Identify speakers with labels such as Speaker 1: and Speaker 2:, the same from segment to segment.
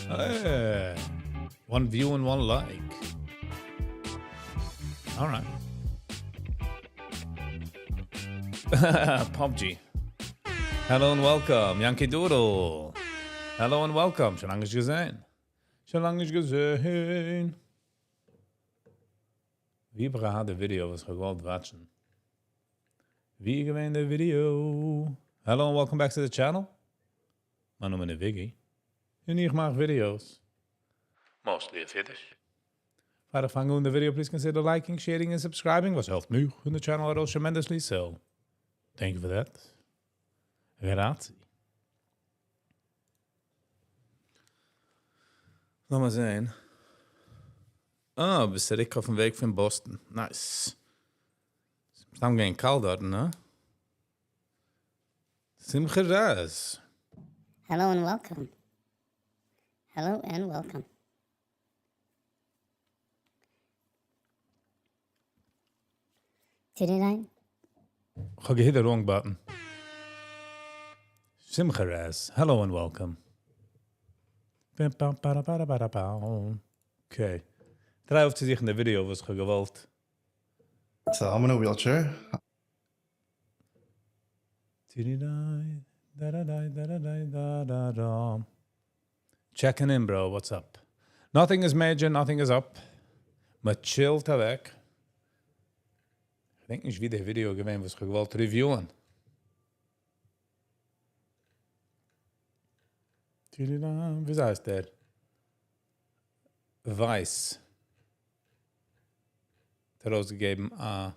Speaker 1: Hey, one view and one like. All right. PUBG. Hello and welcome, Yankee Doodle. Hello and welcome. שוין לאנג נישט געזען. שוין לאנג נישט געזען. ווי האב איך געהאט די video וואס איך האב געוואלט watch ן? ווי איז געווען די video? Hello and welcome back to the channel. מיין נאמען איז Viggy. און איך מאך videos. Mostly אויף אידיש. פאר איך פאנג אן די video, please consider liking, sharing and subscribing, וואס העלפט מיר און די channel ארויס tremendously, so thank you for that. Grazie. לאמיר זען. אה, ביסט צוריק אויפן וועג פון Boston. Nice. ס'איז געווען קאלט דארט, נע? Simcha Raz.
Speaker 2: Hello and welcome. Hello and welcome. 39.
Speaker 1: איך האב גע hit the wrong button. Simcha Raz. Hello and welcome. Okay. Try אויפצוזוכן די video, וואס איך האב געוואלט.
Speaker 3: So I'm in a wheelchair.
Speaker 1: Da da da da da da da da. Checking in, bro. What's up? Nothing is major, nothing is up. מען chill ט אוועק. איך דענק נישט, ווי די video געווען, וואס איך געוואלט review ען. ווי הייסט דער? Weiss. האט ארויסגעגעבן א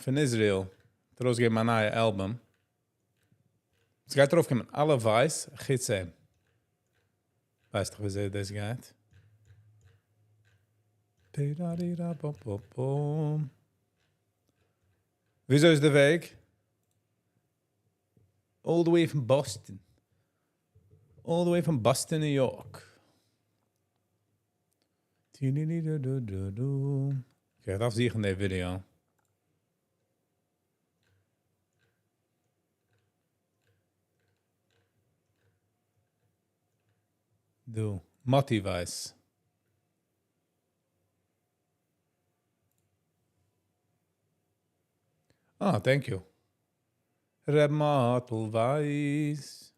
Speaker 1: פון Israel. האט ארויסגעגעבן א נייע album. עס גייט ארויפקומען אלע ווייס, חוץ אים. ווייסט דאך, ווי דאס גייט. וויאזוי איז דער וועג? All the way from Boston. All the way from Boston, New York. Okay, איך דארף זוכן די video. דו, Moti Weiss. Ah, thank you. Reb Mottel Weiss.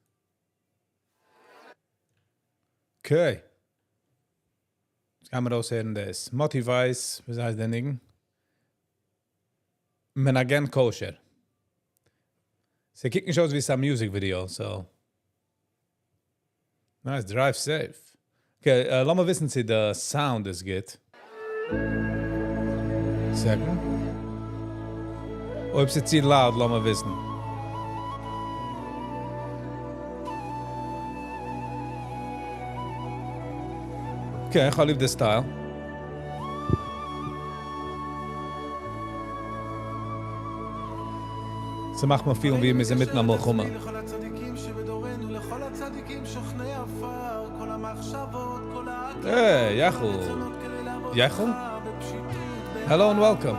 Speaker 1: Okay. יעצט גייען מיר אויסהערן דאס. Moti Weiss, ווי הייסט דער ניגון? מנגן kosher. ס'קוקט נישט אויס ווי א music video, so. Nice, drive safe. Okay, לאמיר וויסן, צו the sound איז גוט. Second. אויב ס'איז צו loud, לאמיר וויסן. Okay, איך האב ליב די style. ס'מאכט מיר feel ן ווי מיר זענען מיטן א מלחמה. Hey, Yachel. Yachel? Hello and welcome.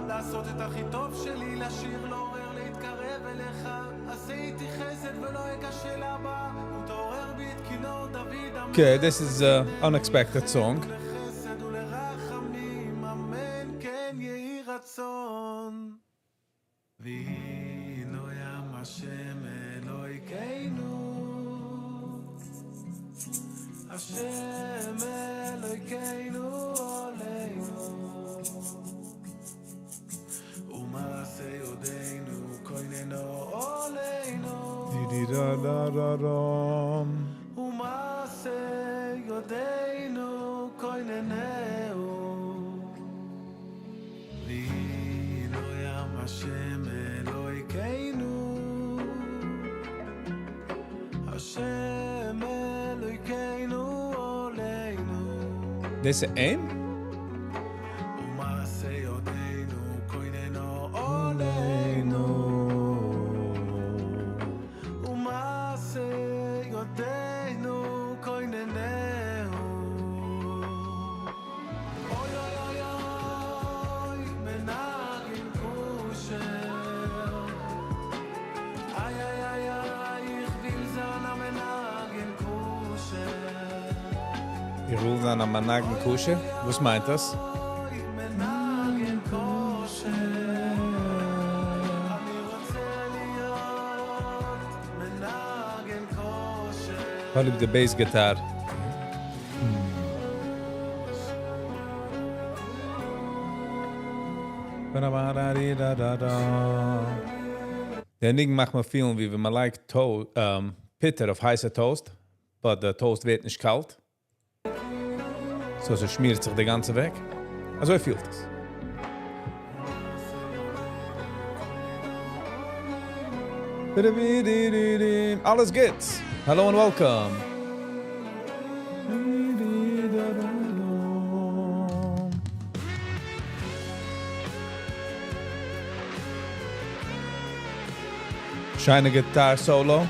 Speaker 4: לעשות את הכי טוב שלי, לשיר, לעורר, להתקרב אליך. עשיתי חסד ולא אכשל הבא, ותעורר בי את כינור דוד.
Speaker 1: Okay, this is an unexpected song.
Speaker 4: לחסד ולרחמים, אמן כן יהי רצון. ויהי נוים השם אלוהינו, השם אלוהינו עלינו, ומעשה ידינו כוננו עלינו.
Speaker 1: Da da da פאראם.
Speaker 4: ומעשה ידינו כוננהו ויהי נועם השם אלוקינו השם אלוקינו עלינו
Speaker 1: דאס איז אים?
Speaker 4: ומעשה ידינו כוננו עלינו ומעשה ידינו כוננהו אוי אוי אוי אוי מנגן כשר איי איי איי איי איך וויל זיין א מנגן כשר.
Speaker 1: איך וויל זיין א מנגן כשר? וואס מיינט דאס?
Speaker 4: אוי מנגן כשר אני רוצה להיות מנגן כשר.
Speaker 1: כ'האב ליב די bass guitar. דער ניגון מאכט מיר feel ן ווי ווען מען לייגט פוטער אויף הייסע toast, but די toast ווערט נישט קאלט. So עס שמירט זיך די גאנצע וועג. אזוי feel ט עס. אלעס גוט. Hello and welcome. שיינע guitar solo.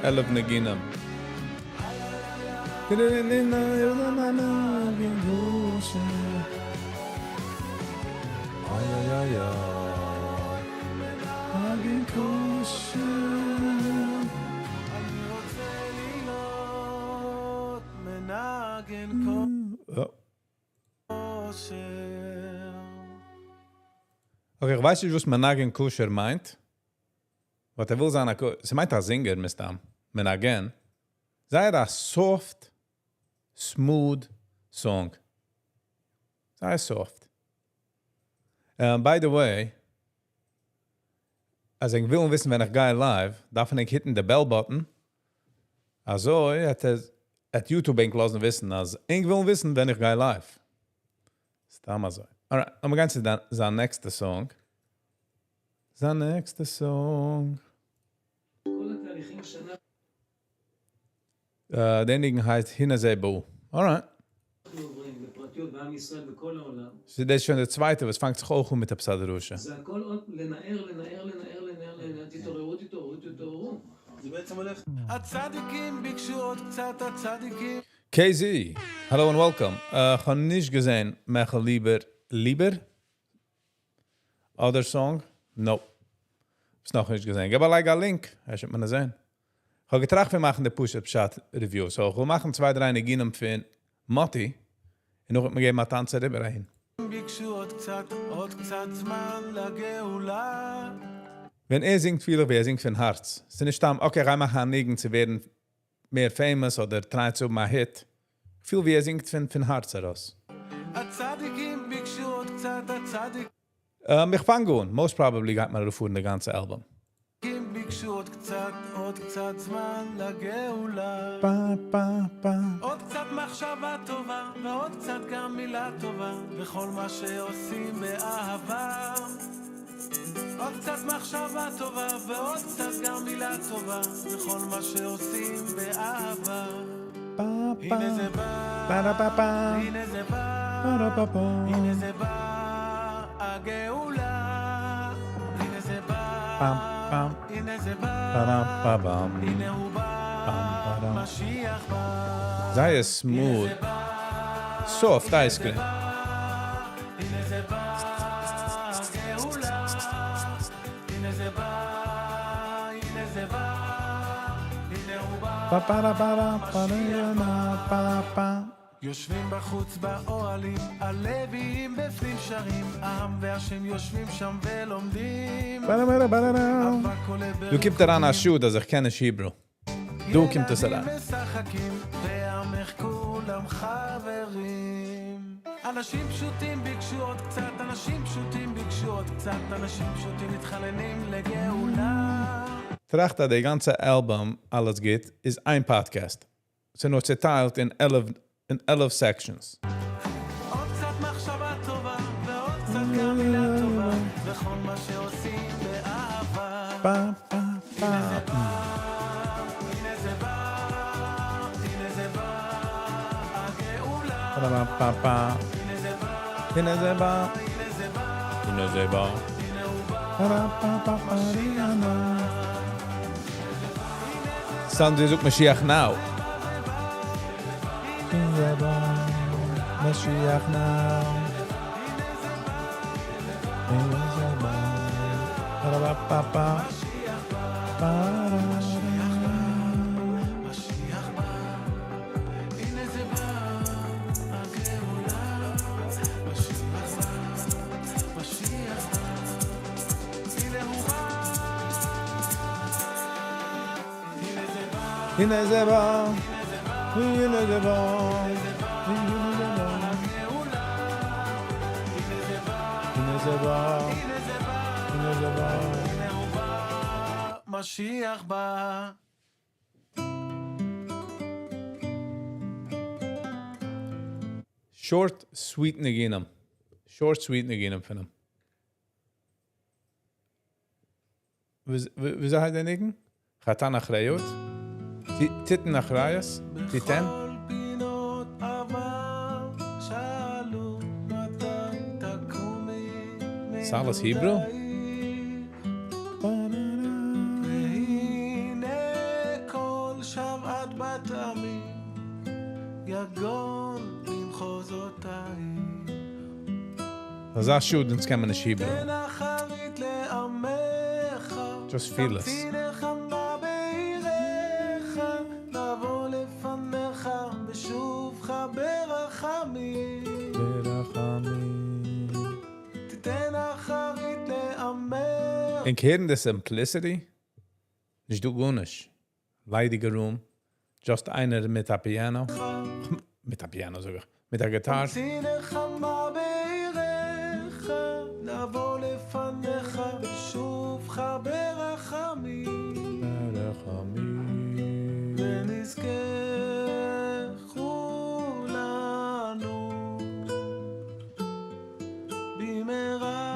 Speaker 1: 11 ניגונים. איי איי איי איי. מנגן כשר.
Speaker 4: אני רוצה להיות מנגן
Speaker 1: Oh.
Speaker 4: כשר.
Speaker 1: Okay, איך ווייס נישט, וואס מנגן כשר מיינט. But ער וויל זיין, ס'מיינט א singer, מסתם. מנגן. זייער א soft, smooth song. זייער soft. By the way, אז איך וויל וויסן, ווען איך גיי live, דארף איך hit ן the bell button. אזוי וועט YouTube ענק לאזן וויסן, אז איך וויל וויסן, ווען איך גיי live. סתם אזוי. Alright, לאמיר גיין צו זיין next song. זיין next song.
Speaker 5: כל התהליכים שאנחנו
Speaker 1: דער ניגון הייסט הנה זה בא. Alright.
Speaker 5: עוברים בפרטיות בעם ישראל בכל העולם,
Speaker 1: So, דאס איז שוין דער צווייטער, וואס פאנגט זיך אויך אן מיט עפעס א דרשה.
Speaker 5: זה הכל עוד לנער, לנער, לנער, לנער, לנער, תתעוררו, תתעוררו, תתעוררו.
Speaker 4: זה בעצם הולך הצדיקים ביקשו עוד קצת הצדיקים
Speaker 1: KZ, hello and welcome. איך האב נישט געזען, Michael Lieber, Lieber? Other song? No. איז נאך נישט געזען. גיב א like א link, עס וועט מען זען. איך האב געטראכט, מיר מאכן די פשוט פשט review. So, איך וויל מאכן צוויי, דריי ניגונים פון Matti. און נאך וועט מען געבן א טאנץ אריבער אהין.
Speaker 4: ביקשו עוד קצת, עוד קצת זמן לגאולה
Speaker 1: ווען ער זינגט פיל איך ווי ער זינגט פון הארץ. עס איז נישט סתם, okay, גיי מאכן א ניגון צו ווערן מער famous אדער try צו האבן א hit. איך פיל ווי ער זינגט פון הארץ ארויס.
Speaker 4: הצדיקים ביקשו עוד קצת, הצדיקים
Speaker 1: איך פאנג אן. Most probably גייט מען ארויפפארן די גאנצע album.
Speaker 4: ביקשו עוד קצת, עוד קצת זמן לגאולה
Speaker 1: פא, פא, פא.
Speaker 4: עוד קצת מחשבה טובה, ועוד קצת גם מילה טובה, וכל מה שעושים באהבה. עוד קצת מחשבה טובה, ועוד קצת גם מילה טובה, וכל מה שעושים באהבה.
Speaker 1: פא, פא.
Speaker 4: הנה זה בא,
Speaker 1: פא, פא, פא.
Speaker 4: הנה זה בא,
Speaker 1: פא, פא, פא.
Speaker 4: הנה זה בא, הגאולה. הנה זה בא,
Speaker 1: פאם, פאם.
Speaker 4: הנה זה בא,
Speaker 1: פאראם, פא, באם.
Speaker 4: הנה הוא בא,
Speaker 1: פאם, פאראם.
Speaker 4: משיח בא.
Speaker 1: זייער smooth. Soft ice cream.
Speaker 4: הנה זה בא, גאולה. הנה זה בא, הנה זה בא, הנה הוא בא.
Speaker 1: פא, פא, פא, פא, פא, פא, פא.
Speaker 4: יושבים בחוץ באוהלים, הלוויים בפנים שרים, העם והשם יושבים שם ולומדים. אבק עולה
Speaker 1: דא קומט אריין א שאד אז איך קען נישט Hebrew. דא קומט עס אריין.
Speaker 4: ילדים משחקים, ועמך כולם חברים. אנשים פשוטים ביקשו עוד קצת, אנשים פשוטים ביקשו עוד קצת, אנשים פשוטים מתחננים לגאולה.
Speaker 1: טראכט אז די גאנצע album, אלעס גוט, איז איין podcast. ס'איז נאר צעטיילט אין 11, אין 11 sections.
Speaker 4: עוד קצת מחשבה טובה, ועוד קצת גם מילה טובה, וכל מה שעושים באהבה.
Speaker 1: פא, פא, פא.
Speaker 4: הנה זה בא, הנה זה בא, הגאולה.
Speaker 1: פא, פא, פא.
Speaker 4: הנה זה בא,
Speaker 1: הנה זה בא.
Speaker 4: הנה זה בא,
Speaker 1: הנה זה בא.
Speaker 4: הנה הוא בא.
Speaker 1: פא, פא, פא, פא, רי, נא. Sandy זאגט משיח now. הנה זה בא, משיח now. הנה זה בא. פא, פא, פא. פא, רא,
Speaker 4: משיח בא, הנה זה בא, הגאולה. משיח בא, משיח בא, הנה הוא בא. הנה זה בא,
Speaker 1: הנה זה בא. הנה זה בא. הנה זה בא.
Speaker 4: הגאולה. הנה זה בא,
Speaker 1: הנה זה בא.
Speaker 4: הנה זה בא,
Speaker 1: הנה זה בא.
Speaker 4: הנה הוא בא, משיח בא.
Speaker 1: Short, sweet ניגונים. Short, sweet ניגונים פון אים. ווי הייסט דער ניגון? חתן אחריות? תתן אחריות? תיתן?
Speaker 4: בכל פינות עבר שאלו מתי תקומי
Speaker 1: איז אלעס Hebrew?
Speaker 4: והנה כל שוועת בת עמי יגון במחוזותייך
Speaker 1: אזא שאד, אונז קען מען נישט Hebrew.
Speaker 4: תן אחרית לעמך
Speaker 1: Just feel it.
Speaker 4: תמציא נחמה בעירך נבוא לפניך בשובך ברחמים
Speaker 1: ברחמים.
Speaker 4: תיתן אחרית לעמך
Speaker 1: און הערן the simplicity? נישט דא גארנישט. ליידיגע room. Just איינער מיט א piano. מיט א piano זאג איך. מיט א guitar.
Speaker 4: תמציא נחמה בעירך נבוא לפניך בשובך ברחמים
Speaker 1: ברחמים.
Speaker 4: ונזכה כולנו במהרה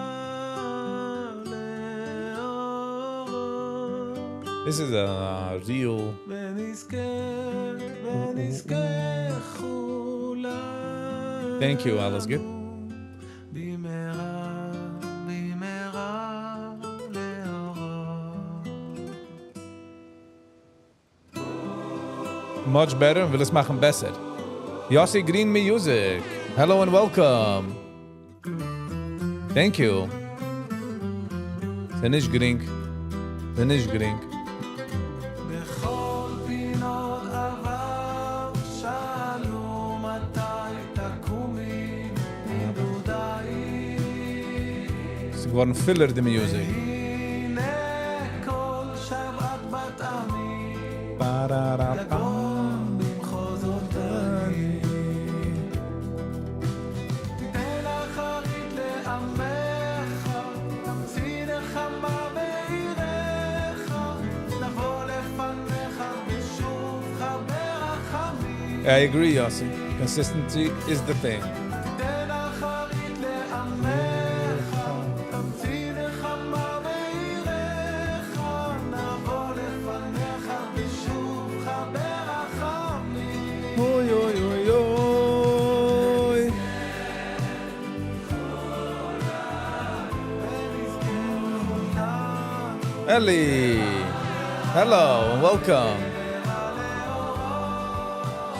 Speaker 4: לאורו
Speaker 1: This is a real
Speaker 4: ונזכה ונזכה כולנו
Speaker 1: Thank you, אלעס גוט.
Speaker 4: במהרה במהרה לאורו
Speaker 1: Much better, וויל עס מאכן בעסער. Yossi Green Music. Hello and welcome. Thank you. ס'איז נישט גרינג. ס'איז נישט גרינג.
Speaker 4: בכל פינות עבר שאלו מתי תקומי מנדודייך
Speaker 1: ס'איז געווארן filler the music.
Speaker 4: הנה כל שוועת בת עמי
Speaker 1: Ba-da-da-ba.
Speaker 4: יגון במחוזותייך תיתן אחרית לעמך תמציא נחמה בעירך נבוא לפניך בשובך ברחמים
Speaker 1: I agree, Yossi. Consistency is the thing.
Speaker 4: תיתן אחרית לעמך תמציא נחמה בעירך נבוא לפניך בשובך ברחמים
Speaker 1: אוי, אוי, אוי, אוי.
Speaker 4: ונזכה כולנו
Speaker 1: Ellie! Hello and welcome.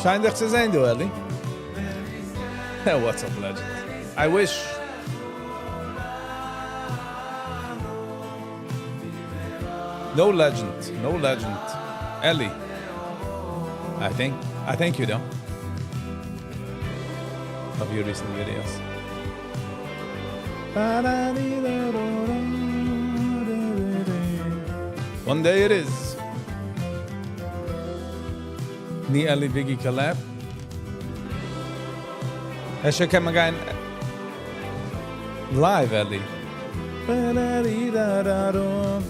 Speaker 1: שיין דיך צו זען, דו, Ellie. What's up, legend? I wish. No legend. No legend. Ellie. I think. I thank you, though. of your recent videos. One day it is. ני אלי ביגי collab. אפשר קען מען גיין live אלי.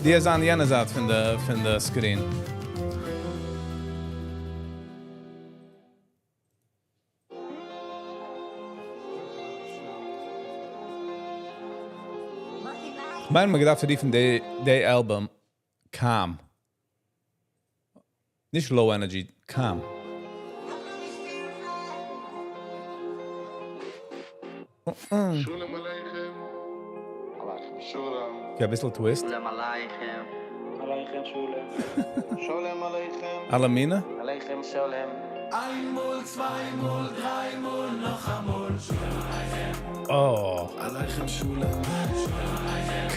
Speaker 1: די איז אן יענע זייט פון די פון די screen. כ'מיין מ'האט געדארפט רופן די די album Calm. נישט low energy, calm.
Speaker 6: שלום עליכם. עליכם שלום.
Speaker 1: Okay, אביסל twist.
Speaker 7: שלום עליכם.
Speaker 8: עליכם שלום.
Speaker 7: שלום עליכם.
Speaker 1: אלע מיני?
Speaker 8: עליכם שלום.
Speaker 4: איין מאל, צוויי מאל, דריי מאל, נאך אמאל.
Speaker 1: Oh,
Speaker 4: עליכם שלום.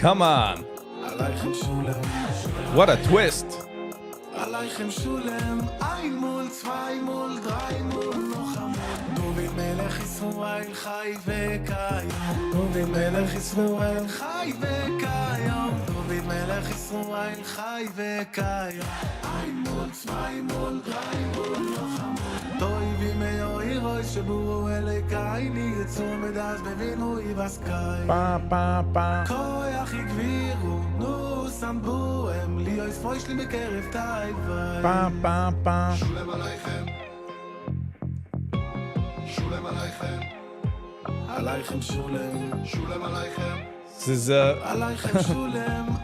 Speaker 1: come on.
Speaker 4: עליכם שלום.
Speaker 1: What a twist.
Speaker 4: עליכם שלום. איין מאל, צוויי מאל, דריי מאל, נאך אמאל. דוד מלך ישראל חי וקיים. דוד מלך ישראל חי וקיים. דוד מלך ישראל חי וקיים. איין מאל, צוויי מאל, דריי מאל, נאך אמאל. טובים מאורות שבראו אלוקינו יצאו מדעת בבינה ובשכל.
Speaker 1: Pa, pa, pa.
Speaker 4: כוח הגבירו, נתן בהם, להיות מושלים בקרב תבל.
Speaker 1: Pa, pa, pa.
Speaker 6: שלום עליכם. שלום עליכם.
Speaker 4: עליכם שלום,
Speaker 6: שלום עליכם.
Speaker 1: ס'איז, uh,
Speaker 4: עליכם שלום,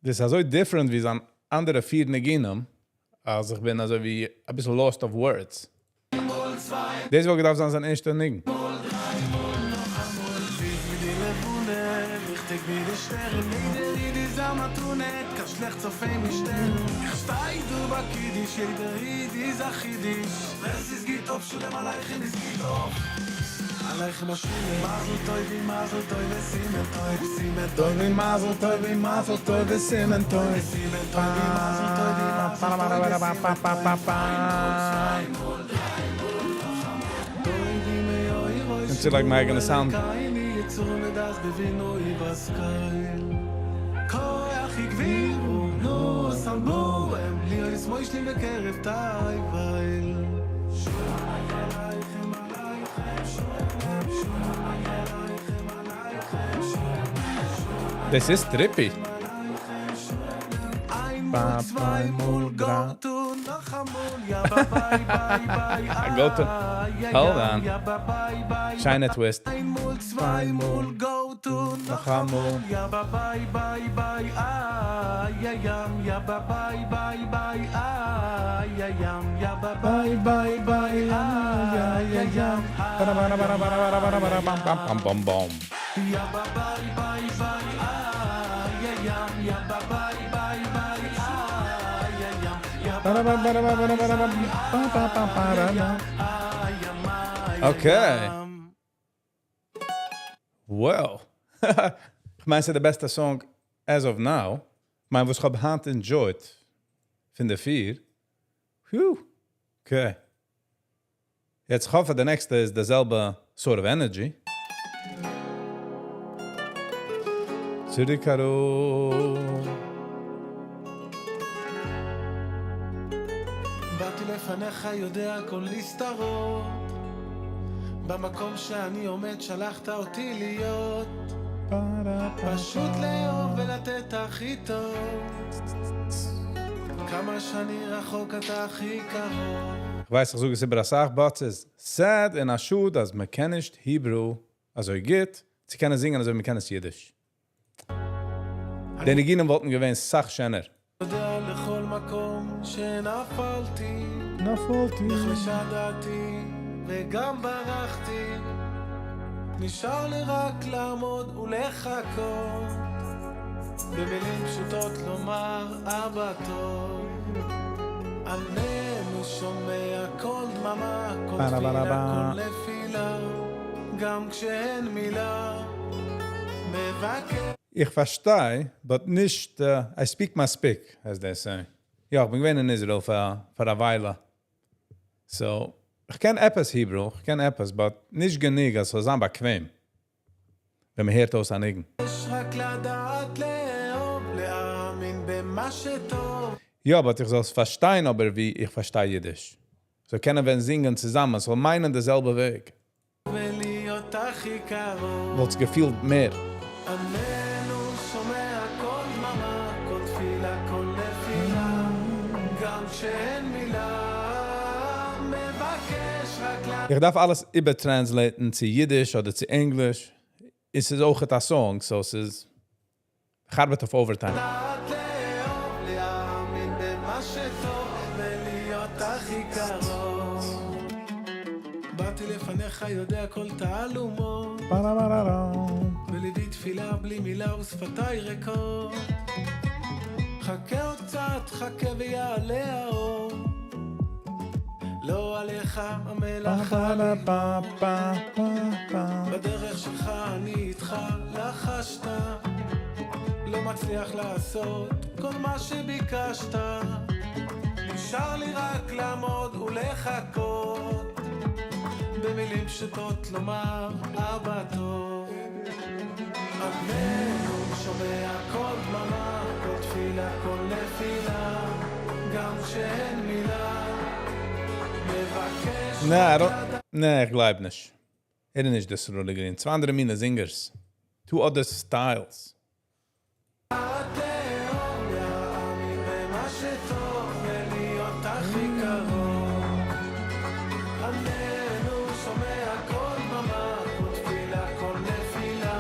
Speaker 1: דאס איז אזוי different ווי זיין אנדערע פיר ניגונים, אז איך בין אזוי ווי אביסל lost of words. דאס וואלט געדארפט זיין זיין ערשטע ניגון.
Speaker 4: זיס ווי די לבנה, ליכטיג ווי די שטערן, יעדער איד איז א מתנה, קיין שלעכטס אויף אים נישט שטערן. איך שטיי דא ביי קידוש, יעדער איד איז א חידוש. ווער ס'איז גוט אויף שלום עליכם איז גוט אויף. עליכם השלום, מזל טוב מזל טוב וסימן טוב, סימן טוב
Speaker 1: מזל טוב, מזל טוב, וסימן טוב.
Speaker 4: סימן טוב, מזל טוב, מזל טוב וסימן טוב.
Speaker 1: It's like my gonna sound.
Speaker 4: יצאו מדעת בבינה ובשכל. כוח הגבירו, נתן בהם, להיות מושלים בקרב תבל. עליכם, עליכם, שלום, שלום, עליכם, עליכם, שלום.
Speaker 1: דאס איז trippy.
Speaker 4: איין מאל, צוויי מאל, go to נאך אמאל, יא ביי ביי ביי,
Speaker 1: Go to- Hold on.
Speaker 4: יא ביי ביי,
Speaker 1: שיינע twist.
Speaker 4: איין מאל, צוויי מאל, go to נאך אמאל, יא ביי ביי ביי, איי יא ים, יא ביי ביי ביי, איי יא ים, יא ביי ביי ביי, איי יא ים,
Speaker 1: Bam, bam, bam.
Speaker 4: יא ביי ביי ביי, איי יא ים, יא ביי ביי ביי, איי יא ים, יא ביי ים,
Speaker 1: Okay. Well. איך מיין, ס'איז די בעסטע song as of now. מיין, וואס איך האב היינט enjoyed פון די פיר. Whew. Okay. יעצט האף איך, די נעקסטע איז די זעלבע sort of energy. צוריק אראפ.
Speaker 4: באתי לפניך יודע כל נסתרות במקום שאני עומד שלחת אותי להיות פשוט לאהוב ולתת הכי טוב כמה שאני רחוק אתה הכי קרוב
Speaker 1: איך ווייס, איך זאג עס איבער א סאך, but ס'איז sad און א שאד, אז מען קען נישט Hebrew, אזוי גוט, צו קענען זינגען, אזוי מען קען עס אידיש. די ניגונים וואלטן געווען סאך שענער.
Speaker 4: יודע לכל מקום שנפלתי
Speaker 1: נפלתי.
Speaker 4: נחלשה דעתי וגם ברחתי נשאר לי רק לעמוד ולחכות במילים פשוטות לומר אבא טוב עננו שומע כל דממה, כל תפילה, כל נפילה גם כשאין מילה מבקש
Speaker 1: איך פארשטיי, but נישט, I speak מספיק, as they say. יא, איך בין געווען אין Israel פאר, פאר א וויילע. So, איך קען עפעס Hebrew, איך קען עפעס, but נישט גענוג, אז ס'זאל זיין באקוועם. ווען מ'הערט אויס א ניגון.
Speaker 4: רק לדעת לאהוב, להאמין במה שטוב.
Speaker 1: יא, but איך זאל עס פארשטיין אבער ווי איך פארשטיי אידיש. זאל קענען ווען זינגען צוזאמען, ס'זאל מיינען די זעלבע וועג.
Speaker 4: ולהיות הכי קרוב.
Speaker 1: וואלט'ס געפילט מער.
Speaker 4: עננו שומע כל דממה, כל תפילה, כל נפילה, גם כשאין מילה, מבקש רק
Speaker 1: איך דארף אלעס איבער translate ן צו אידיש אדער צו ענגליש. עס איז אויך א song, so עס איז איך ארבעט אויף overtime.
Speaker 4: לדעת לאהוב, להאמין במה שטוב, ולהיות הכי קרוב. באתי לפניך יודע כל תעלומות, בליבי תפילה בלי מילה ושפתיי ריקות. חכה עוד קצת, חכה ויעלה האור. לא עליך המלאכה בדרך שלך אני איתך לחשת לא מצליח לעשות כל מה שביקשת נשאר לי רק לעמוד ולחכות במילים פשוטות לומר אבא טוב עננו שומע כל דממה כל תפילה כל נפילה גם כשאין מילה מבקש
Speaker 1: נע, נע, איך גלייב נישט. ער איז נישט דער סרולי גרין. צוויי אנדערע מינע singers. Two other styles.
Speaker 4: לאהוב, להאמין במה שטוב ולהיות הכי קרוב. עננו שומע כל דממה, כל תפילה, כל נפילה.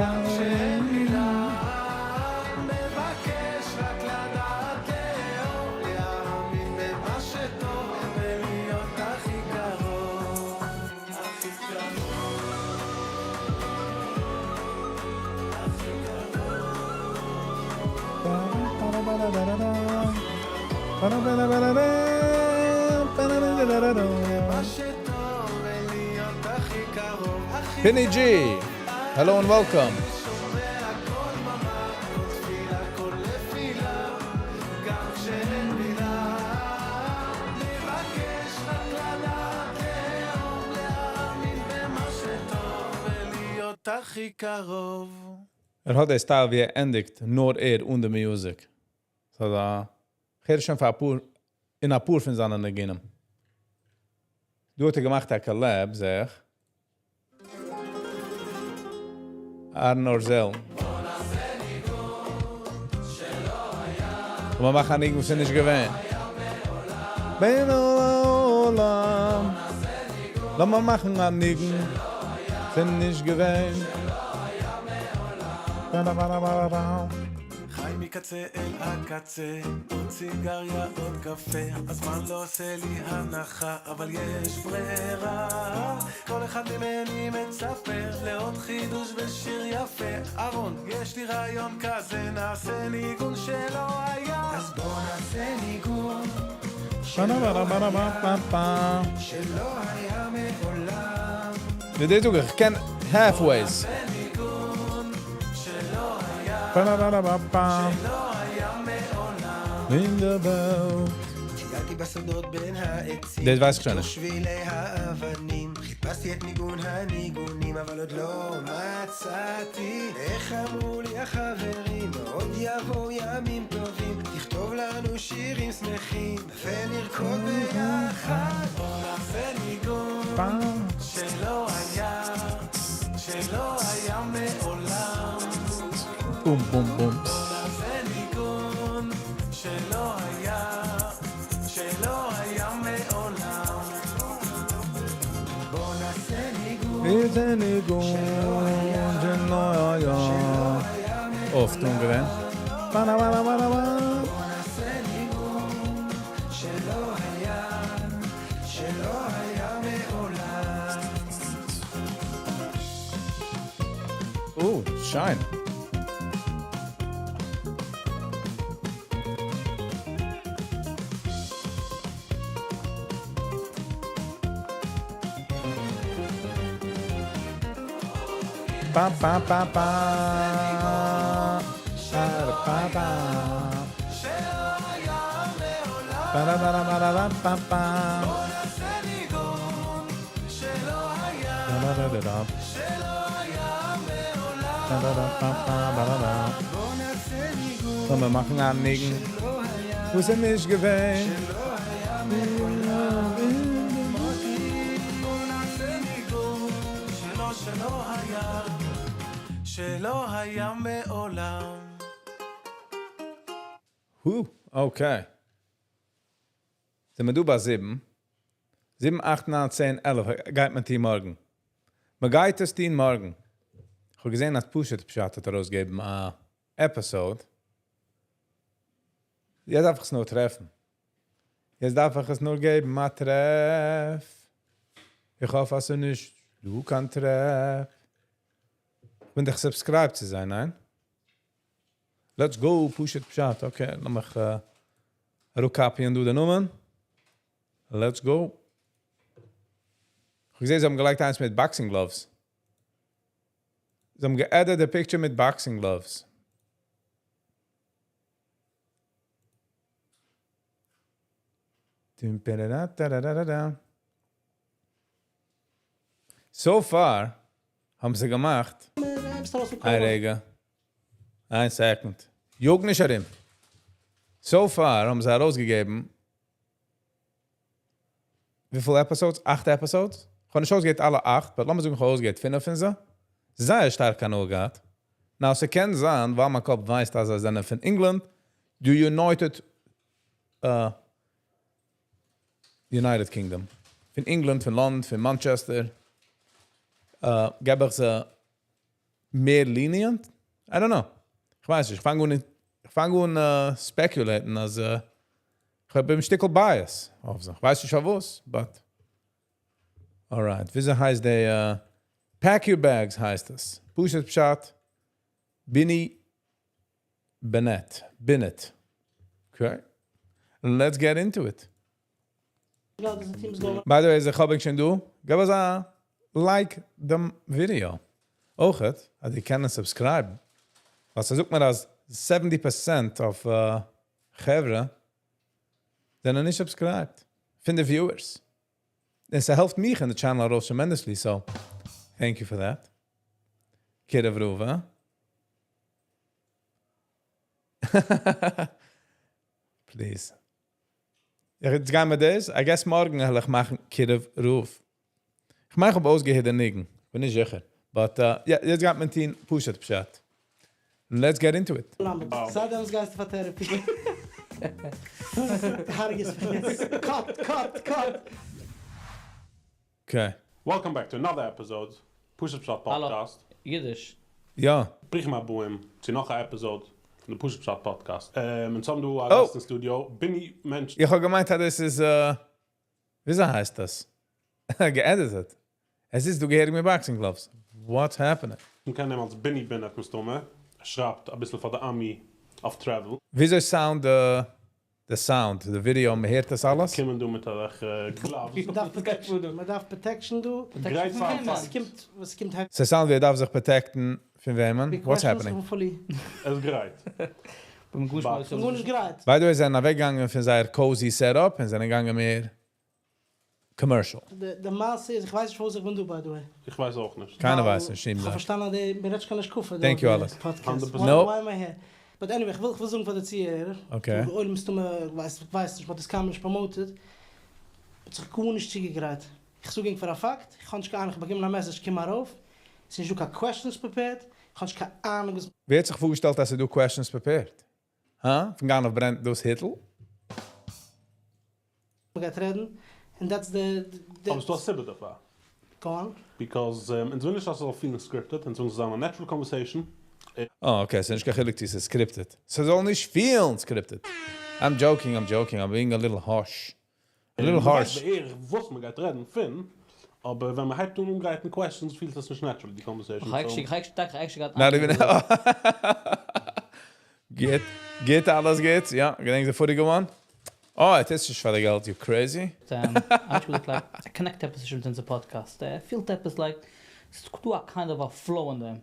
Speaker 4: גם כשאין מילה, מבקש רק לדעת לאהוב, להאמין במה שטוב ולהיות הכי קרוב. הכי קרוב. הכי קרוב. מה שטוב ולהיות הכי קרוב, הכי
Speaker 1: Pinny G, hello and welcome.
Speaker 4: שומע כל דממה, כל תפילה, כל נפילה, גם כשאין מילה. מבקש רק לדעת לאהוב, להאמין במה שטוב ולהיות הכי קרוב.
Speaker 1: ער האט א style ווי ער ענדיגט נאר ער און די music. So דא הער שוין פאר א פאר אין א פאר פון זיינע ניגונים. דא האט ער געמאכט א collab, זע איך. אהרן אורזעל. און מיר מאכן א ניגון וואס איז נישט געווען. בין עולם. לאמיר מאכן א ניגון וואס איז נישט געווען.
Speaker 4: חי מקצה אל הקצה, עוד סיגריה, עוד קפה, הזמן לא עושה לי הנחה, אבל יש ברירה. כל אחד ממני מצפה לעוד חידוש ושיר יפה. אהרון, יש לי רעיון כזה, נעשה ניגון שלא היה.
Speaker 9: אז בוא נעשה ניגון שלא היה מעולם.
Speaker 1: די זאג איך קען halfways.
Speaker 4: ניגון שלא היה, שלא היה מעולם.
Speaker 1: אין די וועלט.
Speaker 9: טיילתי בשדות בין העצים,
Speaker 1: דאס ווייס איך שוין
Speaker 9: בתוך
Speaker 1: נישט.
Speaker 9: שבילי האבנים, חיפשתי את ניגון הניגונים, אבל עוד לא מצאתי. איך אמרו לי החברים, עוד יבואו ימים טובים, תכתוב לנו שירים שמחים, ונרקוד ביחד.
Speaker 4: בוא נעשה ניגון שלא היה, שלא היה מעולם.
Speaker 1: בום בום בום.
Speaker 4: בוא נעשה ניגון שלא היה, שלא היה מעולם.
Speaker 9: בוא נעשה ניגון
Speaker 1: איזה ניגון שלא היה. אויף, טון געווען. באנא באנא באנא באנא.
Speaker 9: בוא נעשה ניגון שלא היה, שלא היה מעולם.
Speaker 1: Oh, שיין. Pa pa pa pa. Pa pa pa. Pa ra pa ra pa ra pa pa. לאמיר מאכן א ניגון וואס איז נישט געווען. הו, okay. זעמיר דא ביי זיבן. זיבן, אכט, ניין, צען, 11. גייט מען טון מארגן. מען גייט עס טון מארגן. איך האב געזען, אז פשוט פשט האט ארויסגעגעבן א episode. יעצט דארף איך עס נאר טרעפן. יעצט דארף איך עס נאר געבן א טרעף. איך האף אז ס'איז נישט דא קיין טרעפ. איך בין דאך subscribed צו זיי, ניין? Let's go, פשוט פשט. Okay, לאמיך אראפ copy ען דא די נאמען. Let's go. איך האב געזען, זיי האבן געלייגט איינס מיט boxing gloves. זיי האבן גע edit די picture מיט boxing gloves. Dum, ba-da-da-da-da-da-da. So far האבן זיי געמאכט. איין רגע. איין second. יאג נישט ארום. So far האבן זיי ארויסגעגעבן וויפיל episodes? אכט episodes? איך האב נישט אויסגעהערט אלע אכט, but לאמיר זאגן, איך האב אויסגעהערט פינף פון זיי. זייער שטארק הנאה געהאט. Now, ס'קען זיין, ווייל מיין קאפ ווייסט, אז זיי זענען פון England, the United Kingdom. פון England, פון London, פון Manchester. געב איך זיי מער lenient? I don't know. איך ווייס נישט. איך פאנג אן speculate ן, אז איך האב א שטיקל bias אויף זיי. איך ווייס נישט וואס, but alright. וויאזוי הייסט די Pack Your Bags הייסט עס. פשוט פשט. Binny Bennett. Bennett. Okay. Let's get into it. By the way, איך האב שוין דא. געב אונז א like דעם video. אויך, אז איר קענט subscribe. וואס זאגט מען אז 70% of חברה זענען נישט subscribed. פון די viewers. און ס'העלפט מיך אין די channel ארויס tremendously, so thank you for that. קירוב רב, huh? Please. יעצט גייען מיר דאס. I guess מארגן וועל איך מאכן קירוב רב. איך מאך אויב אויסגעהערט דער ניגון. בין נישט זיכער. But yeah, יעצט גייט מען טון פשוט פשט. Let's get into it.
Speaker 10: זייט דעם גייסטו פאר therapy. הארגעס פארגעס. Cut, cut, cut.
Speaker 1: Okay.
Speaker 11: Welcome back to another episode, פשוט פשט
Speaker 12: Hello.
Speaker 11: Podcast.
Speaker 12: אידיש.
Speaker 1: יא.
Speaker 11: ברוכים הבאים צו נאך אן episode פון די פשוט פשט Podcast. און צוזאמען דא
Speaker 1: Oh.
Speaker 11: גאסט אין studio, ביני מענטש.
Speaker 1: איך האב געמיינט, דאס איז, וויאזוי הייסט דאס? גע edited. עס איז דא געהעריג מיט boxing gloves. What's happening?
Speaker 11: מען קען אים אלס Binny Bennett מסתמא. ער שרייבט א ביסל פאר די Ami אויף travel.
Speaker 1: וויאזוי sound the sound, the video, מען הערט דאס אלעס?
Speaker 11: קומען דא מיט אזעלכע gloves.
Speaker 10: מען דארף protection. מען דארף protection דא.
Speaker 11: גרייט פאר
Speaker 10: עס קומט, עס קומט
Speaker 1: ס'sound ווי ער דארף זיך protect ן פון וועמען? What's happening?
Speaker 10: Hopefully.
Speaker 11: ער איז גרייט.
Speaker 12: בין גוט
Speaker 11: But-
Speaker 10: איך בין נישט גרייט.
Speaker 1: By the way, זענען אוועקגעגאנגען פון זייער cozy setup און זענען געגאנגען מער commercial.
Speaker 10: די מעשה איז, איך ווייס נישט, וואו איך בין דא, by the way.
Speaker 11: איך ווייס אויך נישט.
Speaker 1: קיינער ווייסט נישט,
Speaker 10: איך האב פארשטאנען, מיר רעדט קיין השקפה.
Speaker 1: Thank you, אלעס.
Speaker 10: Podcast.
Speaker 11: 100%.
Speaker 10: Why,
Speaker 1: No.
Speaker 10: why am I here? But anyway, איך וויל זאגן פאר די צוהערער.
Speaker 1: Okay.
Speaker 10: די עולם מסתמא, ווייסט נישט, מ'האט דאס קיינמאל נישט promoted. האט זיך גארנישט צוגעגרייט. איך זאג ענק פאר א פאקט, איך האב נישט קיין אהנונג, איך באקום א message, קום ארויף. עס איז נישט דא קיין questions prepared. איך האב נישט קיין אהנונג, וואס
Speaker 1: ווער האט זיך פארגעשטעלט, אז דו questions prepared? הא? פון גנב ברענט דאס היטל?
Speaker 10: מ'גייט רעדן. And that's the
Speaker 11: אבער ס'איז דא א סיבה דערפאר.
Speaker 10: Go on.
Speaker 11: Because אונז ווילן נישט, אז ס'זאל feel ן scripted, אונז ווילן ס'זאל זיין a natural conversation.
Speaker 1: Oh, okay, ס'איז נישט קיין חילוק, ס'איז scripted. ס'זאל נישט feel ן scripted. I'm joking, I'm joking. I'm being a little harsh. A little harsh.
Speaker 11: בערך וואס מען גייט רעדן פון, אבער ווען מען הייבט אן אנגרייטן questions, feel ט עס נישט natural, די conversation.
Speaker 12: איך actually got
Speaker 1: Not even. גייט אלעס גייט, יא, געדענק די פאריגע one? Oh, עס איז נישט פאר די געלט, you crazy?
Speaker 12: Actually look like a connect episode in the podcast. Feel עפעס like ס'איז דא a kind of a flow in them.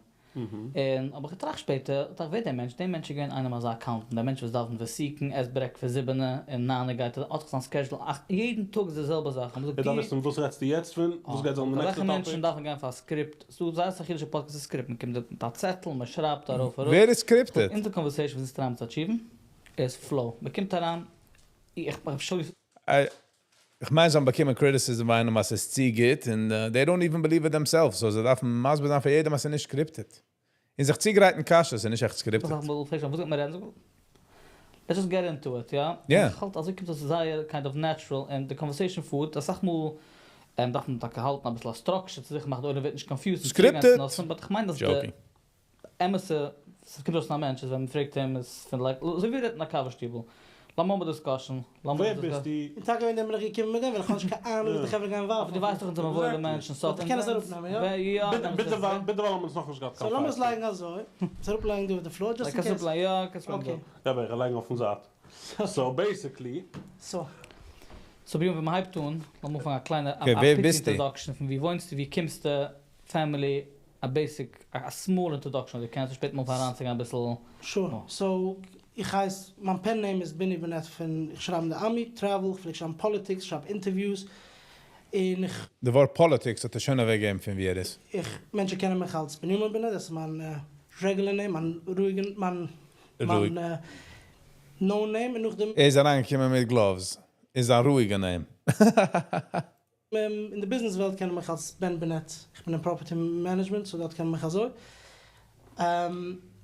Speaker 12: און האב איך געטראכט שפעטער, איך טראכט ווער דער מענטש, דער מענטש איז געווען איינעם אזא accountant, דער מענטש וואס דאווענט ותיקין, עסט breakfast זיבענע, און ניינע גייט ער, האט זיך זיין schedule, אכט, יעדן טאג איז די זעלבע זאך, האב איך געזאגט
Speaker 11: איך דארף
Speaker 12: די.
Speaker 11: וויסן וואס רעדסטו יעצט פון, וואס גייט זיין די
Speaker 12: אזעלכע
Speaker 11: נעקסטע
Speaker 12: מענטשן
Speaker 11: topic?
Speaker 12: דארפן גיין פאר א script, ס'דא זייער אסאך אידישע podcasts א script, מען קומט דארט מיט א צעטל, מען שרייבט ארויף אראפ.
Speaker 1: ווער איז scripted?
Speaker 12: אונזער conversation וואס אונז try ען צו achieve ן, איז flow, מען קומט אריין, איך show
Speaker 1: איך מיין, זיי האבן באקומען criticism ביי איינעם, אז עס איז צו גוט, and they don't even believe it themselves, so זיי דארפן מסביר זיין פאר יעדעם, אז עס איז נישט scripted. און זיך צוגרייטן קשיות, איז נישט עכט scripted.
Speaker 12: זאך מאל פרעגסט וואס גייט מען רעדן, זאג let's just get into it, יא? איך האלט אזוי קומט עס זייער kind of natural און די conversation פארט, אסאך מאל דארף מען טאקע האלטן אביסל א structure צו זיכער מאכן די עולם ווערט נישט confused און צוריק גיין צו נושאים, but איך מיין אז די אמת'ע וואס קומט ארויס פון א מענטש איז ווען מען פרעגט אים איז פון like אזוי ווי רעדט אין א קאווע שטיבל, לאמיר האבן א discussion, לאמיר
Speaker 11: ווער ביסטו?
Speaker 10: און טאקע וועגן דעם בין איך געקומען מיט דעם, ווייל איך האב נישט קיין אהנונג וואס די חברה גייען ווארפן.
Speaker 12: אבער דו ווייסט דאך אונז זענען וואוילע מענטשן, סאו
Speaker 10: איך קען עס אראפנעמען, יא?
Speaker 12: יא,
Speaker 11: ביטע ווייל האבן אונז נאכנישט געהאט קיין
Speaker 10: so לאמיר עס לייגן אזוי, עס אראפלייגן דא אויף די floor, just in case.
Speaker 12: יא, קענסט לייגן דא.
Speaker 11: יא, איך לייג אויפן זייט. so basically.
Speaker 10: so.
Speaker 12: so ביי ווען מ'הייבט אן, לאמיר אנפאנגען א קליינע א פיצי introduction פון ווי וואוינסטו, ווי קומסטו, family, א basic, א small introduction אויב דו קענסט, און שפעטער מוז מען אריינצוגיין אביסל.
Speaker 10: Sure. So, איך הייס, מיין pen name איז ביני בנעט פון, איך שרייב אין די עמי, travel, איך פלעג שרייבן politics, שרייב interviews, און איך.
Speaker 1: די ווארט politics האט ער שוין אוועקגעגעבן פון ווי ער איז.
Speaker 10: איך, מענטשן קענען מיך אלס בנימין בנעט, דאס איז מיין regular name, מיין רואיגן, מיין, מיין known name, און נאכדעם.
Speaker 1: ער איז אריינגעקומען מיט gloves, איז א רואיגע name.
Speaker 10: אין די ביזנעס וועלט קענען מיך אלס בן בנעט, איך בין אין property management so דארט קען מען מיך אזוי.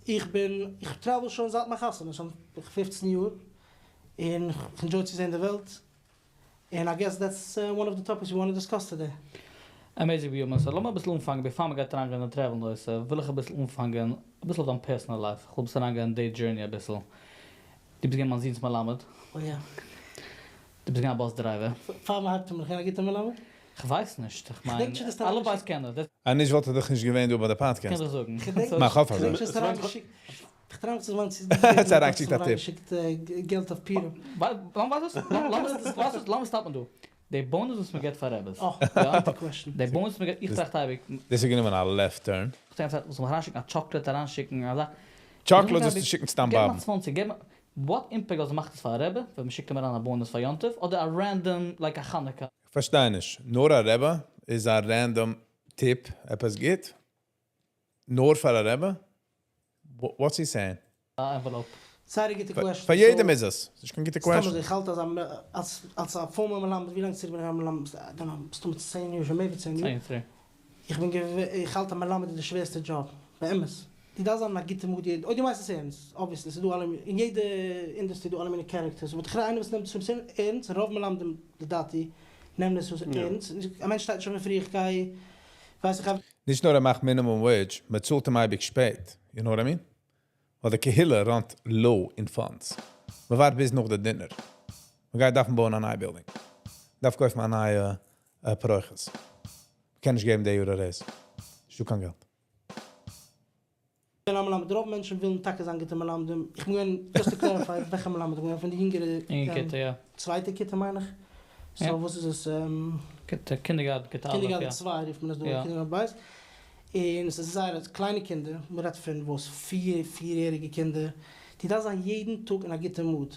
Speaker 10: איך בין, איך travel שוין זייט מיין חתונה, שוין 15 יאר, און איך enjoy צו זען די וועלט, און I guess that's one of the topics we want to discuss today.
Speaker 12: Amazing בנימין, so לאמיר אביסל אנפאנגען, before מען גייט אריינגיין אין travel נושא, וויל איך אביסל אנפאנגען, אביסל אויף דיין personal life, איך וויל אביסל אריינגיין אין די journey אביסל. דו ביסט געווען מיין זון'ס מלמד.
Speaker 10: Oh yeah.
Speaker 12: דו ביסט געווען א bus driver.
Speaker 10: פאר מען הייבט אן, בין איך געווען א גוטער מלמד?
Speaker 12: כ'ווייס נישט, איך מיין, אלע בית קענען דאס.
Speaker 1: אז נישט וואלט ער דאך נישט געווען דא ביי די podcast.
Speaker 12: קען איך זאגן.
Speaker 1: מאך אויף אזוי.
Speaker 10: כ'געדענק נישט
Speaker 1: האסט אריינגעשיקט א tip.
Speaker 10: געלט אויף פורים.
Speaker 12: לאמיר stop ן דא. די bonus וואס מ'געט פאר רעבעס. די bonus וואס מ'געט, איך טראכט אייביג.
Speaker 1: דאס איז גענומען א left turn.
Speaker 12: איך טראכט זאל מען אריינשיקן א chocolate אריינשיקן אזא.
Speaker 1: Chocolate זאלסטו שיקן סתם
Speaker 12: געב
Speaker 1: באבן.
Speaker 12: מיר 20, געב מיר, what impact דאס מאכט עס פאר א רעבע, ווען מ'שיקט אים אריין א bonus פאר יום טוב, אדער א random, like א חנוכה.
Speaker 1: איך פארשטיי נישט. נאר א רעבע איז א random tip, עפעס גוט? נאר פאר א רעבע? What's he saying?
Speaker 12: א envelope.
Speaker 10: זייער א גוטע question.
Speaker 1: פאר יעדעם איז עס. ס'נישט קיין גוטע
Speaker 10: סתם
Speaker 1: question.
Speaker 10: אזוי, איך האלט אז אלס א former מלמד, ווי לאנג צוריק בין איך א מלמד? I don't know, מסתמא 10 יאר, שוין מער ווי 10 יאר.
Speaker 12: צען, צען.
Speaker 10: איך בין געווע, איך האלט א מלמד איז די שווערסטע דזשאב. באמת. דו דארפסט זיין אין א גוטע mood יעדן, אויב דו מיינסט עס ערנסט, obviously, ס'איז דא אלע, אין יעדע industry איז דא אלע מיני characters, אבער איך רעד איינער וואס נעמט עס ערנסט, רוב מלמדים לדעתי נעמען עס ערנסט, א מענטש שטייט שוין פון פרי, איך גיי, ווייס איך האב.
Speaker 1: נישט נאר ער מאכט minimum wage, מען צאלט אים אייביג שפעט, you know what I mean? ווייל די קהילה run ט low אין funds. מען ווארט ביז נאך די dinner. מען גייט דארפן בויען א נייע building. דארף קויפן א נייע פרוכת. קען נישט געבן די יאר א raise. נישטא קיין געלט.
Speaker 10: בין א מלמד, רוב מענטשן ווילן טאקע זיין גוטע מלמדים. איך בין געווען, just to clarify, וועלכע מלמד? איך בין געווען פון די יונגערע,
Speaker 12: יונגע כיתה, יא.
Speaker 10: צווייטע כיתה מיין איך. So וואס איז עס?
Speaker 12: כיתה, kindergarten, כיתה א', יא.
Speaker 10: Kindergarten צוויי רופט מען עס דא, kindergarten בית. און עס איז זייער קליינע קינדער, מען רעדט פון וואס, פיר, פיר יעריגע קינדער, די דארפסט זיין יעדן טאג אין א גוטע mood.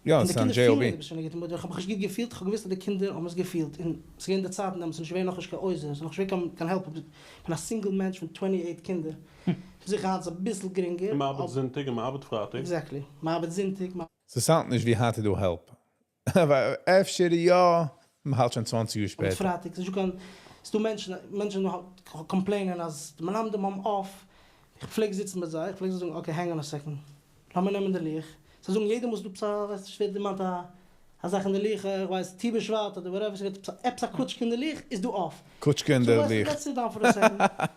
Speaker 1: יא,
Speaker 10: און
Speaker 1: עס
Speaker 10: די
Speaker 1: איז אן
Speaker 10: קינדער פילן
Speaker 1: JOB.
Speaker 10: אז דו ביסט שוין אין א גוטע mood, איך האב מיך נישט גוט געפילט, איך האב געוואוסט אז די קינדער האבן עס געפילט, און עס איז געווען די צייטן דעמאלטס, נישט געווען נאכנישט קיין עוזר, עס איז נאכנישט געווען קיין help, איך בין א single מענטש פון 28 קינדער, זיכער היינט איז אביסל גרינגער.
Speaker 11: און מען ארבעט זונטאג און מען ארבעט פרייטאג.
Speaker 10: Exactly, מען ארבעט זונטאג.
Speaker 1: ס'sound נישט ווי היינט איז דא help. אפשר יא, מען האלט שוין 20 יאר שפעטער.
Speaker 10: פרייטאג, ס'איז נישטא קיין, ס'דא מענטשן, מענטשן complain ען אז די מלמדים האבן off, איך פלעג זיצן מיט זיי, איך פלעג זיי זאגן okay hang on a second, לאמיר נעמען די לוח, זיי זאגן יעדער מוז דא עפעס א, ווייסט נישט ווער דערמאנט א א זאך אין די לוח, איך ווייס טו בשבט אדער whatever, ס'ווערט עפעס א עפעס א קוטשקע אין די לוח איז דא off.
Speaker 1: קוטשקע אין די לוח.
Speaker 10: Let's sit down for a second.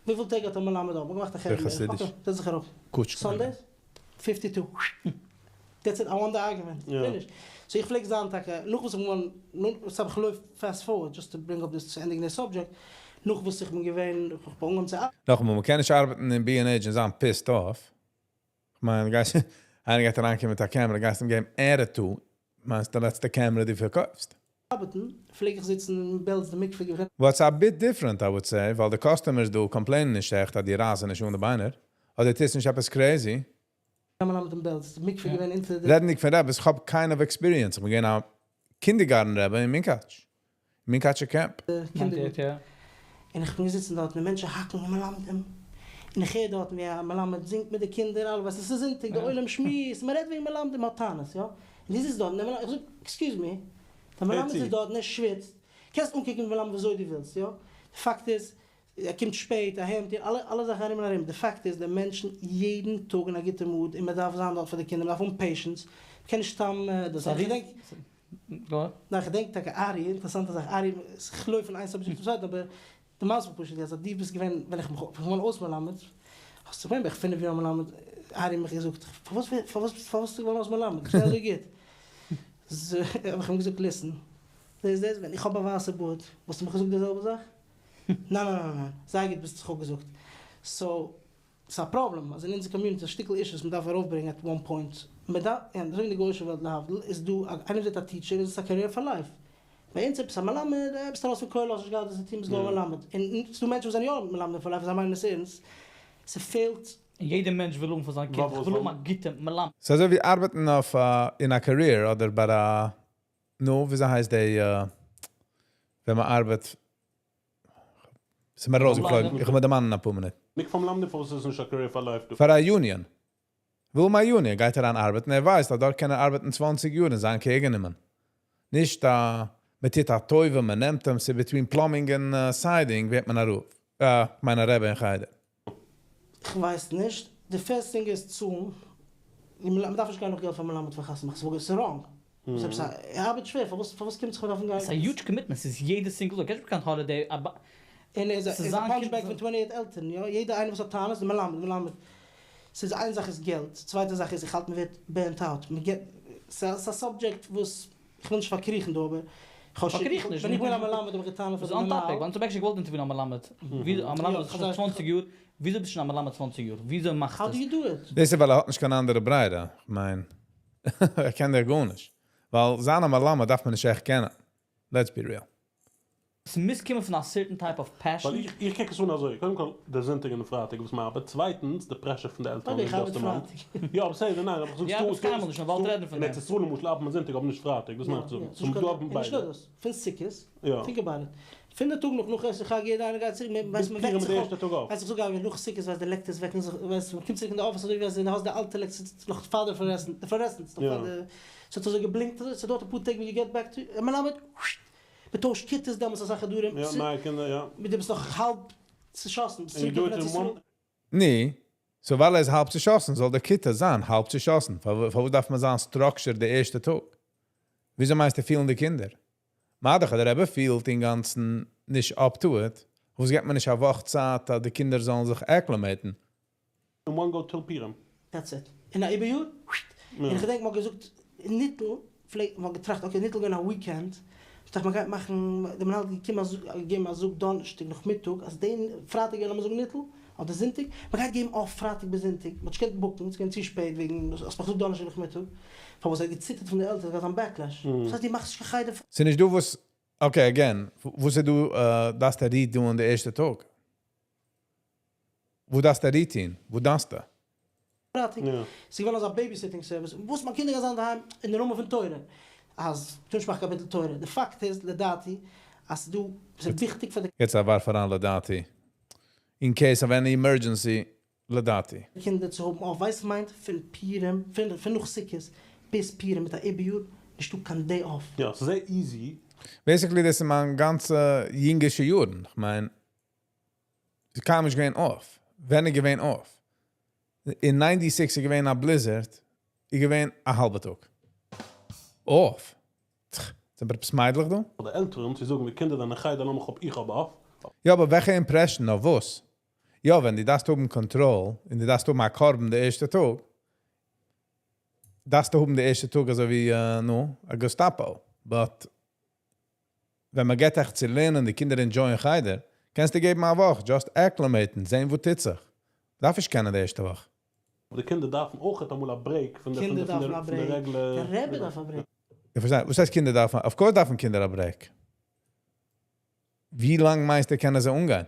Speaker 10: וויפיל טעג האט א מלמד off? מ'האט געמאכט א חשבון. Okay, זעץ זיך אראפ. Sundays? 52. That's it, I won the argument. Finish. So איך פלעג זיין טאקע, נאך וואס איך בין געווארן, וואס האב איך געלויפט fast forward, just to bring up this, צו ענדיגן די subject, נאך וואס איך בין געווען, איך האב אנגעהויבן צו ארבעטן.
Speaker 1: נאכאמאל, מען קען נישט ארבעטן אין B&H און זיין pissed off. איך מיין, גייסט, איינער גייט אריינקומען מיט א camera, גייסט אים געבן attitude, מיינסט די לעצטע camera די פארקויפסט.
Speaker 10: ארבעטן, פלעג איך זיצן אין בעלז די מקווה געווען.
Speaker 1: What's a bit different I would say, ווייל די customers דא complain ען נישט עכט אז די רייסן נישט אן די ביינער, אדער טוסט נישט עפעס crazy.
Speaker 10: א מלמד אין בעלז, די מקווה געווען אונטער די.
Speaker 1: רעדנדיג פון רעבעס, איך האב kind of experience, איך בין געווען א kindergarten רעבע אין מונקאטש, מונקאטשער camp.
Speaker 10: קינדערגארטן, און איך בין געזיצן דארט און די מענטשן האקן און מלמדים, און איך הער דארטן ווי א מלמד זינגט מיט די קינדער, אלע ווייסן ס'איז זונטאג, די עולם שמועסט, מ'רעדט וועגן מלמדים, מ'האט טענות, יא? און דו זיצסט דארט און דער מלמד, איך זאג, excuse me, דער מלמד זיצט דארט און ער שוויצט, קענסט אנקוקן די מלמד וויאזוי דו ווילסט, יא? די פאקט איז, ער קומט שפעט אהיים, טוהן אלע אלע זאכן ארום און ארום, די פאקט איז די מענטשן יעדן טאג אין א גוטע mood און מען דארף זיין דארט פאר די קינדער, מען דארף האבן patience, מען קען נישט סתם דאס, איך געדענק, ניין כ'געדענק טאקע ארי, אינטערעסאנטע זאך, ארי, כ'לויף פון איין subject צום צווייטן אבער די מעשה פשוט איז אז דו ביסט געווען ווען איך בין געווארן אויס מלמד, האסטו געווען בערך פינף יאר מלמד, ארי האט מיך געזאגט פארוואס פארוואס פארוואס ביסטו געווארן אויס מלמד, ביסט געווען אזוי גוט, האב איך אים געזאגט listen, דאס דאס ווען איך האב א ווייסע בארד וואלסטו מיך געזאגט די זעלבע זאך? ניין ניין ניין ניין, זייער גוט ביסט זיך אפגעזאגט. so, ס'איז א פראבלעם אז אין אונזער community איז א שטיקל issue וואס מ'דארף ארויפברענגען at one point. מ'דארף, און אזוי ווי אין די גוי'אישע וועלט להבדיל, איז דא א, איינער ווערט א teacher איז עס א career for life. ביי אונז עפעס א מלמד, אה, ביסט ארויס פון כולל האסט נישט געהאט וואס צו טון ביסט געווארן מלמד. און ס'דא מענטשן וואס זענען יא מלמדים for life און זיי מיינען עס ערנסט. ס'פעלט.
Speaker 12: און יעדער מענטש וויל האבן פאר זיין קינד, איך וויל האבן א גוטע מלמד.
Speaker 1: ס'איז אזוי ווי ארבעטן אויף אין א career אדער ביי א נו, וויאזוי הייסט די ווען מען ארבעט? ס'איז מיר ארויסגעפלויגן, איך וועל מיר דערמאנען אין אפאר מינוט.
Speaker 11: ניק פאר מלמדים פארוואס איז עס נישט א career for life דא?
Speaker 1: פאר א union. וויל מען א union גייט אריין ארבעטן, ער ווייסט אז דארט קען ער ארבעטן 20 יאר און זיין קעגנעמען. נישט א מען טוט א טובה, מען נעמט אים, ס'איז between plumbing און siding ווערט מען א רב, כ'מיין א רבי אין חדר.
Speaker 10: כ'ווייס נישט, די first thing איז צאלן, מ'דארף נישט גיין נאך געלט פאר מלמד פאר חתונה מאכן, ס'איז wrong, ער ארבעט שווער, פארוואס פארוואס קומט זיך מיר דארפן גיין?
Speaker 12: ס'איז א huge commitment, ס'איז יעדע single טאג, קענסט נישט קיין holiday,
Speaker 10: און ער איז א punch bag פון 28 עלטערן, יא, יעדער איינער וואס האט טענות, די מלמד, מלמד, ס'איז איין זאך איז געלט, צווייטע זאך איז איך האלט מ'ווערט burnt out, מ'געט, ס'איז א subject וואס איך וויל נישט פארקריכן דא אבער איך האב שוין, ווען איך בין א מלמד האב איך געטענה'ט פאר די מנהל.
Speaker 12: ס'איז on topic, ווייל אונז האבן actually געוואלט interview ען א מלמד, א מלמד וואס איז שוין 20 יאר, וויאזוי ביסטו שוין א מלמד 20 יאר? וויאזוי מאכסטו
Speaker 10: עס? How do you do it?
Speaker 1: דאס איז ווייל ער האט נישט קיין אנדערע ברירה, איך מיין, ער קען דאך גארנישט, ווייל זיין א מלמד דארף מען נישט עכט קענען, let's be real.
Speaker 12: ס'מוז קומען פון א certain type of passion.
Speaker 11: ווייל איך קוק עס אן אזוי, קודם כל די זונטאג און די פרייטאג וואס מ'ארבעט, צווייטענס די pressure פון די עלטערן וואס דו האסט דערמאנט. יא אבער בסדר, ניין אבער איך זאג ס'דא ס'דא אין ארץ ישראל למשל ארבעט מען זונטאג אבער נישט פרייטאג, דאס מיין איך צו זאגן. סאו מ'דא ארבעט מען ביידע.
Speaker 10: פון סוכות, think about it, פון די טאג נאך נאך אסרו חג יעדער איינער גייט צוריק, מען ווייסט מען וועקט זיך אויף, ווייסט איך זאג אייביג נאך סוכות ווייסט די לעקטערס וועקן זיך, ווייסט מען קומט צוריק אין די אפיס אזוי ווי אז דו האסט די אלטע לעקטערס נאך פאר די fluorescents, נאך פאר די, ס'האט אזוי געבלינקט אזוי, ס'דויערט אפאר טעג ווען you get back to, מלמד, מ'טוישט כיתות דעמאלטס אסאך חדרים,
Speaker 11: יא, נייע קינדער, יא.
Speaker 10: מיט דו ביסט נאך האלב צושאסן, ביסט צוריק געקומען ארץ ישראל.
Speaker 1: ני, so ווייל ער איז האלב צושאסן זאל די כיתה זיין האלב צושאסן, פארוואס דארף מען זיין structured די ערשטע טאג? וויאזוי מיינסטו פילן די קינדער? מה דאך אז דער רבי פילט אינגאנצן נישט up to it, וואס געבט מען נישט א וואך צייט אז די קינדער זאלן זיך acclimate ן?
Speaker 11: In one go till פורים.
Speaker 10: That's it. און א איבער יאר, און איך געדענק מ'האט געזאגט ניטל, פלעגט מ'האט געטראכט okay ניטל געווען א weekend, איך דאכט מ'גייט מאכן, די מנהל האט געקומען געגעבן א זאג דאנערשטאג נאכמיטאג אז דעם פרייטאג גייען לאמיר זאגן ניטל, אדער זונטאג, מ'גייט געבן off פרייטאג ביז זונטאג, מ'האט נישט געקענט book ן, ס'איז געווען צו שפעט וועגן האסט מיך געזאגט דאנערשטאג נאכמיטאג, פארוואס ער האט געציטערט פון די עלטערן ס'גייט זיין backlash, וואס הייסט דו מאכסט נישט קיין חדר פאר.
Speaker 1: ס'איז נישט דא וואס, okay again, וואס איז דא דארפסטו redo ען די ערשטע טאג? וואס דארפסטו redo ן? וואס דארפסטו?
Speaker 10: פרייטאג, ס'איז געווען אזא babysitting service, וואס מיין קינדער גייען זיין אינדערהיים אין די נאמען פון תורה, אז טו נישט מאכן קיין ביטול תורה, די פאקט איז לדעתי אז ס'איז דא, ס'איז וויכטיג פאר די.
Speaker 1: יעצט א ווארף אריין לדעתי, in case of any emergency, לדעתי.
Speaker 10: קינדער צו האבן off, ווייסט מיינט פון פורים, פון נאך סוכות ביז פורים מיט א איבער יאר, נישטא קיין day off.
Speaker 11: יא, ס'איז זייער easy.
Speaker 1: Basically דאס איז מיין גאנצע יונגישע יארן, כ'מיין ס'איז קיינמאל נישט געווען off. ווען איז געווען off? אין 96 איז געווען א blizzard, איז געווען א האלבע טאג. Off? זענען מיר עפעס מיידלעך דא?
Speaker 11: פאר די עלטערן צו זאגן די קינדער זענען אין חדר לאמיך אפ איך האב off.
Speaker 1: יא אבער וועלכע impression אויף וואס? יא ווען דו דארפסט האבן קאנטראל און דו דארפסט האבן א קרבן די ערשטע טאג, דארפסטו האבן די ערשטע טאג אזוי ווי נו, א געסטאפא, but ווען מען געט עכט צו לערנען די קינדער enjoy ען חדר, קענסטו געבן א וואך, just acclimate ן, זען וואס טוט זיך. דארף נישט קענען די ערשטע וואך.
Speaker 11: די קינדער דארפן אויך אמאל א break פון די
Speaker 10: קינדער דארפן א
Speaker 11: פון די
Speaker 10: break,
Speaker 11: רעגולער.
Speaker 10: דער רבי דארף א break.
Speaker 1: איך פארשטיי, וואס הייסט קינדער דארפן, of course דארפן קינדער א break. ווי לאנג מיינסטו קענען זיי אנגיין?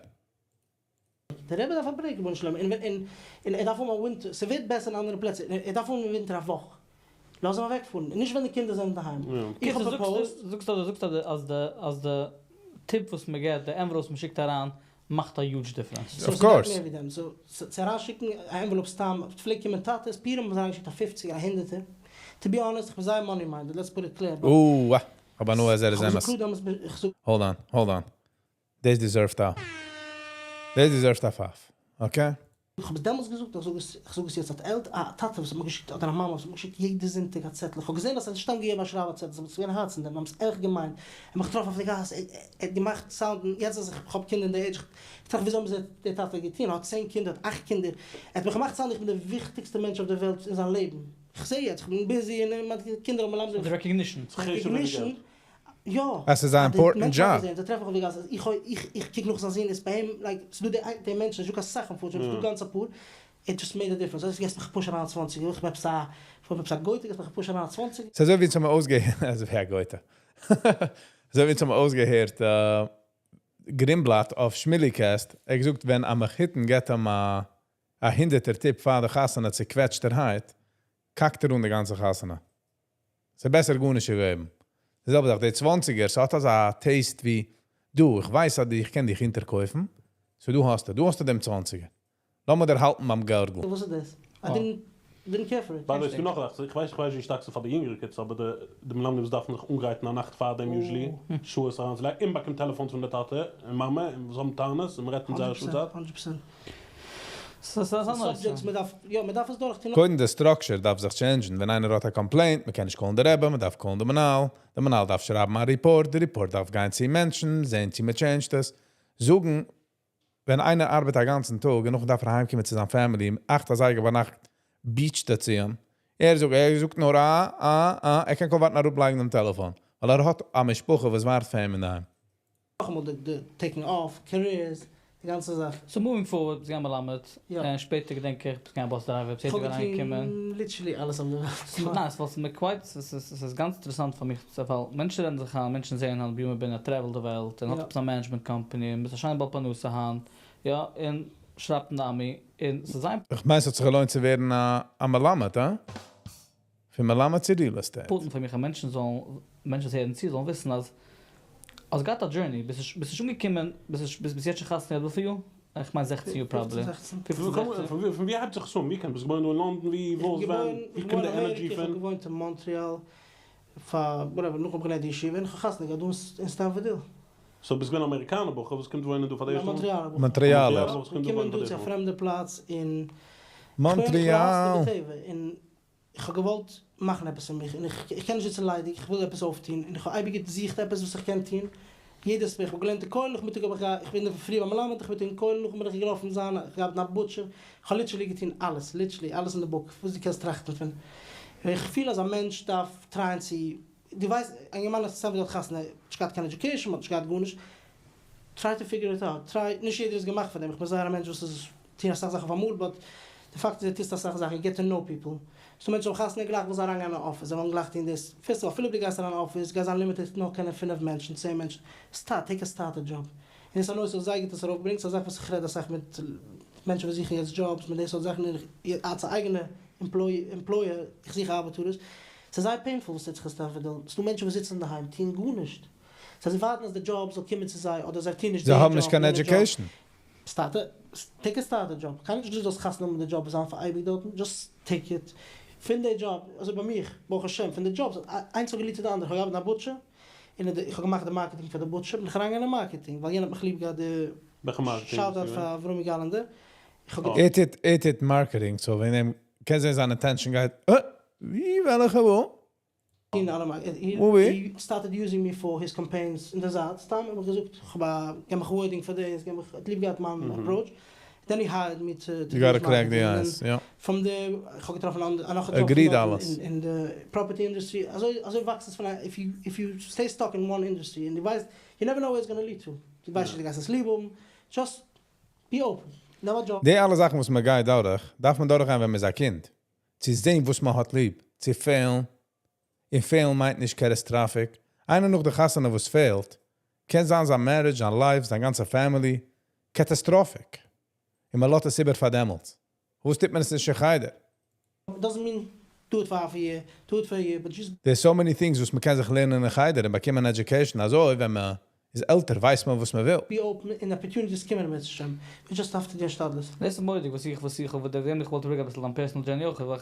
Speaker 10: דער רבי דארף א break, רבונו של עולם, און און און ער דארף האבן א ווינטער, ס'ווערט בעסער אין אנדערע פלעצער, ער דארף האבן אין ווינטער א וואך, לאז אים אוועקפארן, נישט ווען די קינדער זענען אינדערהיים. איך האב proposed.
Speaker 12: זאגסט אז זאגסט אז די אז די טיפ וואס מען געבט, די envelope וואס מען שיקט אריין, מאכט א huge difference.
Speaker 10: So
Speaker 1: Of
Speaker 10: ס'גייט
Speaker 1: course.
Speaker 10: מער ווי דעם, so צו אריינשיקן א envelope סתם, פלעגט קומען טאטעס, פורים האבן זיי אריינגעשיקט א פופציגער, א הונדערטער, to be honest, איך בין זייער money minded, let's put it clear, but.
Speaker 1: אוה, כ'האב הנאה אז ער איז
Speaker 10: כ'האב
Speaker 1: אמת.
Speaker 10: געזאגט קלאר דעמאלטס, איך זאג.
Speaker 1: Hold on, hold on. דאס deserve ט א. דאס deserve ט א פייף. Okay?
Speaker 10: איך האב עס דעמאלטס געזאגט, איך זאג עס, איך זאג עס יעצט, האט עלט א טאטע וואס האט מיר געשיקט, אדער א מאמע וואס האט מיר געשיקט יעדע זונטאג א צעטל, איך האב געזען אז ער האט נישט סתם געגעבן א שרייב א צעטל, עס איז געווען הארץ אין דעם, זיי האבן עס עכט געמיינט, ער האט מיך געטראפן אויף די גאס, ער האט געמאכט סאונדן, יעצט אז איך האב קינדער אין די עידזש, איך טראכט וויאזוי האבן זיי דער טאטע געטון, ער האט צען קינדער, האט אכט קינדער, ער האט מיך געמאכט sound ן איך בין דער וויכטיגסטער מענטש אויף דער וועלט אין זיין לעבן, איך זע יעצט, איך בין busy און מיינע קינדער האבן מלמדים.
Speaker 12: די recognition.
Speaker 10: Recognition. יא!
Speaker 1: עס איז א important job.
Speaker 10: זיי טרעפן מיך אויף די גאס אז איך איך איך קוק נאך זיין זון איז ביי אים like ס'דא די די מענטשן נישטא קיין סאך unfortunately ס'דא גאנץ אפאר it just made a difference אזוי געסט מיך א push אריין א צוואנציגער איך בין עפעס א איך בין עפעס א גויטע געסט מיך א push אריין א צוואנציגער.
Speaker 1: ס'אזוי ווי אונז האבן אויסגעהערט אזוי ווי א גויטע. אזוי ווי אונז האבן אויסגעהערט גרינבלאט אויף שמיליקעסט, ער האט געזאגט ווען א מחותן געט אים א א הונדערטער tip פאר די חתונה צוקוועטשטערהייט, קאקט ער אן די גאנצע חתונה. ס'איז בעסער גארנישט צו געבן. די זעלבע זאך די צוואנציגער, ס'האט אזא taste ווי, דו, איך ווייס אז איך קען דיך אונטערקויפן, so דא האסטו, דא האסטו דעם צוואנציגער. לאמיר דיר האלטן ביים גארגל.
Speaker 10: וואס איז דאס? I didn't care for it.
Speaker 11: By the way, ס'דא נאך א זאך, איך ווייס איך ווייס נישט ווי שטארק ס'איז פאר די יונגערע kids, אבער די די מלמדים וואס דארפן זיך אנגרייטן א נאכט פארדעם usually, שעות אריינצולייגן, און באקומט טעלעפאנס פון די טאטע און מאמע און וואס האבן טענות און מ'רעדט מיט זיי א שעה צייט.
Speaker 10: הונדערט פראצענט.
Speaker 12: ס'איז א נושא.
Speaker 10: Subjects מ'דארף, יא מ'דארף עס דורכטון.
Speaker 1: קודם די structure דארף זיך change ן, ווען איינער האט א complaint, מ'קען נישט call ן די רבי, מ'דארף call ן די מנהל, די מנהל דארף שרייבן א report, די report דארף גיין צו מענטשן, זען צו מ'טשעינדזשט עס, זאגן, ווען איינער ארבעט א גאנצן טאג און נאכדעם דארף ער אהיימקומען צו זיין family אכט אזייגער ביינאכט ביטשט ער צו אים, ער זאגט ער זאגט נאר א א א, ער קען קוים ווארטן אראפלייגן דעם טעלעפאן, ווייל ער האט א משפחה וואס ווארט פאר אים אינדערהיים.
Speaker 10: נאכאמאל די די taking off, careers, די גאנצע זאך.
Speaker 12: So moving forward ביסט געווען מלמד, און שפעטער געדענק איך ביסט געווען bus driver, ביסט יעדע אריינגעקומען.
Speaker 10: כ'האב געטון literally אלעס אויף די וועלט.
Speaker 12: ניין, ס'ווייל ס'איז מיר quite, ס'איז גאנץ אינטערעסאנט פאר מיך, ווייל מענטשן רעדן זיך איין, מענטשן זעען היינט בנימין בן ער travel ט די וועלט, און האט עפעס א management company, און ביסט א שיינע בעל פרנסה היינט, יא, און שרייבט אין די עמי, און ס'איז זייער.
Speaker 1: כ'מיין ס'האט זיך געלוינט צו ווערן א מלמד, הא? פון מלמד צו real estate.
Speaker 12: important פאר מיך אז מענטשן זאלן, מענטשן וואס הערן צו זאלן וויסן אז האסט געהאט א journey, ביסט נישט ביסט נישט אנגעקומען, ביסט נישט ביסט יעצט שוין חתונה געהאט וויפיל יאר? איך מיין זעכצן יאר probably.
Speaker 10: פופצן
Speaker 12: פופצן זעכצן.
Speaker 11: פון ווי הייבט זיך עס אן? ווי קומט? ביסט געבוירן דא אין לאנדאן? ווי וואס ווען? ווי קומט די energy פון?
Speaker 10: איך האב געוואוינט אין מאנטריאל פאר whatever, נאכן האב איך געלערנט אין ישיבה און איך האב חתונה געהאט דא אין סטעמפארד היל.
Speaker 11: So ביסט געווען א אמעריקאנער בחור וואס קומט וואוינען דא פאר די ערשטע מאל?
Speaker 10: מאנטריאלער בחור.
Speaker 1: מאנטריאלער.
Speaker 11: וואס קומט דא וואוינען
Speaker 10: געקומען דא צו א פרעמדע פלאץ און
Speaker 1: מאנטריאל.
Speaker 10: און איך האב געוואלט מאכן עפעס פון מיך, און איך איך קען נישט זיצן ליידיג, איך וויל עפעס אויפטון, און איך האב אייביג געזוכט עפעס וואס איך קען טון, יעדעס מאל, איך האב געלערנט אין כולל, נאכמיטאג האב איך גע, איך בין פרי ביים מלמד, איך בין אין כולל, נאכדעם בין איך געלאפן זיין, איך געארבעט אין א butcher, איך האב literally געטון אלעס, literally אלעס אין די book, וואס דו קענסט טראכטן פון, און איך פיל אז א מענטש דארף try ען צו, דו ווייסט, א אינגערמאן האט סתם געהאט חתונה, נישט געהאט קיין education, מ'האט נישט געהאט גארנישט, try to figure it out, try, נישט יעדער איז געמאכט פאר דעם, איך בין זייער א מענטש וואס איז טון אסאך זאכן אויף אמאל, but די פאקט איז דו טוסט אסאך זאכן, get to know people, ס'דא מענטשן וואס האבן חתונה גלייך ווילן זיי אריינגיין אין אפיס, זיי ווילן גלייך טון דאס, first of all אפילו אויב דו גייסט אריין אין אפיס גייסט זיין limited נאר קענען פינף מענטשן, צען מענטשן, start, take a starter job, און דאס איז א נושא וואס זייער גוט עס ארויפברענגט, ס'איז א זאך וואס איך רעד אסאך מיט מענטשן וואס זוכן יעצט jobs מיט די סארט זאכן, און איך אלס א אייגענע employer, איך זוך ארבעטארערס, ס'איז זייער painful וואס טוט זיך אין סטעמפארד היל, ס'דא מענטשן וואס זיצן אינדערהיים טוען גארנישט. זיי ווארטן אז די דזשאב זאל קומען צו זיי, אדער זיי טוען נישט
Speaker 1: זיי
Speaker 10: די
Speaker 1: האבן נישט
Speaker 10: דזשאב,
Speaker 1: קיין
Speaker 10: יענע דזשאב.
Speaker 1: education.
Speaker 10: Start a, take a starter job, קיינער האט נישט געזאגט זאלסט חתונה האבן מיט די דזשאב און זיין פאר אייביג דארטן, just take it. פון די דזשאב, אזוי ביי מיך, ברוך השם, פון די דזשאבס, איינס האט גע lead ט צו די אנדערע, איך האב געארבעט אין א butcher, און איך האב געמאכט די marketing פאר די butcher, בין איך אריינגעגאנגען אין marketing, ווייל יענער האט מיך ליב געהאט די
Speaker 11: וועלכע marketing
Speaker 10: shout out
Speaker 11: ביסטו געווען?
Speaker 10: פאר אברומי גאלענדער, איך האב
Speaker 1: ער טוט ער טוט marketing, so ווען אים קען זיין זיין attention גייט אה! ווי וועלכע וואו?
Speaker 10: טון אלע מאל, he started using me for his campaigns אין די זייט, סתם האב איך געזאגט כ'האב א, געב מיך wording פאר דאס, געב מיך, האט ליב געהאט מיין approach, then he hired me to
Speaker 1: You gotta crack the ice, יא.
Speaker 10: From there, איך האב געטראפן אנדערע, נאך געטראפן
Speaker 1: Agreed אלעס.
Speaker 10: אין די property industry, אזוי אזוי וואקסט עס פון א, if you if you stay stuck in one industry און דו ווייסט, you never know where it's gonna lead to, דו ווייסט נישט דו גייסט עס ליב האבן, just be open, נעם א דזשאב.
Speaker 1: די אלע זאכן וואס מען גייט דורך, דארף מען דורכגיין ווען מען איז א קינד. צו זען וואס מען האט ליב, צו fail ן. און fail ן מיינט נישט catastrophic. איינער נאך די חתונה וואס fail ט, קען זיין זיין marriage, זיין life, זיין גאנצע family, catastrophic. און מען לאזט עס איבער פאר דעמאלטס. וואס טוט מען עס נישט אין חדר?
Speaker 10: Doesn't mean do it for half a year, do it for a year, but just
Speaker 1: There's so many things וואס מען קען זיך לערנען אין חדר און באקומען education. אזוי ווען מען איז עלטער ווייסט מען וואס מען וויל.
Speaker 10: be open און opportunities קומען אם ירצה השם. You just have to do השתדלות.
Speaker 12: דאס איז מורא'דיג וואס איך וואס איך האב דער איך וואלט אביסל דיין personal journey אויך ווייל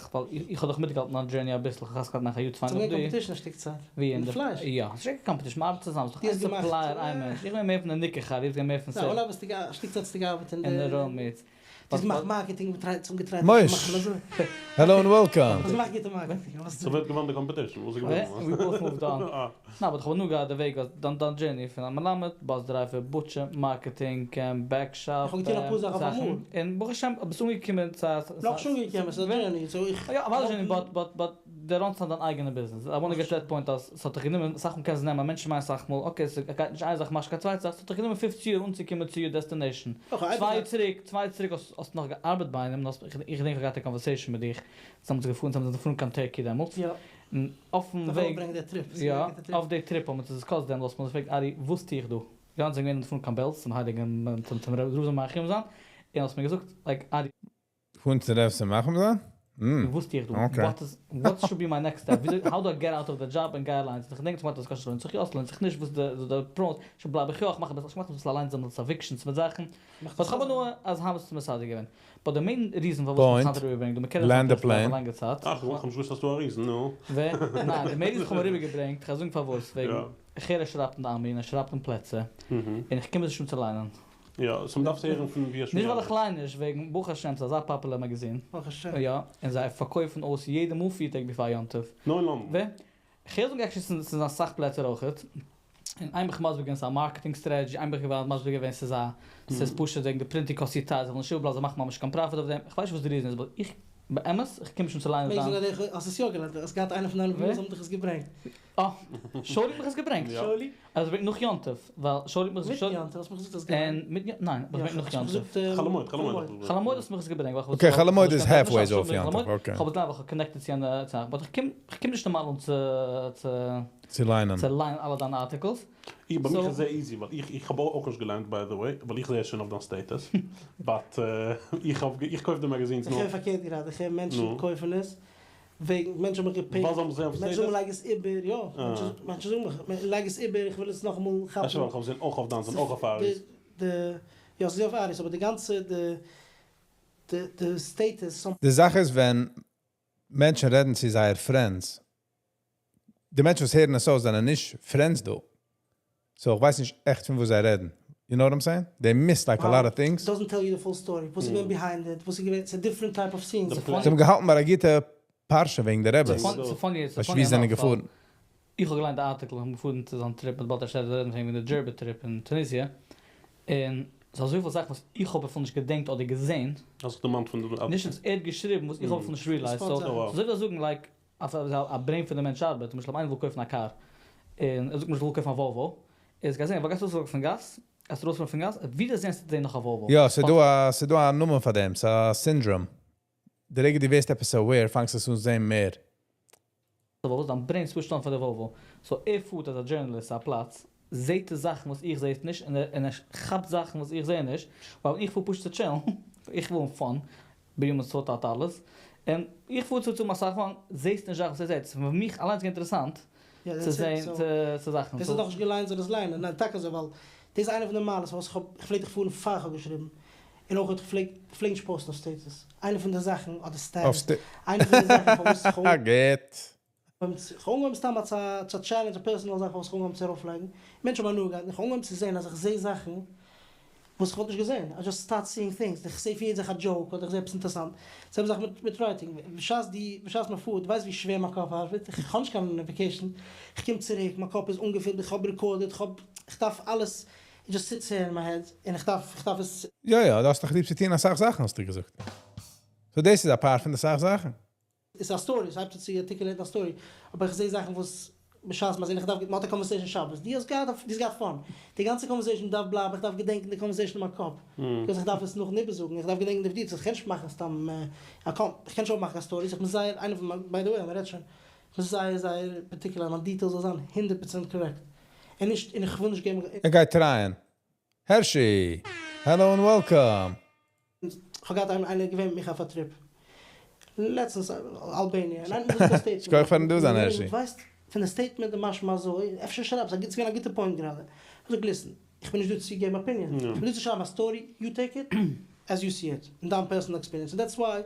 Speaker 12: איך האב דאך מיטגעהאלטן דיין journey אביסל איך האב געהאט נאך א יאר צוויי
Speaker 10: נאך די competition א שטיק צייט.
Speaker 12: ווי אין די פלייש? יא, ס'איז נישט קיין competition, מ'ארבעט צוזאם, ס'איז דאך איין supplier איין מענטש, איך בין מער פון די ניקח, איך בין מער פון
Speaker 10: sales. יא, אולי ביסטו א שטיק צייט האסטו געארבעט אין
Speaker 12: די raw meat.
Speaker 10: דו האסט געמאכט marketing, מ'טרייט צום געטרייט
Speaker 1: צו מאכן אזוי. Hello and welcome.
Speaker 10: האסט געמאכט גוטע marketing.
Speaker 11: סאו ווער האט געוואנען די competition? וואס איז געווארן?
Speaker 12: We both moved on. ניין but איך האב נאר געהאט די וועג אז דיין דיין journey פון א מלמד, bus driver, butcher, marketing, back shop,
Speaker 10: איך האב געטון אפאר זאכן אויף אמאל.
Speaker 12: און ברוך השם ביסט אנגעקומען צו א.
Speaker 10: נאך נישט אנגעקומען, ס'איז א journey, so איך.
Speaker 12: יא אוודאי journey but but but דו run סט דיין אייגענע business, I wanna get to that point אז ס'האט דיך גענומען, אסאך מאל קענסט נעמען, מענטשן מיינען אסאך מאל, okay ס'גייט נישט איין זאך מאכט קיין צווייטע זאך, ס'האט דיך גענומען פופצן יאר אנצוקומען צו your destination, צוויי יאר צוריק, צוויי יאר צוריק האסט נאך געארבעט ביי איינעם, איך געדענק איך האב געהאט א conversation מיט דיך, זיי האבן געפארן, זיי זענען געפארן קיין Turkey דעמאלטס, און אויפן וועג, יא, אויף די trip האבן מיר discussed דעמאלטס, האסט מיר געפרעגט ארי וואס טו איך דא? יא אונז זענען געווען געפארן קיין בעלז צום הייליגן צום רב זאל מרחם זיין, און האסט מיר געזאגט like ארי.
Speaker 1: פארן צו רב זאל מרחם זיין?
Speaker 12: וואס טו איך דא? What is what should be my next step? וויאזוי how do I get out of the job און גיי אליינס? איך געדענק צו מיין ס'לוינט זיך יא ס'לוינט זיך נישט וואס די די pros שוין בלייב איך יא איך מאך אביסל איך מאך אביסל אליינס דעמאלטס evictions מיט זאכן but כ'האב הנאה אז היינט ביסטו מסדר געווען but די main reason פארוואס כ'האב עס היינט אריבערגעברענגט דא מ'קען עס נאך א לאנגע צייט.
Speaker 11: אך, כ'האב נישט געוואוסט אז ס'דא א reason, נו.
Speaker 12: ווער? ניין, די main reason כ'האב אריבערגעברענגט, כ'גיי זאגן פארוואס, וועגן איך הער ער שרייבט אין די עמי און ער שרייבט אין פלעצער, און איך קום עס נישט אן צו ליינען.
Speaker 11: יא, so מ'דארף עס הערן פון ווי ער
Speaker 12: נישט ווייל
Speaker 11: שרייבט.
Speaker 12: איך ליין נישט, וועגן ברוך השם ס'איז אזא popular magazine.
Speaker 10: ברוך השם.
Speaker 12: יא, און זיי פארקויפן אויס יעדע מאל פיר טעג before יום טוב.
Speaker 11: נאר אין לאנדאן.
Speaker 12: ווער? כ'הער זאגן actually ס'איז אין אסאך פלעצער אויכעט. און איין בין איך מסביר געווען ס'איז א marketing strategy, איין בין איך געווען מסביר געווען ס'איז א ס'איז פשוט וועגן די printing קאסט צו טייער זיי ווילן נישט איבערבלייבן זיי מאכן ממש קיין profit אויף דעם, איך ווייס נישט וואס די reason איז but איך באמת איך קום נישט אן צו ליינען
Speaker 10: מעגסט
Speaker 12: דיין.
Speaker 10: זאגן אז דו האסט עס יא געליינט, האסט געהאט איינער פון דיינע viewers האבן דיך עס געברענגט.
Speaker 12: אה, שאולי האט מיך עס געברענגט.
Speaker 10: שאולי?
Speaker 12: ער האט עס געברענגט נאך יום טוב, ווייל שאולי האט מיך עס
Speaker 10: מיטן יום טוב האסט מיך געזאגט אז געליינט.
Speaker 12: מיטן יום ניין, איך מיין נאך יום טוב.
Speaker 11: חול המועד, חול המועד האט ער עס געברענגט.
Speaker 12: חול המועד האסטו מיך עס געברענגט, ווייל
Speaker 1: okay, חול המועד איז halfway אויף יום טוב, okay.
Speaker 12: כ'האב עס געליינט ווייל כ'האב connected צו יענע זאך, but איך קום, איך קום נישט נארמאל אן צו, צו.
Speaker 1: צו ליינען.
Speaker 12: צו ליינען אלע דיינע articles.
Speaker 11: איך, ביי מיך איז זייער easy, ווייל איך, איך האב אויך נישט געליינט by the way, ווייל איך זע עס שוין אויף דיין status, but איך האב, איך קויף די magazines
Speaker 10: איך
Speaker 11: נאר.
Speaker 10: הער פארקערט גראדע, איך הער מענטשן קויפן עס, וועגן מענטשן האבן מיך גע ping ט,
Speaker 11: ווייל זיי האבן געזען אויפן
Speaker 10: מענטשן זאגן
Speaker 11: status?
Speaker 10: לייג עס איבער, יא, מענטשן זאגן מיך, לייג עס איבער, איך וויל עס נאכאמאל כאפן.
Speaker 11: אפשר ווייל איך האב געזען אויך אויף דיינס און אויך אויף ארי'ס.
Speaker 10: די, יא ס'איז אויף ארי'ס, אבער די גאנצע די, די, די status.
Speaker 1: די זאך איז ווען מענטשן רעדן צו זייער friends, די מענטשן וואס הערן עס אויס זענען נישט friends דא, so איך ווייס נישט עכט פון וואס זיי רעדן, you know what I'm saying? They miss like a lot of things.
Speaker 10: Doesn't tell you the full story, וואס איז געווען behind it, וואס איז געווען, ס'איז different type of scenes.
Speaker 12: זיי
Speaker 1: האבן געהאלטן ביי א גוטע פרשה וועגן די רעבעס.
Speaker 12: ס'איז
Speaker 1: ווי זענען געפארן.
Speaker 12: איך האב געליינט די article, איך בין געפארן צו זיין trip מיט באלד אפשר רעדן וועגן די דזשערבע trip אין טוניסיע, און ס'איז אזויפיל זאכן וואס איך האב אפילו נישט געדענקט אדער געזען.
Speaker 11: האסט זיך דערמאנט פון די article?
Speaker 12: נישט וואס ער האט געשריבן וואס איך האב אפילו נישט realized, so אזוי ווי זיי זאגן like א brain פון די מענטש ארבעט, למשל אויב איינער וויל קויפן א קאר, און ער זאגט מיר איך וויל קויפן א וואלווא, איז גיי זען, ווייל גייסט ארויס פון גאס, גייסט ארויס פון גאס, ווי דו זעסט זען נאך א וואלווא.
Speaker 1: יא, ס'דא א, ס'דא א נאמען פאר דעם, ס'איז א syndrome. די רגע דו ווערסט עפעס aware, פאנגסטו עס אן זען מער.
Speaker 12: וואס דיין brain switch ט אן פאר די וואלווא. So ער פארט as א journalist צו א פלאץ, זעט ער זאכן וואס איך זע עס נישט, און ער כאפט זאכן וואס איך זע נישט, ווייל איך פאר פשוט צו chill ן, איך וויל האבן fun, בנימין sort out אלעס, און איך פאר צו צום אסאך מאל, זעסט נישט זאכן וואס ער זעט, ס'איז פאר מיך אליינס געווען אינטערעסאנט צו זען צו זאכן.
Speaker 10: ווער ס'האט נאכנישט געליינט זאל עס ליינען, ניין טאקע אזוי ווייל דאס איז איינע פון די מעלות פארוואס איך האב, איך פלעג דאך פארן פאר איך האב געשריבן, און אויך איך פלעג, איך פלעג נישט post ן אויף status, איינע פון די זאכן, אדער status, איינע פון די זאכן פארוואס איך האב.
Speaker 1: גוט.
Speaker 10: איך האב אנגעהויבן סתם אלס א challenge א personal זאך פארוואס איך האב אנגעהויבן צו ארויפלייגן, מענטשן האבן הנאה געהאט, און איך האב אנגעהויבן צו זען אז איך זע זאכן וואס איך וואלט נישט געזען, I just start seeing things, איך זע פון יעדע זאך א joke אדער איך זע עפעס אינטערעסאנט, זעלבע זאך מיט writing, בשעת די בשעת מען פארט, דו ווייסט ווי שווער מיין קאפ ארבעט, איך האב נישט קיין vacation, איך קום צוריק, מיין קאפ איז אנגעפילט, איך האב recorded, איך האב, איך דארף אלעס, it just sits here in my head, און איך דארף, איך דארף עס.
Speaker 1: יא יא, דו האסט דאך ליב צו טון אסאך זאכן האסטו געזאגט. So דאס איז א פאר פון די סאך זאכן.
Speaker 10: עס איז א story, עס הייבט זיך צו articulate ן א story, אבער איך זעה זאכן וואס בשעת מען זעהן, איך דארף, מען האט א conversation שבת, דו האסט געהאט, דו האסט געהאט fun, די גאנצע conversation דארף בלייבן, איך דארף געדענקן די conversation אין מיין קאפ, because איך דארף עס נאכן איבערזאגן, איך דארף געדענקן די details, איך קען נישט מאכן סתם א קאמ, איך קען נישט אויפמאכן קיין stories, איך בין זייער, איינער פון מיין, by the way, מען רעדט שוין. כ'בין זייער זייער particular מיין details זאל זיין 100% correct. און נישט, און איך וויל נישט געבן.
Speaker 1: ער גייט try ען. Hershey, hello and welcome.
Speaker 10: כ'האב געהאט איינער געווען מיט מיך אויף א trip. לעצטנס Albania. און איינער האט געזאגט א statement.
Speaker 1: שכוח פארן דא זיין Hershey.
Speaker 10: ווייסט, פון די statement איז משמע אזוי, אפשר שרייב, ס'איז געווען א גוטע point גראדע. איך זאג listen, איך בין נישט דא צו געבן opinion. איך בין דא צו שרייבן א story, you take it as you see it, אין דיין personal experience. And that's why.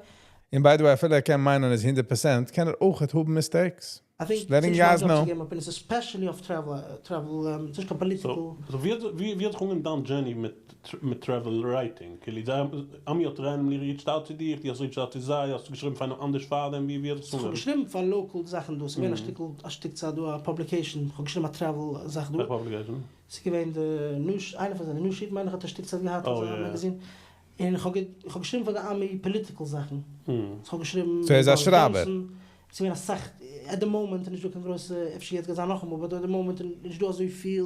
Speaker 1: און by the way, אפילו ער קען מיינען איז 100%, קען ער אויך האבן mistakes.
Speaker 10: I think
Speaker 1: Letting you guys know.
Speaker 10: געבן opinions, especially of travel, ס'איז נישט קיין political.
Speaker 11: So ווי האט זיך אנגעהויבן דיין journey מיט travel writing? כאילו זיי עמי האט randomly reached out צו דיר, דו האסט reached out צו זיי, האסטו געשריבן פאר איינעם אנדערש פארדעם, ווי האט זיך עס
Speaker 10: כ'האב
Speaker 11: אנגעהויבן?
Speaker 10: געשריבן פאר local זאכן דא, ס'איז געווען א שטיקל, א שטיק צייט דא א publication, כ'האב געשריבן א travel זאך דא.
Speaker 11: וועלכע publication?
Speaker 10: ס'איז געווען די New, איינע פון זיי, די New Sheet מיין איך האט א שטיק צייט געהאט אזא magazine. און איך האב איך האב געשריבן פאר די עמי political זאכן. איך האב געשריבן.
Speaker 1: So ער איז א שרייבער.
Speaker 10: ס'איז געווען אסאך, at the moment איז נישטא קיין גרויסע, אפשר יעצט גייט זיין נאכאמאל, but at the moment איז נישטא אזויפיל,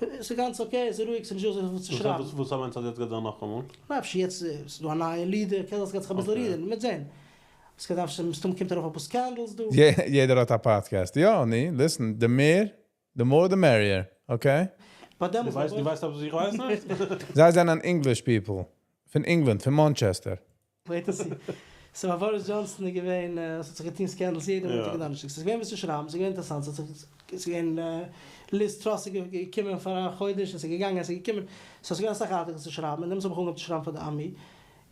Speaker 10: ס'איז גאנץ okay, ס'איז רואיג, ס'איז נישטא אזויפיל וואס צו שרייבן.
Speaker 11: וואס מיינסטו אז יעצט גייט זיין נאכאמאל?
Speaker 10: ניין, אפשר יעצט ס'איז דא א נייע leader, קען זיין ס'גייט זיך אביסל רירן, מ'וועט זען. ס'גייט אפשר, מסתם קומט ארויף אפאר scandals דא.
Speaker 1: יעדער האט א podcast. יא, ני, listen, the מער, the more the merrier, okay?
Speaker 10: But
Speaker 11: דו ווייסט, דו ווייסט אבער איך ווייס נישט?
Speaker 1: זיי זענען English people. פון England, פון Manchester.
Speaker 10: Wait and see. So Boris Johnson איז געווען, עס האט זיך געטון scandals יעדע מאנטאג און דאנערשטאג. ס'איז געווען וואס צו שרייבן, ס'איז געווען אינטערעסאנט, ס'האט זיך, ס'איז געווען Liz Truss איז געקומען פאר א חודש און ס'איז געגאנגען, ס'איז געקומען, so ס'איז געווען אסאך articles צו שרייבן, און דעמאלטס האב איך אנגעהויבן צו שרייבן פאר די עמי,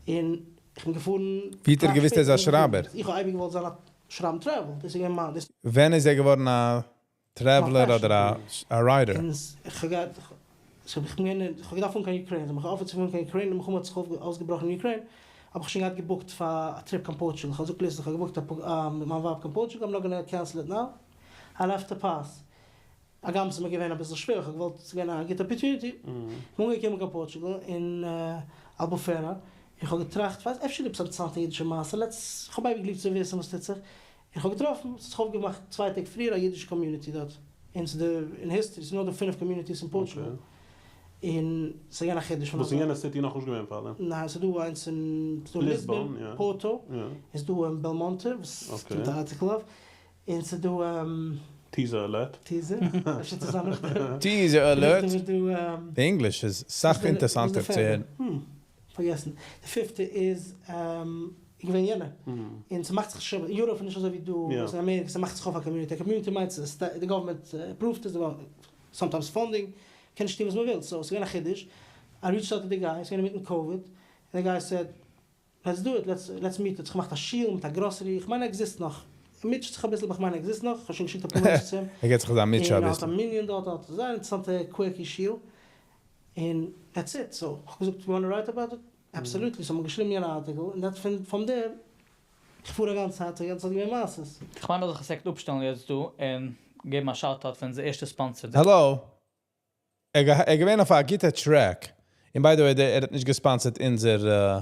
Speaker 10: און איך בין געפארן.
Speaker 1: ווי האט ער געוואוסט ער איז א שרייבער?
Speaker 10: איך האב אייביג געוואלט זיין א שרייבן travel, דאס איז געווען מיין, דאס.
Speaker 1: ווען איז ער געווארן א traveler אדער א writer?
Speaker 10: און איך האב געהאט, איך בין געווען, איך האב געדארפט פארן קיין Ukraine, זיי האבן מיך גע offer ט צו פארן קיין Ukraine, די מלחמה האט זיך אויסגעבראכן אין Ukraine, האב איך שוין געהאט גע booked פאר א trip קיין Portugal, איך האב געזאגט listen, איך האב גע booked א מיט מיין ווייב קיין Portugal, I'm not gonna cancel it now, I'll have to pass. הגם ס'איז מיר געווען אביסל שווער, איך האב געוואלט, ס'איז געווען א גוטע opportunity, כ'בין אנגעקומען קיין Portugal אין Albufeira, און כ'האב געטראכט, ווייסט, אפשר איז דא עפעס א אינטערעסאנטע אידישע מעשה, let's, כ'האב אייביג ליב צו וויסן וואס טוט זיך, און כ'האב געטראפן, ס'האט זיך אויפגעמאכט 2 טעג פריער א אידישע community דארט, און ס'איז די, אין history, ס'איז נאר דא פינף communities אין Portugal, און ס'איז געווען א חידוש פון
Speaker 11: וואס אין יענע city נאכנישט געווען פארדעם?
Speaker 10: ניין, ס'איז דא איינס אין, ס'איז דא Lisbon, Porto, איז דא אין Belmonte, וואס קומט א article אויף, און ס'איז דא.
Speaker 11: Teaser alert.
Speaker 10: Teaser, אפשר צו זיין נאכדעם.
Speaker 1: Teaser alert. די English איז סאך אינטערעסאנטער צו הערן.
Speaker 10: פארגעסן. די פיפטע איז געווען יענע. און ס'מאכט זיך שוין, אין Europe איז נישט אזוי ווי דא, אין אמעריקע, ס'מאכט זיך אויף א community. א community מיינט די government approved עס, sometimes funding, קען נישט טון וואס מ'וויל. So ס'איז געווען א חידוש. I reached out to the guy, ס'איז געווען אינמיטן COVID, און די guy said, let's do it, let's meet. האט זיך געמאכט א שול מיט א grocery, איך מיין ער exist נאך. ער מוטשעט זיך אביסל, אבער איך מיין ער exist נאך, איך האב שוין געשיקט אפאר מענטשן צו אים.
Speaker 1: ער געט זיך אזא מוטשע
Speaker 10: און ער
Speaker 1: אביסל.
Speaker 10: האט א מנין דארט, ער האט זייער אינטערעסאנטע quirky שול. און that's it. So, איך האב געזאגט, you wanna write about it? Absolutely. So, מ'האט געשריבן יענע article, און that from there, איך פאר א גאנצע צייט, די גאנצע צייט געווען מעשות.
Speaker 12: איך מיין אז איך זאל אפשטעלן יעצט דא און געבן א shout out פון אונזער ערשטע sponsor.
Speaker 1: Hello. ער געווען אויף א גוטע track. און by the way, ער האט נישט גע sponsored אונזער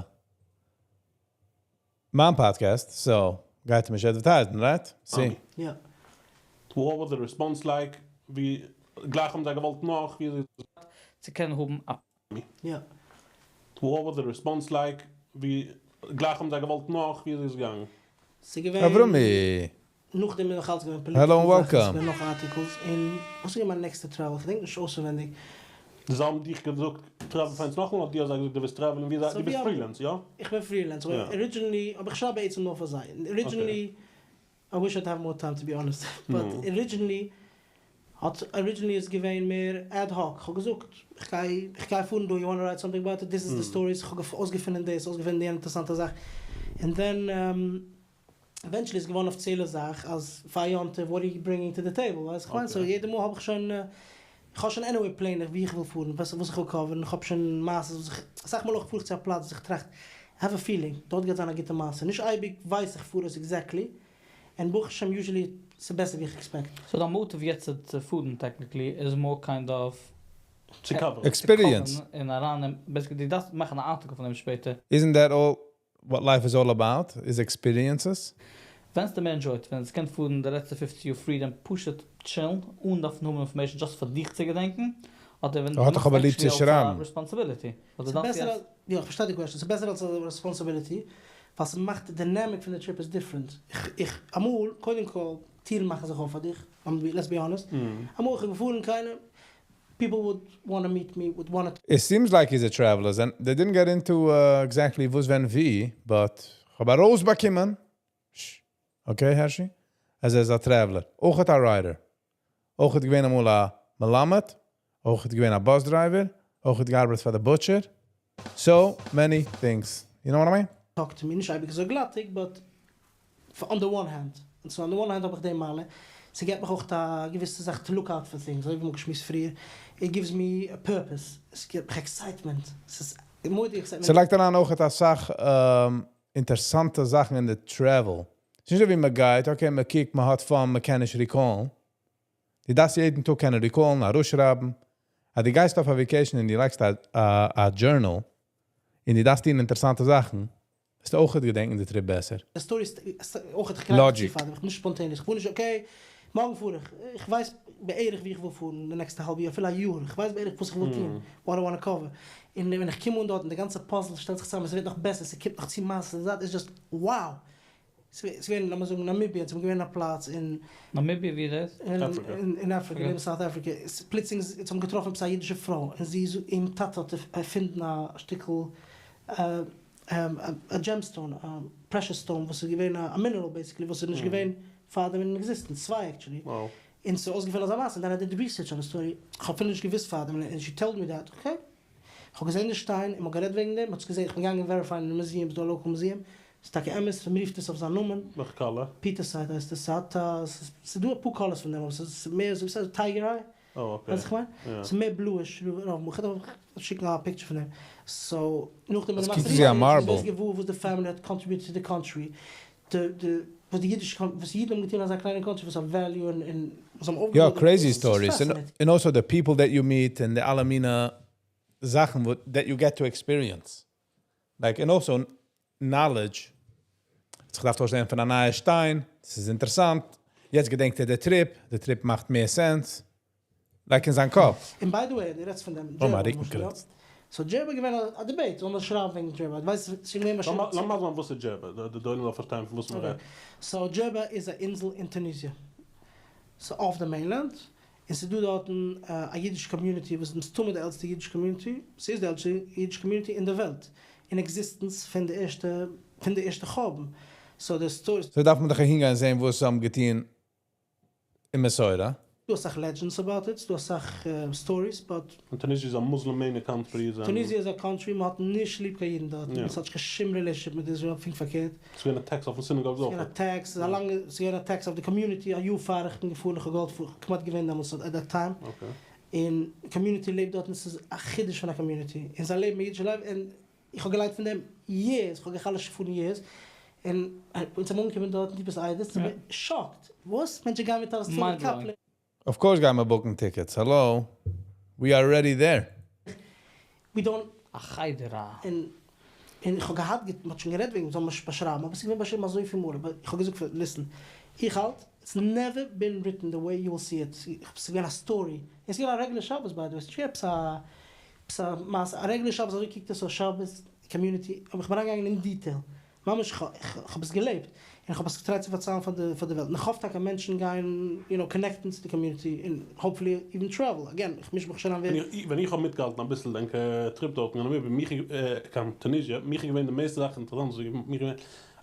Speaker 1: מיין podcast, so גייט ער מיך advertise ן, right? See.
Speaker 10: Yeah.
Speaker 11: What was the response like? ווי גלייך האבן זיי געוואלט נאך? ווי
Speaker 12: צו קענען האבן א
Speaker 10: Yeah.
Speaker 11: What was the response like? ווי גלייך האבן זיי געוואלט נאך? ווי איז עס געגאנגען?
Speaker 10: ס'איז געווען
Speaker 1: אברומי.
Speaker 10: נאכדעם איז נאך אלץ געווען
Speaker 1: Hello and
Speaker 10: political זאכן,
Speaker 1: welcome.
Speaker 10: ס'איז געווען נאך articles, און וואס איז געווען מיין next travel? איך געדענק נישט אויסענווייניג.
Speaker 11: זיי האבן דיך געזאגט, travel פאר אונז נאכאמאל, אדער דו האסט געזאגט, דו ווילסט travel ן, ווי דו ביסט freelance, יא?
Speaker 10: איך בין freelance, אבער originally, אבער איך שרייב בעצם נאר פאר זיי. Originally, I wish I'd have more time to be honest, but originally, האט, originally איז געווען מער ad hoc. איך האב געזאגט, איך גיי פארן דא, you wanna write something about it? This is the stories, איך האב אויסגעפונען דאס, אויסגעפונען די אינטערעסאנטע זאך. And then, eventually איז געווארן אפיציעלע זאך, אז פאר יום טוב, what are you bringing to the table? ווייסט, איך מיין, so יעדע מאל האב איך שוין, איך האב שוין anyway פלענער ווי איך וויל פארן, וואס איך וויל cover ן, איך האב שוין מעשות, וואס איך, אסאך מאל אויך פאר איך צו א פלאץ, וואס איך טראכט, I have a feeling, דארט גייט זיין א גוטע מעשה. נישט אייביג ווייס איך פאראויס exactly, און ברוך השם usually ס'איז בעסער ווי איך expect.
Speaker 12: So the motive יעצט צו פארן technically is more kind of
Speaker 11: צו cover.
Speaker 1: Experience.
Speaker 12: און אריין, basically דו דארפסט מאכן אן article פון דעם שפעטער.
Speaker 1: Isn't that all what life is all about? Is experiences?
Speaker 12: ווען ס'איז מער enjoyed, ווען עס קען פארן די לעצטע 50 יאר freedom, פשוט chillen, אן דארפן האבן information just פאר דיך צו געדענקען, אדער ווען
Speaker 1: ער האט דאך אבער ליב צו שרייבן.
Speaker 12: responsibility. אדער
Speaker 10: ס'איז
Speaker 12: דארף
Speaker 10: בעסער
Speaker 12: יעצט
Speaker 10: יא, איך פארשטיי די question. ס'איז בעסער אלס א responsibility, ווייל ס'מאכט די dynamic פון די trip is different. איך, אמאל, קודם כל, טירן מאכן זיך אויף פאר דיך, let's be honest. אמאל איך האב געפארן קיינער, people would wanna meet me, would wanna
Speaker 1: It seems like he's a traveler, and they didn't get into exactly וואס ווען ווי, but כ'האב ארויסבאקומען, okay, Hershey, אז ער איז א traveler, אויך א writer, אויך געווען אמאל א מלמד, אויך געווען א bus driver, אויך געארבעט פאר the butcher. So many things. You know what I mean?
Speaker 10: talk to me, נישט אייביג אזוי גלאטיג, but on the one hand, און so on the one hand האב איך די מעלה, ס'געבט מיך אויך א געוויסע זאך to look out for things, אזוי ווי מ'האט געשמועסט פריער, it gives me a purpose, עס געבט מיך excitement, ס'איז מורא'דיג excitement.
Speaker 1: ס'לייגט אריין אויך אסאך אינטערעסאנטע זאכן אין די travel. ס'איז נישט ווי מ'גייט, okay, מ'קוקט, מ'האט fun, מ'קען נישט recall. דו דארפסט יעדן טאג קענען recall, ארויסשרייבן. אז דו גייסט אויף א vacation און דו לייגסט א journal, און דו דארפסט טון אינטערעסאנטע זאכן, וועסטו אויך געדענקען די trip בעסער.
Speaker 10: די story איז אויך איך גלייב נישט צו פארן, איך בין נישט spontaneous, איך פאר נישט okay, מארגן פאר איך, איך ווייס בערך וואו איך וויל פארן די נעקסטע האלב יאר, אפילו א יאר, איך ווייס בערך וואס איך וויל טון, what I wanna cover, און ווען איך קום אן דארט און די גאנצע puzzle שטעלט זיך צוזאם, עס ווערט נאך בעסער, ס'קומט נאך צו מעשה, איז just wow! ס'איז געווען לאמיר זאגן נאמיביע, אונז האבן געווען אין א פלאץ אין.
Speaker 12: נאמיביע ווי איז דאס?
Speaker 10: אין אפריקע, נעבן South Africa, פלוצלינג אונז האבן געטראפן עפעס א אידישע פרוי, און זי איז איר טאטע האט ערפינדן א שטיקל א gemstone, א precious stone וואס איז געווען א mineral basically וואס איז נישט געווען פארדעם אין existence, צוויי actually, און ס'איז אויסגעפעלט אזא מעשה, און then I did research on the story, כ'האב אפילו נישט געוואוסט פארדעם, און she told me that, okay. כ'האב געזען די שטיין און מ'האט גערעדט וועגן דעם, מ'האט עס געזען, כ'בין געגאנגען וועריפייען אין די museum, ס'דא א local museum, ס'איז טאקע אמת, מ'רופט עס אויף זיין נאמען.
Speaker 11: וועלכע color?
Speaker 10: Pietersite הייסט עס, ס'האט א, ס'איז דא אפאר colors פון דעם, אבער ס'איז מער אזוי ווי ס'הייסט tiger eye, ווייסט וואס כ'מיין? ס'איז מער bluish, רוב מאל, כ'דארף שיקן א picture פון דעם. So, נאכדעם ווען דו מאכסט research ווערסט געוואר וואס די family האט contributed צו די country, די די וואס די אידיש וואס אידן האבן געטון אין אזא קליינע country וואס א value און און וואס האבן
Speaker 1: יא,
Speaker 10: אויפגעבויט
Speaker 1: crazy stories, און also the people that you meet און די אלע מינע זאכן that you get to experience. Like און also knowledge. זיך דארף אויסלערנען פון א נייע שטיין, ס'איז אינטערעסאנט. יעצט געדענקט ער די trip, די trip מאכט מער sense. Like אין זיין קאפ.
Speaker 10: און by the way, דו רעדסט פון דעם
Speaker 1: Oh, מיין
Speaker 10: דזשערבא
Speaker 1: רוקן
Speaker 10: למשל, יא?
Speaker 1: קראצט.
Speaker 10: So דזשערבא איז געווען א debate, זאל מען שרייבן וועגן דזשערבא? דו ווייסט ס'איז געווען באשריבן.
Speaker 11: לאמיר זאגן וואס איז דזשערבא, די עולם זאל פארשטיין פון וואס מען רעדט.
Speaker 10: So דזשערבא איז א אינזל אין טוניסיע. ס'איז אויף די mainland, און ס'איז דא דארטן א אידישע community וואס איז מסתמא די עלטסטע אידישע community, ס'איז די עלטסטע אידישע community אין די וועלט, אין existence פון די ערשטע פון די ערשטע חורבן. So די stories.
Speaker 1: So דארף מען דאך אהינגיין זען וואס זיי האבן געטון אין מסורה.
Speaker 10: ס'דא אסאך legends about it, ס'דא אסאך stories but.
Speaker 11: און טוניסיע איז א מוסלעמענער country איז.
Speaker 10: טוניסיע איז א country, מען האט נישט ליב קיין אידן דארטן, עס האט נישט קיין שום relationship מיט איזראעל, פונקט פארקערט.
Speaker 11: ס'איז געווען attacks אויפן synagogue
Speaker 10: ס'איז געווען attacks, ס'איז א לאנגע, ס'איז געווען attacks אויף די community א יאר פאר איך בין געפארן, איך האב געוואלט פארן, כמעט געווען דעמאלטס at that time, און community לעבט דארטן, ס'איז א חידוש פון א community, און זיי לעבן א אידישע life, און איך האב געליינט פון דעם years, איך האב גע'חלש'ט פארן years, און אונז האבן אנגעקומען דארטן, דו ביסט עדות, זענען מיר shocked, וואס? מענטשן גייען מיט אלעס צו די קאפלעך.
Speaker 1: Of course גייען מיר book ן tickets, hello, we are already there.
Speaker 10: We don't.
Speaker 12: א חדר א.
Speaker 10: און און איך האב געהאט געט מ'האט שוין גערעדט וועגן זאל מען באשרייבן אבער ס'איז געווען באשריבן אזויפיל מאל אבער איך האב געזאגט פאר listen איך האלט it's never been written the way you will see it ס'איז געווען א story און ס'איז געווען א regular שבת by the way ס'איז נישט געווען עפעס א עפעס א מעשה א regular שבת אזוי קוקט עס אויס שבת community אבער איך בין אריינגעגאנגען אין detail ממש כ'האב עס געלעבט, און כ'האב עס געטרייט צו פארציילן פאר די פאר די וועלט, און כ'האף טאקע מענטשן גייען you know connect ן צו די community און hopefully even travel, again איך מיש מיך שוין אריין ווער.
Speaker 11: ווען איך האב מיטגעהאלטן אביסל ענקער trip דארטן אין נאמיביע, מיך קיין טוניזיע, מיך איז געווען די מערסטע זאכן אינטערעסאנט וואס איז מיר געווען,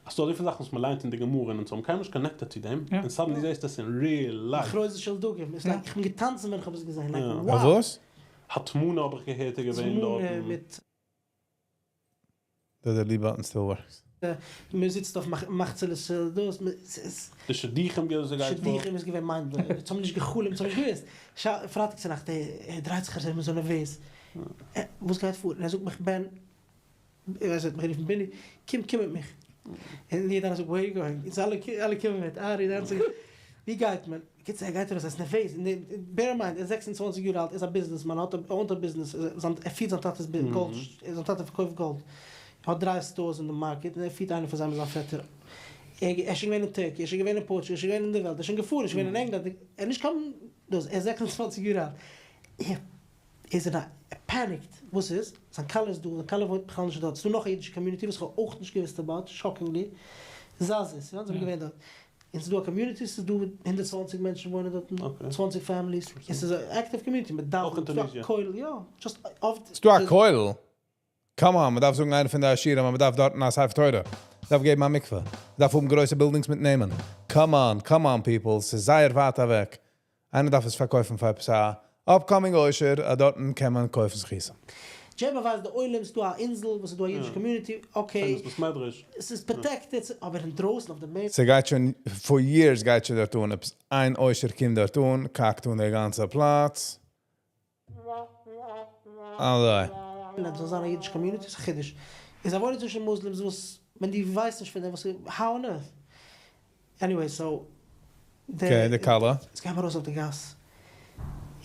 Speaker 11: אז ס'דא אזויפיל זאכן וואס מ'ליינט אין די גמרא און אונז האבן קיינמאל נישט connected צו דעם, און suddenly זעסטו עס אין real life.
Speaker 10: מחרוזות של דגים, איטס like איך בין געטאנצן ווען כ'האב עס געזען, like wow!
Speaker 1: וואס?
Speaker 11: הטמנה האב איך געהערט איז געווען דארטן.
Speaker 10: מיט.
Speaker 1: The delete button still works.
Speaker 10: מען זיצט אויף מחצלות של דאס, ס'איז.
Speaker 11: די שידוכים ווי אזוי ס'גייט פאר.
Speaker 10: שידוכים איז געווען mind blowing, אונז האבן נישט גע'חלומ'ט, אונז האבן נישט געוואוסט. פרייטאג צונאכט ער דרייט זיך אזוי, מ'איז אזוי נערוועז, וואס גייט פאר? און ער זאגט מיך בן, איך ווייס ער האט מיך גערופן בילי, קום קום מיט מיך. און יעדער איינער זאגט where you going? אונז אלע אלע קומען מיט, ארי די גאנצע, ווי גייט מען? בקיצור ער גייט ארויס ער איז נערוועז, און bear in mind ער איז 26 יאר אלט, ער איז א ביזנעסמאן, ער האט ער own ט א ביזנעס, ער פירט זיין טאטע'ס גאלד, זיין טאטע פארקויפט גאלד, ער האט דריי stores אין די market און ער פירט איינע פון זיי מיט זיין פעטער, ער איז שוין געווען אין Turkey, ער איז שוין געווען אין פארטוגאל, ער איז שוין געווען אין די וועלט, ער איז שוין געפארן, ער איז שוין געווען אין ענגלאנד, ער איז נישט קיין דאס, ער איז 26 יאר אלט, ער איז אין א, ער panic ט, וואס איז? זיין כלה איז דא, זיין כלה וואוינט בכלל נישט דארט, ס'איז דא נאך א אידישע community וואס איך האב אויך נישט געוואוסט about, shockingly, זאזיס, יא, זיי זענען געווען דארט. און ס'איז דא א community, ס'איז דא 120 מענטשן וואוינען דארטן, 20 families, און ס'איז א active community, מען דאווענט, ס'איז דא א כולל, יא, just אויף.
Speaker 1: ס'דא א כולל? Come on, מ'דארף זאגן איינער פון די עשירים אז מ'דארף דארטן א ספר תורה, מ'דארף געבן א מקווה, מ'דארף האבן גרויסע buildings מיט נעמען. Come on, come on people, ס'איז זייער ווייט אוועק. איינער דארף עס פארקויפן פאר עפעס א upcoming עושר, אז דארטן קען מען קויפן זכותים.
Speaker 10: דזשעבע ווייסט די עולם ס'דא א אינזל וואס איז דא א אידישע community, okay, ס'איז protected, אבער אינדרויסן אויף די main.
Speaker 1: ס'גייט שוין for years גייט שוין דארט אן עפעס איין עושר קומט דארט אן, קאקט אן די גאנצע פלאץ. אזוי.
Speaker 10: אז ס'זאל זיין א אידישע community איז א חידוש. איז א וואוינען צווישן Muslims וואס ווען דו ווייסט נישט פון דעם וואס איז how on earth. Anyway so
Speaker 1: די Okay די כלה.
Speaker 10: אונז גיימער ארויס אויף די גאס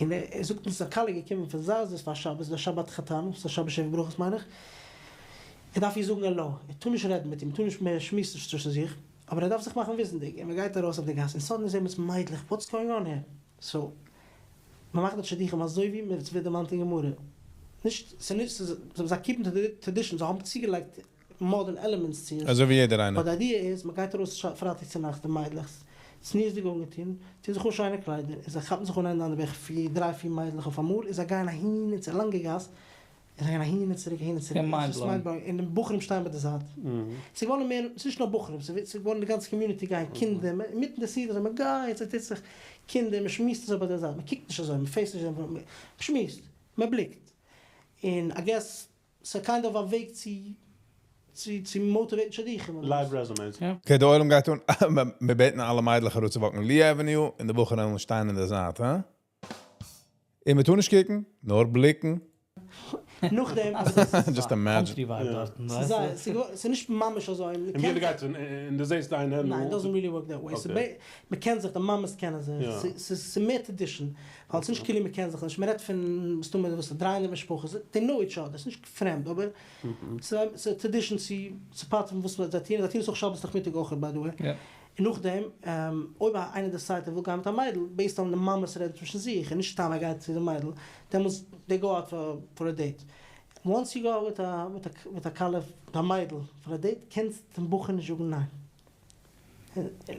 Speaker 10: און ער זאגט אונז אז א כלה איז געקומען פון זאזעס פאר שבת די שבת חתן ס'איז א שבת שבע ברכות מיין איך ער דארף איר זאגן העלא ער טאר נישט רעדן מיט איר מ'טאר נישט מער שמועסן נישט צווישן זיך אבער ער דארף זיך מאכן וויסנדיג און מ'גייט ארויס אויף די גאס און suddenly זעהן מיר מיידלעך what's going on here so מ'מאכט דארט שידוכים אזוי ווי מ'ווערט דערמאנט אין גמרא נישט ס'נישט זיי keep ן to the tradition זיי האבן צוגעלייגט modern elements צו עס.
Speaker 1: אזוי ווי יעדער איינער.
Speaker 10: But די idea איז, מען גייט ארויס פרייטאג צו נאכט די מיידלעך צניעות'דיג אנגעטון, טוען זיך אן שיינע קליידער, און זיי כאפן זיך אן איינער די אנדערע בערך פיר, דריי פיר מיידלעך אויף אמאל, און זיי גייען אהין און צו א לאנגע גאס, און זיי גייען אהין און צוריק אהין און צוריק, עס איז mind blowing, און די בחורים שטייען ביי די זייט. ס'איז געווארן מער, ס'איז נישט נאר בחורים, ס'איז געווארן די גאנצע community גייען, קינדער, אינמיטן די סעודה אזוי, מען גייט, ס'טוט זיך, קינדער, מען שמועסט אזוי ביי די זייט, מען קוקט נישט אזוי, מען face ט נישט, מען שמועסט, מען בליקט, און I guess ס'איז kind of א וועג צו צו צו motivate ן שידוכים אדער
Speaker 11: Live
Speaker 10: וואס?
Speaker 11: Resumes.
Speaker 1: Okay די עולם גייט אן, מיר בעטן אלע מיידלעך אראפ צו walk ן Lee Avenue און די בחורים וועלן שטיין אין די זייט, הא? און מ'טאר נישט קוקן, נאר בליקן.
Speaker 10: נאכדעם אז עס איז
Speaker 1: Just imagine.
Speaker 12: Country vibe דארטן,
Speaker 10: ס'איז זייער, ס'איז נישט ממש אזוי.
Speaker 11: און ווי גייט און דו זעסט איינער?
Speaker 10: ניין, it doesn't really work that way. מ'קען זיך, די מאמעס קענען זיך, ס'איז מער tradition, ווייל ס'נישט כאילו מ'קען זיך נישט, מ'רעדט פון מסתמא וואס 300 משפחות, they know each other, ס'נישט פרעמד, אבער ס'איז tradition צו ס'פארט פון וואס זיי טוען, זיי טוען עס אויך שבת נאכמיטאג אויך by the way, און נאכדעם אויב איינער decide ט ער וויל גיין מיט א מיידל, based on די מאמעס רעדן צווישן זיך, און נישט סתם ער גייט צו די מיידל, דעמאלטס they go out for a date. Once you go out מיט א כלה, מיט א מיידל for a date, קענסט דעם בחור נישט זאגן ניין.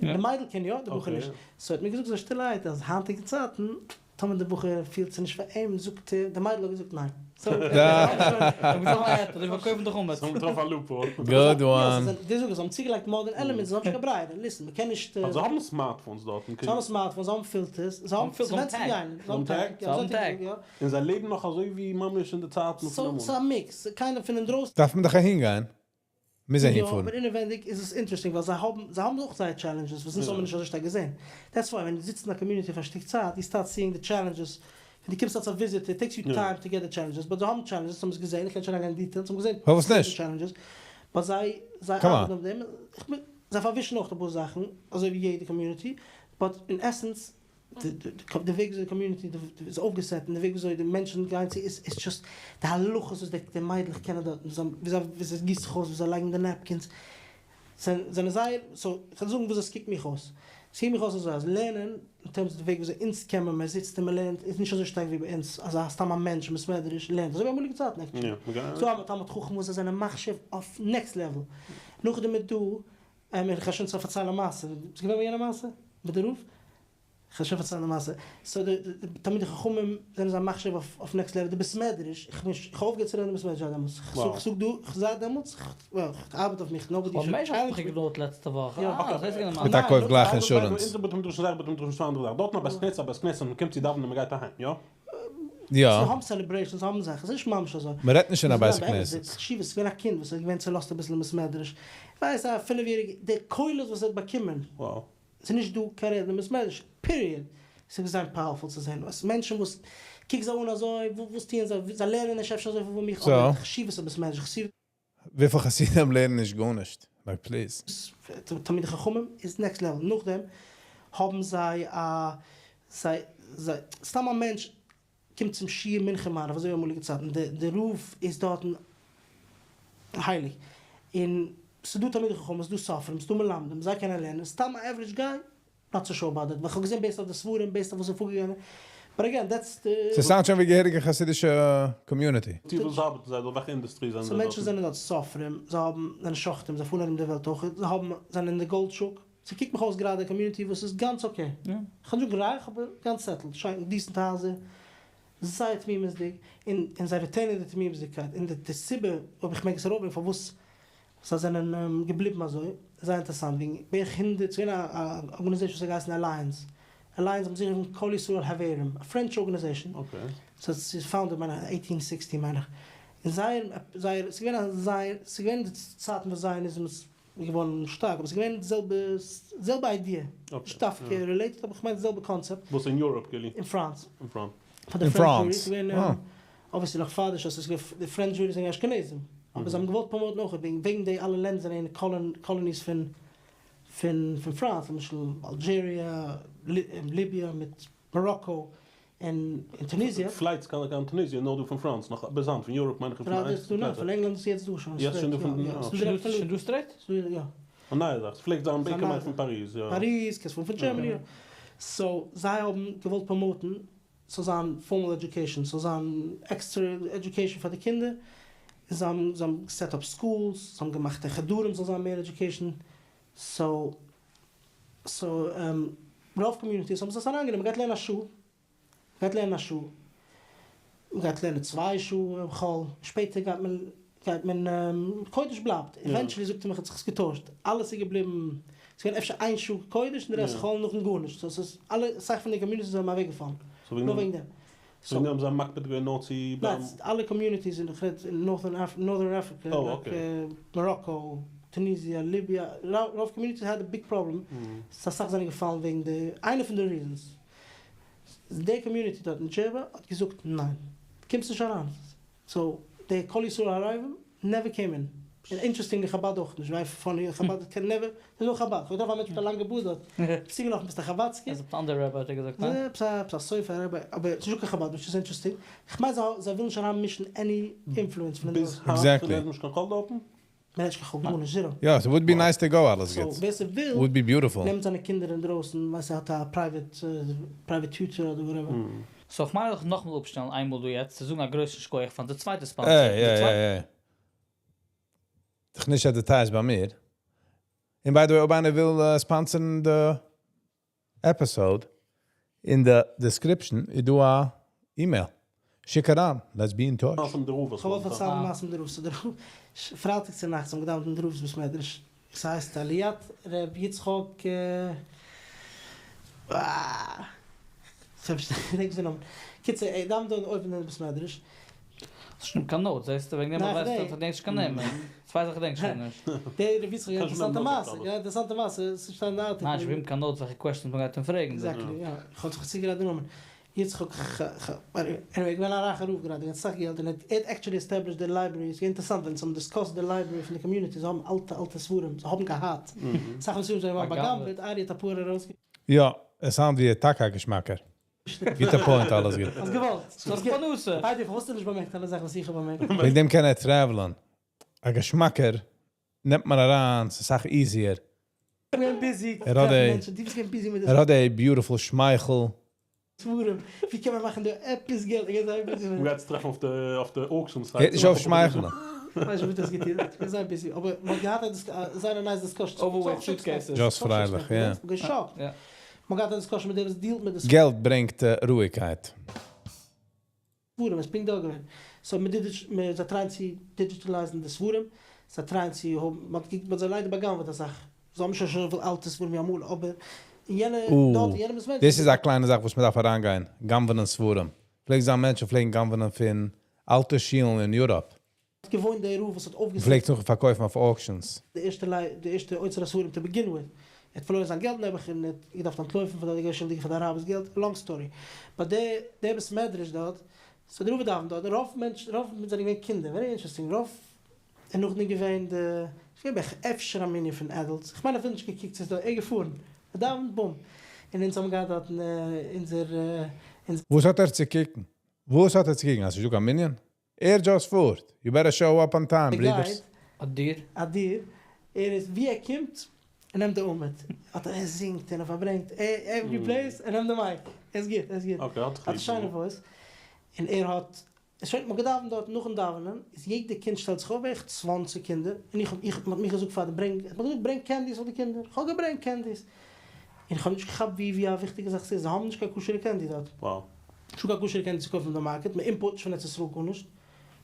Speaker 10: די מיידל קען יא, די בחור נישט. So האט מיר געזאגט אזוי שטילערהייט אז היינטיגע צייטן טאמער די בחור פילט ס'נישט פאר אים זאגט ער, די מיידל האט געזאגט ניין.
Speaker 1: Good one.
Speaker 10: די זאג זיי האבן צוגעלייגט modern elements זיי האבן נישט קיין ברירה, listen מ'קען נישט.
Speaker 11: זיי האבן smartphones דארטן.
Speaker 10: זיי האבן smartphones, זיי האבן filters, זיי האבן ס'ווענדט זיך ווי איינער, זיי האבן tech,
Speaker 12: זיי האבן tech.
Speaker 11: און זיי לעבן נאך אזוי ווי ממש אין די צייטן פון אמאל.
Speaker 10: ס'איז א mix, קיינער פון אינדרויסן.
Speaker 1: דארף מען דאך אהין גיין. מוז אהין פארן.
Speaker 10: יא, אבער אינעווענדיג איז עס interesting ווייל זיי האבן זיי האבן אויך זייער challenges וואס אונז האבן נישט אזוי שטארק געזען. That's why ווען דו זיצט אין א community פאר א שטיק צייט, you start seeing די challenges, ווען דו קומסט אלס א visitor, it takes you time to get די challenges, but זיי האבן challenges, האבן עס געזען, איך קען נישט אריינגיין אין details, האבן געזען
Speaker 1: פארוואס נישט?
Speaker 10: challenges, but זיי זיי ארבעטן אויף דעם, זיי פארווישן אויך אפאר זאכן, אזוי ווי יעדע community, but אין essence די וועג וויאזוי די community איז אויפגעסעט און די וועג וויאזוי די מענטשן גייען צו איז איז just די הלכות וואס די מיידלעך קענען דארט וויאזוי עס גיסט זיך אויס וויאזוי זיי לייגן די napkins זענען זייער so כ'וועל זאגן וויאזוי עס קוקט מיך אויס עס קוקט מיך אויס אזוי אז לערנען אין terms די וועג וויאזוי אונז קען מען מען זיצט און מען לערנט איז נישט אזוי שטארק ווי ביי אונז אז א סתם א מענטש אין בית מדרש לערנט אזוי ווי אמאליגע צייטן actually ס'דא א תלמיד חכם וואס זיי זענען מחשיב אויף next level נאכדעם איז דא איך גיי שוין צו פארציילן א מעשה, ביסט געווען ביי יענע מעשה? מיט די רב? איך גיי שוין פארציילן די מעשה. So די תלמידי חכמים זענען זיי מחשיב אויף next level, די בית מדרש, איך בין איך האב אויפגעהערט צו רעדן אין בית מדרש זייט דעמאלטס, איך זאג דא, זייט דעמאלטס, איך ארבעט אויף מיך, nobody should challenge me.
Speaker 12: געדויערט לעצטע וואך, אה דאס איז געווען די מעשה.
Speaker 1: מיט א קויף גלייך insurance.
Speaker 11: דארטן א בית כנסת, א בית כנסת, מען קומט צו דאווענען און מען גייט אהיים, יא?
Speaker 1: יא.
Speaker 10: זיי האבן celebrations, זיי האבן זאכן, ס'איז נישט ממש אזוי.
Speaker 1: מ'רעדט נישט אין א בית הכנסת.
Speaker 10: חשיבות, ס'איז געווען א קינד וואס איז געווען צולאזט אביסל אין בית מדרש, כ'ווייס א פינף יעריגע, די קולות וואס ער האט באקומען, ס'איז נישט דא קיין רעדן אין בית מדרש, period. ס'איז געווען powerful צו זען, וואס מענטשן וואס קוק זיי אן אזוי, וואס טוען זיי, זיי לערנען נישט אפשר אזויפיל ווי מיך, אבער חשיבות אין בית מדרש, חסידות.
Speaker 1: וויפיל חסידים לערנען נישט גארנישט? Like please.
Speaker 10: תלמידי חכמים איז next level, נאכדעם האבן זיי א זיי זיי סתם א מענטש קומט צום שיעור מנחה מעריב אזוי ווי אמאליגע צייטן די די רב איז דארטן הייליג און ס'דא תלמידי חכמים ס'דא סופרים ס'דא מלמדים זיי קענען לערנען סתם א average guy not so sure about that ווייל כ'האב געזען based אויף די ספרים based אויף וואס איז פארגעגאנגען but again that's the.
Speaker 1: ס'sound שוין ווי געהעריגע חסידישע community.
Speaker 11: צו וואס ארבעטן זיי דארט? וועלכע industry זענען
Speaker 10: זיי דארט? So מענטשן זענען דארט סופרים, זיי האבן, זענען שוחטים, זיי פארן ארום די וועלט אויך, זיי האבן, זענען אין די gold שוק. ס'קוקט מיך אויס גראדע א community וואס איז גאנץ okay. כ'וועל נישט זאגן רייך אבער גאנץ settled, שיין decent הייזער, זייער תמימות'דיג, און און זיי retain ען די תמימות'דיגקייט, און די סיבה אויב איך מעג עס ארויפברענגען פארוואס זיי זענען געבליבן אזוי, איז זייער אינטערעסאנט, וועגן בערך הונדערט, ס'איז געווען א organization וואס האט געהייסן Alliance, Alliance האבן זיך גערופן כל ישראל חברים, א French organization, ס'איז founded מיין איך eighteen sixty מיין איך, און זייער זייער ס'איז געווען א זייער ס'איז געווען די צייטן וואס Zionism איז געווארן שטארק, אבער ס'איז געווען די זעלבע זעלבע idea, נישט דווקא related אבער כ'מיין די זעלבע קאנצעפט.
Speaker 11: וואס אין Europe כאילו?
Speaker 10: אין France.
Speaker 11: אין France.
Speaker 10: פאר די French Jewry, ס'איז געווען obviously נאך פאר די שואה, ס'איז געווען די French Jewry זענען אשכנזים, אבער זיי האבן געוואלט promote ן אויך וועגן וועגן די אלע לענדער זענען colonies פון פון פון France, למשל Algeria, Libya מיט Morocco, און און Tunisia.
Speaker 11: Flights קיין קיין Tunisia נאר דא פון France נאך ביז היינט פון Europe מיין איך איז פון איינס
Speaker 10: פון פון ענגלאנד איז יעצט דא שוין
Speaker 11: יעצט שוין דא פון
Speaker 10: יא
Speaker 12: שוין דא straight?
Speaker 10: יא.
Speaker 11: א נייע זאך ס'פלעגט זיין בעיקר מיין איך פון פאריז יא.
Speaker 10: פאריז קענסט פארן פון Germany יא. So זיי האבן געוואלט promote ן ס'זאל זיין formal education ס'זאל זיין עקסטערע education פאר די קינדער זיי האבן זיי האבן set up schools זיי האבן געמאכט די חדרים זאל זיין מער education so so רוב communities האבן זיי עס אריינגענומען, מ'גייט לערנען א שעה, מ'גייט לערנען א שעה, מ'גייט לערנען צוויי שעה חול, שפעטער גייט מען גייט מען קודש בלייבט, eventually זאגט ער מיך האט זיך עס געטוישט, אלעס איז געבליבן, ס'איז געווען אפשר איין שעה קודש און די rest חול נאכדעם גארנישט, so ס'איז אלע אסאך פון די communities זענען אוועקגעפאלן, נאר וועגן דעם.
Speaker 11: סאו וועגן דעם האבן זיי מקפיד געווען נאר צו בלייבן.
Speaker 10: ניין, אלע communities אין איך רעד אין Northern Africa, like Morocco, Tunisia, Libya, רוב communities had a big problem, ס'איז אסאך זענען געפאלן וועגן די, איינע פון די reasons, די community דארט אין דזשערבא האט געזאגט ניין, קומסט נישט אריין, so די כל ישראל ערבים never came in. און interestingly חבד אויך נישט, ווייל funny חבד קען never, ס'איז נאר חבד, כ'האב געטראפן א מענטש מיט א לאנגע בארד דארט, צוגעלאפן ביסט א חבדסקער?
Speaker 12: עס איז עפעס א אנדערע רבי האט ער געזאגט ניין?
Speaker 10: עפעס א עפעס א סופר רבי, אבער ס'איז נישטא קיין חבד which is interesting, כ'מיין זיי זיי ווילן נישט אריין מישן any influence פון
Speaker 11: ביז
Speaker 10: אינדרויסן.
Speaker 11: היינט רעדט מען נישט קיין חול דארטן?
Speaker 10: מען רעדט נישט קיין חול גארנישט zero.
Speaker 1: יא, ס'וואלד be nice to go אלעס
Speaker 10: so
Speaker 1: גוטס.
Speaker 10: ווער ס'וויל
Speaker 1: would be beautiful.
Speaker 10: נעמט זיינע קינדער אינדרויסן ווייל ס'האט א private private tutor אדער whatever.
Speaker 12: So כ'מיין זיך נאכאמאל אפשטעלן איינמאל דא יעצט צו זאגן א גרויסן שכוח פאר די צווייטע sponsor.
Speaker 1: עי עי עי עי. דיך נישט advertise ביי מיר. און by the way אויב איינער וויל sponsor ן די episode, אין די description איז דא א אימעיל. שיק אריין, let's be in touch.
Speaker 11: מעשים דער רב וואס
Speaker 10: כ'האב
Speaker 11: וואלט
Speaker 10: געוואלט פארציילן מעשים דער רב, ס'איז דער רב, פרייטאג צו נאכטס האבן געדאווענט אין דער רב'ס בית מדרש, ס'הייסט עליית ר' יצחק אה, כ'האב נישט געדענקט זיין נאמען, קיצור ער דאווענט דארט אויבן אין בית מדרש.
Speaker 12: האסט נישט קיין notes זעסטו וועגן דעם ווייסטו אז כ'געדענק נישט קיין נעמען, צוויי זאכן געדענק שוין נישט.
Speaker 10: דער ר' יצחק אינטערעסאנטע מעשה, יא אינטערעסאנטע מעשה, ס'שטייט אין די article.
Speaker 12: ניין, נישט קיין notes וועלכע questions מ'גייט אים פרעגן.
Speaker 10: Exactly, יא, כ'האב זיך צוגעגרייט די נאמען. יצחק ח ח anyway געווען א רייכע רב גראדע געהאט אסאך געלט און ער האט actually established די library ס'איז געווען אינטערסאנט ווען זיי האבן discussed די library פון די community זיי האבן אלטע אלטע ספרים זיי האבן געהאט אסאך פון די ספרים זענען געווארן בא'גנב'עט ארי האט אפאר ארויס
Speaker 1: יא, עס sound ווי טאקע א געשמאקער. גוטע point אלעס גוט.
Speaker 10: האסט געוואלט.
Speaker 12: ס'איז פרנסה.
Speaker 10: ביי די וועי פארוואס האסטו נישט באמערקט אלע זאכן וואס איך האב באמערקט?
Speaker 1: וועגן דעם קען ער travel ען. א געשמאקער נעמט מען אריין, ס'איז אסאך easier.
Speaker 10: געווען busy
Speaker 1: ער האט
Speaker 10: טרעפן
Speaker 1: די
Speaker 10: מענטשן, דו ביסט געווען busy מיט די
Speaker 1: ער האט די beautiful שמייכל.
Speaker 10: ספרים, ווי קען מען מאכן דא עפעס געלט, איך גיי זיין busy מיט.
Speaker 11: מ'גייט עס טרעפן אויף די אויף די auction site.
Speaker 1: הערט נישט אויף שמייכלען.
Speaker 10: כ'ווייס נישט ווי דו האסט געטון, איך בין זייער busy, אבער מ'האט געהאט א זייער א nice discussion.
Speaker 12: Overweight suitcases.
Speaker 1: Just פרייליך, יא.
Speaker 10: כ'בין גע shocked. מ'האט געהאט א discussion מיט דער וואס deal ט מיט די.
Speaker 1: געלט ברענגט רואיגקייט.
Speaker 10: ספרים איז פונקט דא געווען. So מען זיי try ען צו digitalize ן די ספרים, זיי try ען צו האבן, מען האט געקוקט, מען האט זיי ליידער בא'גנב'עט אסאך, זיי האבן שוין שוין אזויפיל אלטע ספרים ווי אמאל, אבער אין יענע דארט אין יענע בית מדרש.
Speaker 1: דאס איז א קליינע זאך וואס מען דארף אריינגיין, גנב'נען ספרים. פלעגט זיין מענטשן פלעגן גנב'נען פון אלטע שולן אין Europe.
Speaker 10: האט געוואוינט דער רב וואס האט אויפגעסעט.
Speaker 1: מ'פלעגט נאכן פארקויפן אויף auctions.
Speaker 10: די ערשטע ליי די ערשטע אוצר הספרים to begin with. ער האט פארלוירן זיין געלט נעבעך און ער האט געדארפט אנטלויפן פון דארט געווען שולדיג פאר די אראבערס געלט, long story. But די די בית מדרש דארט, so די רב דאווענט דארט און רוב מענטשן רוב זענען געווען קינדער, very interesting, רוב און נאכדעם געווען די ס'איז געווען בערך אפשר א מנין פון adults, כ'מיין אפילו נישט געקוקט ס'איז דא ער געפארן, ער דאווענט בום. און אונז האבן געהאט דארטן אונזער אונזער.
Speaker 1: וואס האט ער צו קוקן? וואס האט ער צו קוקן אז ס'נישט דא קיין מנין? ער just פארט, you better show up on time ברידערס.
Speaker 12: אדיר.
Speaker 10: אדיר, ער איז ווי ער קומט ער נעמט די עמוד, האט ער זינגט און ער פארברענגט every place ער נעמט די mic, ער איז גוט ער איז גוט, האט א שיינע voice, און ער האט. עס שוין, מ'האט געדאווענט דארט, נאכן דאווענען איז יעדע קינד שטעלט זיך אויף, בערך צוואנציג קינדער, און איך האב, איך, מ'האט מיך געזאגט פאר דעם ברענג, האט מען געזאגט ברענג קענדיס פאר די קינדער, איך האב געברענגט קענדיס, און איך האב נישט געכאפט ווי ווי א וויכטיגע זאך ס'איז, זיי האבן נישט קיין כשר'ע קענדי דארט, נישטא קיין כשר'ע קענדי צו קויפן אין די מארקעט, מ'אימפארט נישט פון ארץ ישראל גארנישט.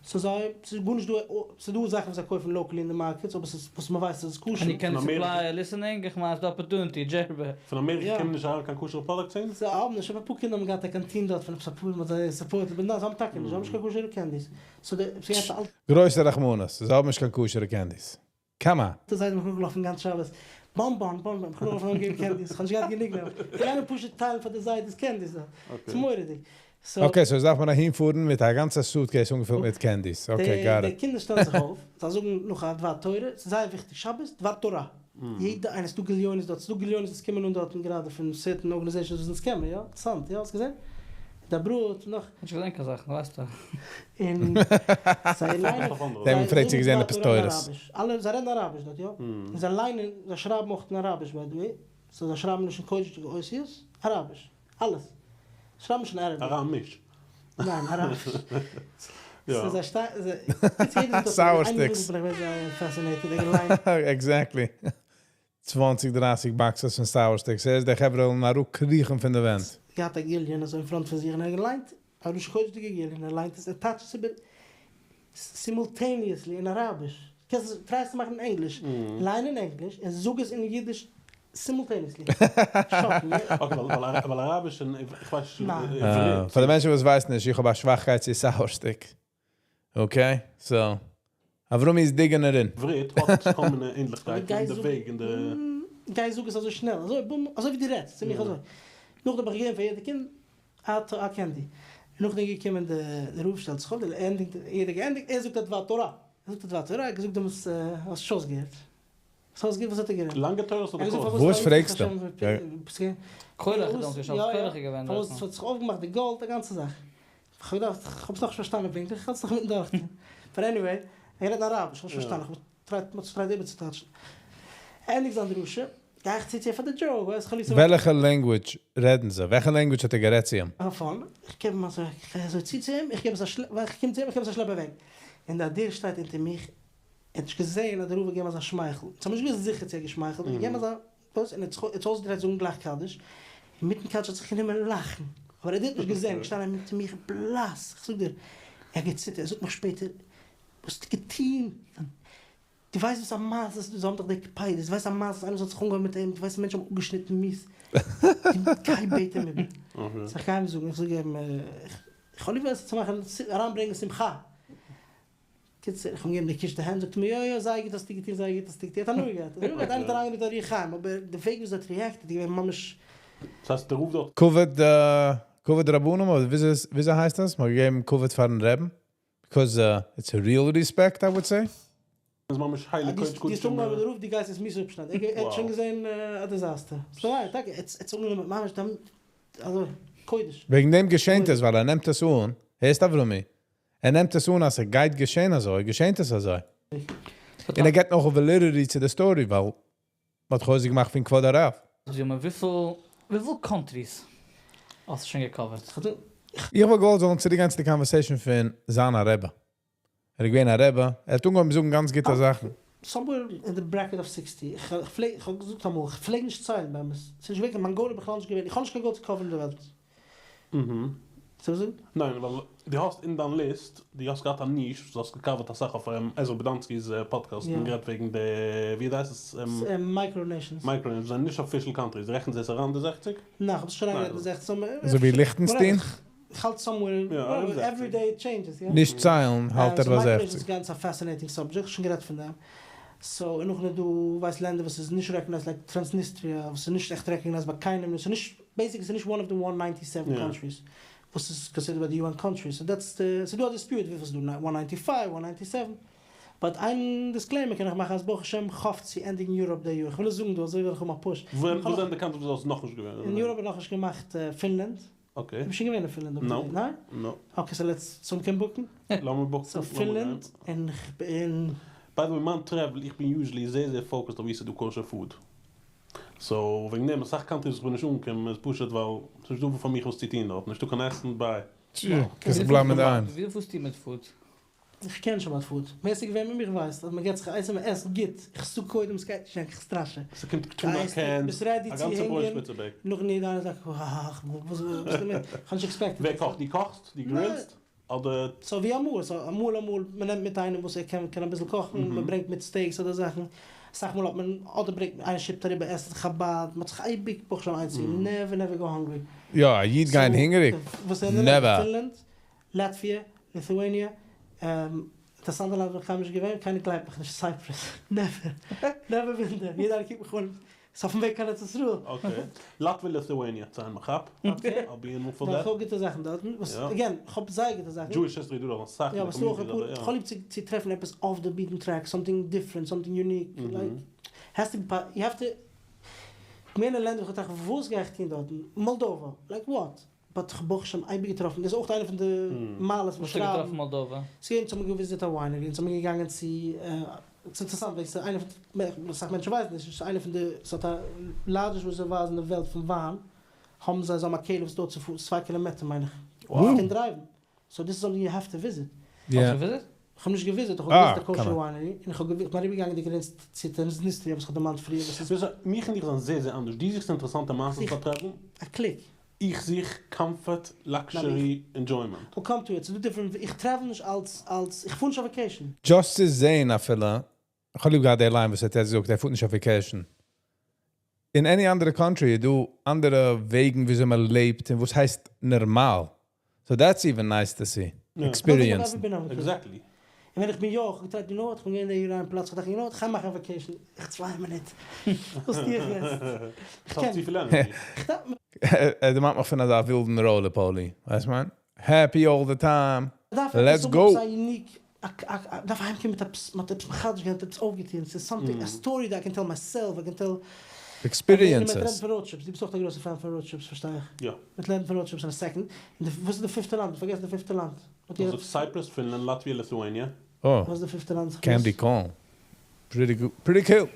Speaker 10: סאו זיי, ס'איז גארנישט דא, ס'איז דא זאכן וואס זיי קויפן לאקעלי אין די מארקעטס אבער ס'איז וואס מ'ווייסט אז ס'איז כשר.
Speaker 12: עני קענדי סופלייער ליסענינג? איך מיין ס'איז דא אפערטוניטי, דזשערבע.
Speaker 11: פון אמעריקע קומען נישט אריין קיין כשר'ע פראדאקטס אהין?
Speaker 10: זיי האבן נישט, אפאר קינדער האבן געהאט א קאנטין דארט פון עפעס אפאר מ'האט זיי סופארטעד באט ניין זיי האבן טאקע נישט, זיי האבן נישט קיין כשר'ע קענדיס. סאו די, ס'איז געווען עפעס א
Speaker 1: גרויסע רחמנות, זיי האבן נישט קיין כשר'ע קענדיס. קאם אן.
Speaker 10: אלטע זיידע מיך נאכגעלאפן גאנץ שבת, באן באן באן באן, מיך נאכגעלאפן און געגעבן קענדיס, כ'האב נישט געהאט גענוג נעבעך, געגאנגען פשוט טיילן פאר די זיידעס קענדיס דארט, ס'איז מורא'דיג, סאו.
Speaker 1: אקעי סאו דארף מען אהין פארן מיט א גאנצע סוטקעיס אנגעפילט מיט קענדיס, אקעי גאט
Speaker 10: די
Speaker 1: איט.
Speaker 10: קינדער שטעלן זיך אויף, זיי זאגן נאך א דבר תורה, ס'איז זייער וויכטיג שבת, דבר תורה, יעדע איינער, ס'דא גליונות דארט, ס'דא גליונות וואס קומען אן דארטן גראדע פון סערטען ארגאניזעישאנס וואס אונז קען מיר, יא, אינטערעסאנט, יא, האסט געזען? דברות נאך.
Speaker 12: נישט געזען קיין זאכן, ווייסטו.
Speaker 10: און זיי ליינען,
Speaker 1: זיי האבן געפרעגט צו
Speaker 10: זיי
Speaker 1: געזען
Speaker 10: זאגן
Speaker 1: עפעס
Speaker 10: דבר תורה אין
Speaker 1: תורות.
Speaker 10: אראביש, אלע זיי רעדן אראביש דארט יא? און זיי ליינען, זיי שרייבן אויך אין אראביש ביי די וועי, סאו זיי שרייבן לשון קודש'דיגע אותיות, אראביש, אלעס, זיי שרייבן נישט אין אראביק.
Speaker 11: אראמיש.
Speaker 10: ניין, אראביש.
Speaker 11: יא.
Speaker 10: סאו זיי שטיי, זיי, קיצור יעדער זאגט דארט,
Speaker 1: סאוער
Speaker 10: איין מינוט
Speaker 1: סטיקס.
Speaker 10: בין איך געווען זייער פעסינעיטעד, ער האט געליינט.
Speaker 1: עקזעקטלי. צוואנציג דרייסיג באקסעס פון סאוער סטיקס, הערסט די חברה וועלן אראפקריכן פון די ווענט.
Speaker 10: געהאט א גליון אזוי אין פראנט פון זיך און ער האט געליינט א לשון קודש'דיגע גליון, ער ליינט עס, ער טייטשט עס איבער סימולטעניעסלי אין אראביש, קענסט עס טריי עס צו מאכן אין ענגליש, ליין אין ענגליש און זאג עס אין אידיש סימולטעניעסלי, שאקינג, יא?
Speaker 11: אקעי ווייל אראביש און איך ווייס נישט עברית.
Speaker 1: פאר די מענטשן וואס ווייסן נישט, איך האב א שוואכקייט צו סאוער סטיק. אקעי, סאו אברומי איז דיגען ארין.
Speaker 11: עברית האט כל מיני ענדליכקייטן אין די וועג אין די.
Speaker 10: גיי זאג עס אזוי שנעל, אזוי בום, אזוי ווי דו רעדסט צו מיך אזוי. נאכדעם האב איך געגעבן פאר יעדע קינד א קענדי. נאכדעם איז געקומען די רב שטעלט זיך אויף, ענדיגט, יעדער געענדיגט, ער זאגט א דבר תורה. ער זאגט א דבר תורה, ער האט געזאגט דעמאלטס האסט שוין אויסגעהערט. האסט אויסגעהערט וואס האט ער גערעדט?
Speaker 11: לאנגע תורות אדער קורצע?
Speaker 1: וואס פרעגסטו?
Speaker 12: קורח איז דעמאלטס געשאלטן, קורח איז געווען
Speaker 10: פארוואס ס'האט זיך אויפגעמאכט די גאלד, א גאנצע זאך. כ'האב געדאכט, כ'האב עס נאכנישט פארשטאנען פונקטליך, כ'האלט עס נאך אינמיטן דורכטון. באט עניוועי, ער רעדט אראביש, כ'האב נישט פארשטאנען, כ'האב טרייט, מ'האט טרייט איבערצוטייטשן. ענדיגט זיין דרשה, גיי איך צו צו אים פאר די דזשאוק, ווייסט כ'האב ליב צו.
Speaker 1: וועלכע לענגוויטש רעדן זיי? וועלכע לענגוויטש האט ער גערעדט צו אים?
Speaker 10: פאן, איך געב אים אזוי, איך גיי אזוי צו צו אים, איך געב עס א שלעפ, איך קום צו אים, איך געב עס א שלעפ אוועק. און דער אדיר שטייט אונטער מיך, ער האט נישט געזען אז דער רב האט געגעבן אזא שמייכל, אונז האבן נישט געוואוסט זיכער צו ער האט געשמייכלט, ער האט געגעבן אזא וואס? און ער האט זיך אויסגעדרייט זאגן גלייך קדיש, אינמיטן קדיש האט זיך גענומען לאכן, אבער ער האט נישט געזען, געשטאנען אונטער מיך בלאס, איך זאג דיר, ער האט געציטערט, ער זאגט מיך שפעטער, וואס האסטו געטון? דו ווייסט וואס א מעשה ס'איז דא, זיי האבן דאך די קפידות, דו ווייסט א מעשה איינער וואס האט זיך אנגעהויבן מיט אים, דו ווייסט מענטשן האבן אפגעשניטן מיאוס, גיי בעט אים איבער, סא איך גיי אים זאגן, איך זאג אים, איך האב ליב עס צו מאכן, אריינברענגען שמחה. קיצור, איך האב אים געגעבן די קיש די הענט, זאגט ער מיר, יא יא, זייער גוט האסטו געטון, זייער גוט האסטו געטון, ער האט הנאה געהאט, ער האט הנאה געהאט, איינער האט אריינגעברענגט א רוח חיים, אבער די וועג וויאזוי ער האט ריעקטעד איז געווען ממש.
Speaker 11: דאס הייסט די רב דארט.
Speaker 1: כבוד כבוד רבנים אדער וויאזוי הייסט עס? מ'האט געגעבן כבוד פארן רעבן? ביקאוז איטס א ריעל ריספעקט איי וואלד סעי.
Speaker 11: איז ממש הייליג
Speaker 10: קודש
Speaker 11: קדשים.
Speaker 10: דו האסט אנגעהויבן מיט די רב דו גייסט עס מיאוס אפשניידן, ער האט שוין געזען א דיזעסטער, ס'איז טאקע, ער האט עס אנגענומען ממש אזוי קודש.
Speaker 1: וועגן דעם געשענט עס ווייל ער נעמט עס אן, הערסט אברומי? ער נעמט עס אן אז ס'גייט געשען אזוי, געשענט עס אזוי. און ער געט נאך וועלידיטי צו די סטארי ווייל מ'האט חוזק געמאכט פון כבוד הרב.
Speaker 12: וויפיל וויפיל קאנטריס האסטו שוין געקאווערט?
Speaker 1: איך וואלט געוואלט זאלן צוריק גיין צו די קאנווערסעישאן פון זיין א רעבע. ער איז געווען א רעבע, ער האט אנגעהויבן זאגן גאנץ גוטע זאכן.
Speaker 10: סאמווער אין די ברעקעט אוו סיקסטי, איך פלעג, איך האב געזאגט אמאל, איך פלעג נישט ציילן באמת, ס'איז נישט געווען קיין, מיין גאול איז בכלל נישט געווען, איך האב נישט קיין גאול צו קאווערן די וועלט.
Speaker 11: ניין, ווייל דו האסט אין דיין ליסט, דו האסט געהאט א ניש וואס דו האסט געקאווערט אסאך אויף עזרא בדאנסקי'ס פאדקעסט און גערעדט וועגן די, ווי הייסט עס?
Speaker 10: מייקרא נעישאנס.
Speaker 11: מייקרא נעישאנס זענען נישט אפישעל קאנטריס, רעכנט זיי עס אריין די זעכציג?
Speaker 10: ניין, כ'האב עס נישט אריינגערעכנט די זעכציג.
Speaker 1: אזוי ווי ליכטענסטין?
Speaker 10: כ'האלט סאמווער, עווערי דעי איט טשעינדזשעס, יא.
Speaker 1: נישט ציילן האלט ער ביי
Speaker 10: מייקרא
Speaker 1: זעכציג.
Speaker 10: נעישאנס איז גאנץ א פעסינעטינג סאבדזשעקט, כ'האב שוין גערעדט פון דעם. סאו, און נאכדעם איז דא ווייסט לענדער וואס איז נישט רעקאגנייזד לייק טראנסניסטריע וואס איז נישט עכט רעקאגנייזד ביי קיינעם, ס'איז נישט, בעיסיקלי ס'איז נישט וואן אוו די וואן ניינטי סעווען קאנטריס וואס איז קאנסידערט ביי די יו ען קאנטריס, סאו דעטס די, ס'איז דא א דיספיוט וויפיל ס'איז דא, וואן ניינטי פייוו, וואן ניינטי סעווען, באט איין דיסקלעימער קען איך מאכן אז ברוך השם כ'האף צו ענדיגן יוראפ די יאר, כ'וויל עס זאגן דא אזוי וועל איך האבן א פוש.
Speaker 11: וואס זענען די קאנטריס וואס דו האסט נאכנישט געווען?
Speaker 10: אין יוראפ האב איך נאכנישט געמאכט פינלענד.
Speaker 11: אקעי.
Speaker 10: ביסט שוין געווען אין פינלענד אויף די ניין?
Speaker 11: נאו.
Speaker 10: אקעי סאו לעטס סאו מ'קען בוקן?
Speaker 11: לאמיר בוקן.
Speaker 10: סאו פינלענד און כ'בין.
Speaker 11: ביי די וועי מיין טרעוול איך בין יוזשעלי זייער זייער פאוקעסד אויף ווי ס'איז דא קאושער פוד. סאו וועגן דעם אסאך קאנטריס וואס כ'בין נישט אנגעקומען איז פשוט ווייל ס'נישט דא פאר מיך וואס צו טון דארט, נישטא קיין עסן ביי.
Speaker 1: קענסט בלייבן מיט איינס.
Speaker 12: וויאזוי פארסטו מיט food?
Speaker 10: איך קען נישט אבאוט food. מער ס'איז געווען מיט מיך ווייסט אז מ'געט זיך א עצה מ'עסט גוט. איך זאג קודם ס'גייט נישט איך סטראשע.
Speaker 11: ס'קומט tuna cans, א גאנצע ברויט bag.
Speaker 10: נאכן יעדע איינער זאגט וואס וואס דערמיט? כ'האב נישט expected.
Speaker 11: ווער קאכט? דו קאכסט? דו grillסט? אדער?
Speaker 10: So ווי אמאל, so אמאל אמאל מ'נעמט מיט איינעם וואס ער קען קען אביסל קאכן, מ'ברענגט מיט steaks אדער זאכן. אסאך מאל האט מען אדער ברענגט איינער shipט אריבער עסן חבד, מ'האט זיך אייביג ברוך השם איינס never never go hungry.
Speaker 1: יא, א איד גיין הונגעריג? Never.
Speaker 10: פינלאנד, לאטוויע, ליטואניע, אינטערעסאנטע לאנד וואו איך קיינמאל נישט געווען, קיינער גלייבט מיך נישט, Cyprus, never, never been there, יעדער איינער קוקט מיך אן, ס'איז אויפן וועג קיין ארץ ישראל.
Speaker 11: Okay, לאטוויע ליטואניע, sign מיך אפ, I'll be in for that.
Speaker 10: איך האב גוטע זאכן דארטן, וואס again, איך האב זייער גוטע זאכן.
Speaker 11: Jewish history דא דאך אסאך
Speaker 10: אין די community דארט, יא. איך האב ליב צו טרעפן עפעס off the beaten track, something different, something unique, like, has to be, you have to, מער לענדער וואס איך טראכט וואס גיי איך טון דארטן, מאלדאווע, like what? But כ'האב ברוך השם אייביג געטראפן, דאס איז אויך איינע פון די מעלות פון
Speaker 12: שרייבן. וואס האסטו געטראפן מאלדאווע?
Speaker 10: ס'איז געווען, אונז האבן געוויזיט א winery, אונז האבן געגאנגען צו, ס'איז אינטערעסאנט ווייל ס'איז איינע פון, אסאך מענטשן ווייסן נישט, ס'איז איינע פון די, ס'האט א largest reservoirs אין די וועלט פון וויין, האבן זיי, זיי האבן א קעלער וואס דויערט צו צוויי קילאמעטער מיין איך, מ'קען דרייוון, so this is something you have to visit.
Speaker 12: האסט געוויזיט?
Speaker 10: כ'האב נישט געוויזיט, איך האב געוויזיט די kosher winery, און איך האב בין אריבערגעגאנגען די גרעניץ צו טראנסניסטריע וואס איך האב דערמאנט פריער, וואס איז.
Speaker 11: מיך און דיך זענען זייער זייער אנדערש, דו זוכסט אינטערעסאנטע מעשות פאר travel.
Speaker 10: א קליק.
Speaker 11: איך זוך comfort, luxury, enjoyment.
Speaker 10: We'll come to it, ס'איז דא different, איך travel נישט אלס אלס, איך פאר נישט אויף vacation.
Speaker 1: Just צו זען אפילו, איך האב ליב געהאט די line וואס ער האט יעצט געזאגט, ער פארט נישט אויף vacation. אין any אנדערע country איז דא אנדערע וועגן וויאזוי מען לעבט און וואס הייסט נארמאל. So that's even nice to see. Experience.
Speaker 11: Exactly.
Speaker 10: און ווען איך בין יא, איך האב געטרייט, you know what, איך בין געווען אין די איין פלאץ, איך האב געדאכט, you know what, איך גיי מאכן א vacation. איך צוויי מינוט. וואס טו איך יעצט?
Speaker 11: איך קען. צופיל energy.
Speaker 1: ער דערמאנט מיך פון אזא ווילדן roly poly. ווייסט מיין? Happy all the time. Let's go.
Speaker 10: דארף אהיימקומען מיט עפעס, מ'האט עפעס מחדש געווען, עפעס אויפגעטון, ס'איז something, a story that I can tell myself, I can tell...
Speaker 1: Experiences.
Speaker 10: מ'רעדט פון road trips, דו ביסט אויך א גרויסע fan פון road trips, פארשטיי איך.
Speaker 11: יא.
Speaker 10: מ'רעדט פון road trips in a second. וואס איז די פיפטע לאנד? פארגעסן די פיפטע לאנד.
Speaker 11: Cyprus, Finland, Latvia, Lithuania.
Speaker 1: Oh.
Speaker 10: וואס איז די פיפטע לאנד?
Speaker 1: Candy corn. Pretty good. Pretty cool.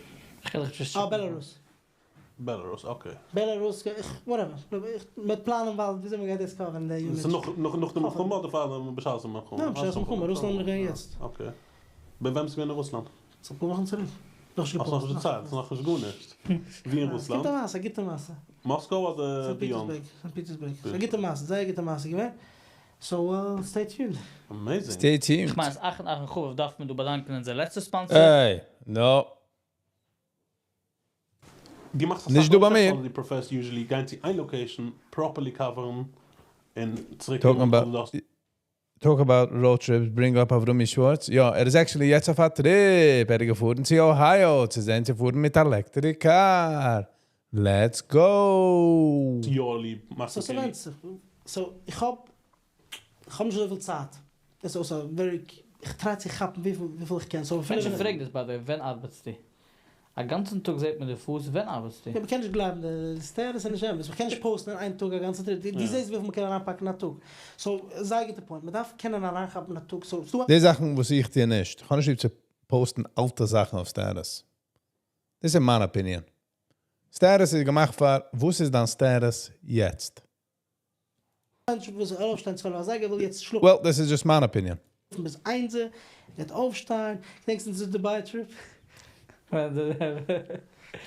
Speaker 10: אה, Belarus.
Speaker 11: Belarus, okay.
Speaker 10: Belarus, whatever. מיט פלאנען ווייל וויאזוי מ'גייט דאס coverן די
Speaker 11: יאר. ס'איז נאך נאך נאך די מלחמה אדער פאר די בשעת המלחמה?
Speaker 10: ניין, בשעת המלחמה, רוסלאנד מיר גייען יעצט.
Speaker 11: Okay. ביי וועם ביסטו געווען אין רוסלאנד?
Speaker 10: ס'איז אפאר וואכן צוריק.
Speaker 11: נאך נישט געפאוסט. האסט נאכנישט דערציילט, ס'איז נאכנישט גארנישט. ווי אין רוסלאנד?
Speaker 10: גוטע מעשה, גוטע מעשה.
Speaker 11: מאסקאו אדער beyond?
Speaker 10: סאנט פיטערסבורג. ס'איז א גוטע מעשה, זייער גוטע מעשה געווען. So stay tuned.
Speaker 11: Amazing.
Speaker 1: Stay tuned.
Speaker 12: איך מיין אז אך און אך און חביב דארף מען דא באדאנקען אונזער לעצטע sponsor.
Speaker 1: Hey, no.
Speaker 11: דו מאכסט
Speaker 1: נישט דא ביי מיר.
Speaker 11: אדער דו preferסט usually גיין צו איין location, properly coverן און צוריק
Speaker 1: Talk about road trips, bring up Avrumi Schwartz. יא, ער איז actually יעצט אויף א trip. ער איז געפארן צו Ohio, צו זען צו פארן מיט electric car. Let's go!
Speaker 11: יא, ליב, מאכסט
Speaker 10: So, ס'ווענדט זיך. So, איך האב, איך האב נישט אזויפיל צייט. דאס איז also very, איך try צו כאפן וויפיל, וויפיל איך קען. So,
Speaker 12: מענטשן פרעגן דאס ביי דיר, ווען ארבעטסטו? א גאנצן טאג זעט מען די פוס, ווען ארבעטסטו?
Speaker 10: יא, מ'קען נישט גלייבן, די status איז נישט אמת. מ'קען נישט postן אין איין טאג א גאנצע trip. דו זעסט וויפיל מ'קען אריינפאקן א טאג. So, זייער גוטע point. מ'דארף קענען אריינכאפן א טאג. So, ס'דא
Speaker 1: די זאכן וואס איך טו נישט. איך האב נישט ליב צו postן אלטע זאכן אויף status. דאס איז מיין opinion. Status איז געמאכט פאר, וואס איז דיין status יעצט?
Speaker 10: מענטש וואס אויפשטיין 12 אזייגער וויל יעצט שלאפן.
Speaker 1: Well, this is just my opinion.
Speaker 10: ביז איינס, גייט אויפשטיין. געדענקסט אונזער Dubai trip? דו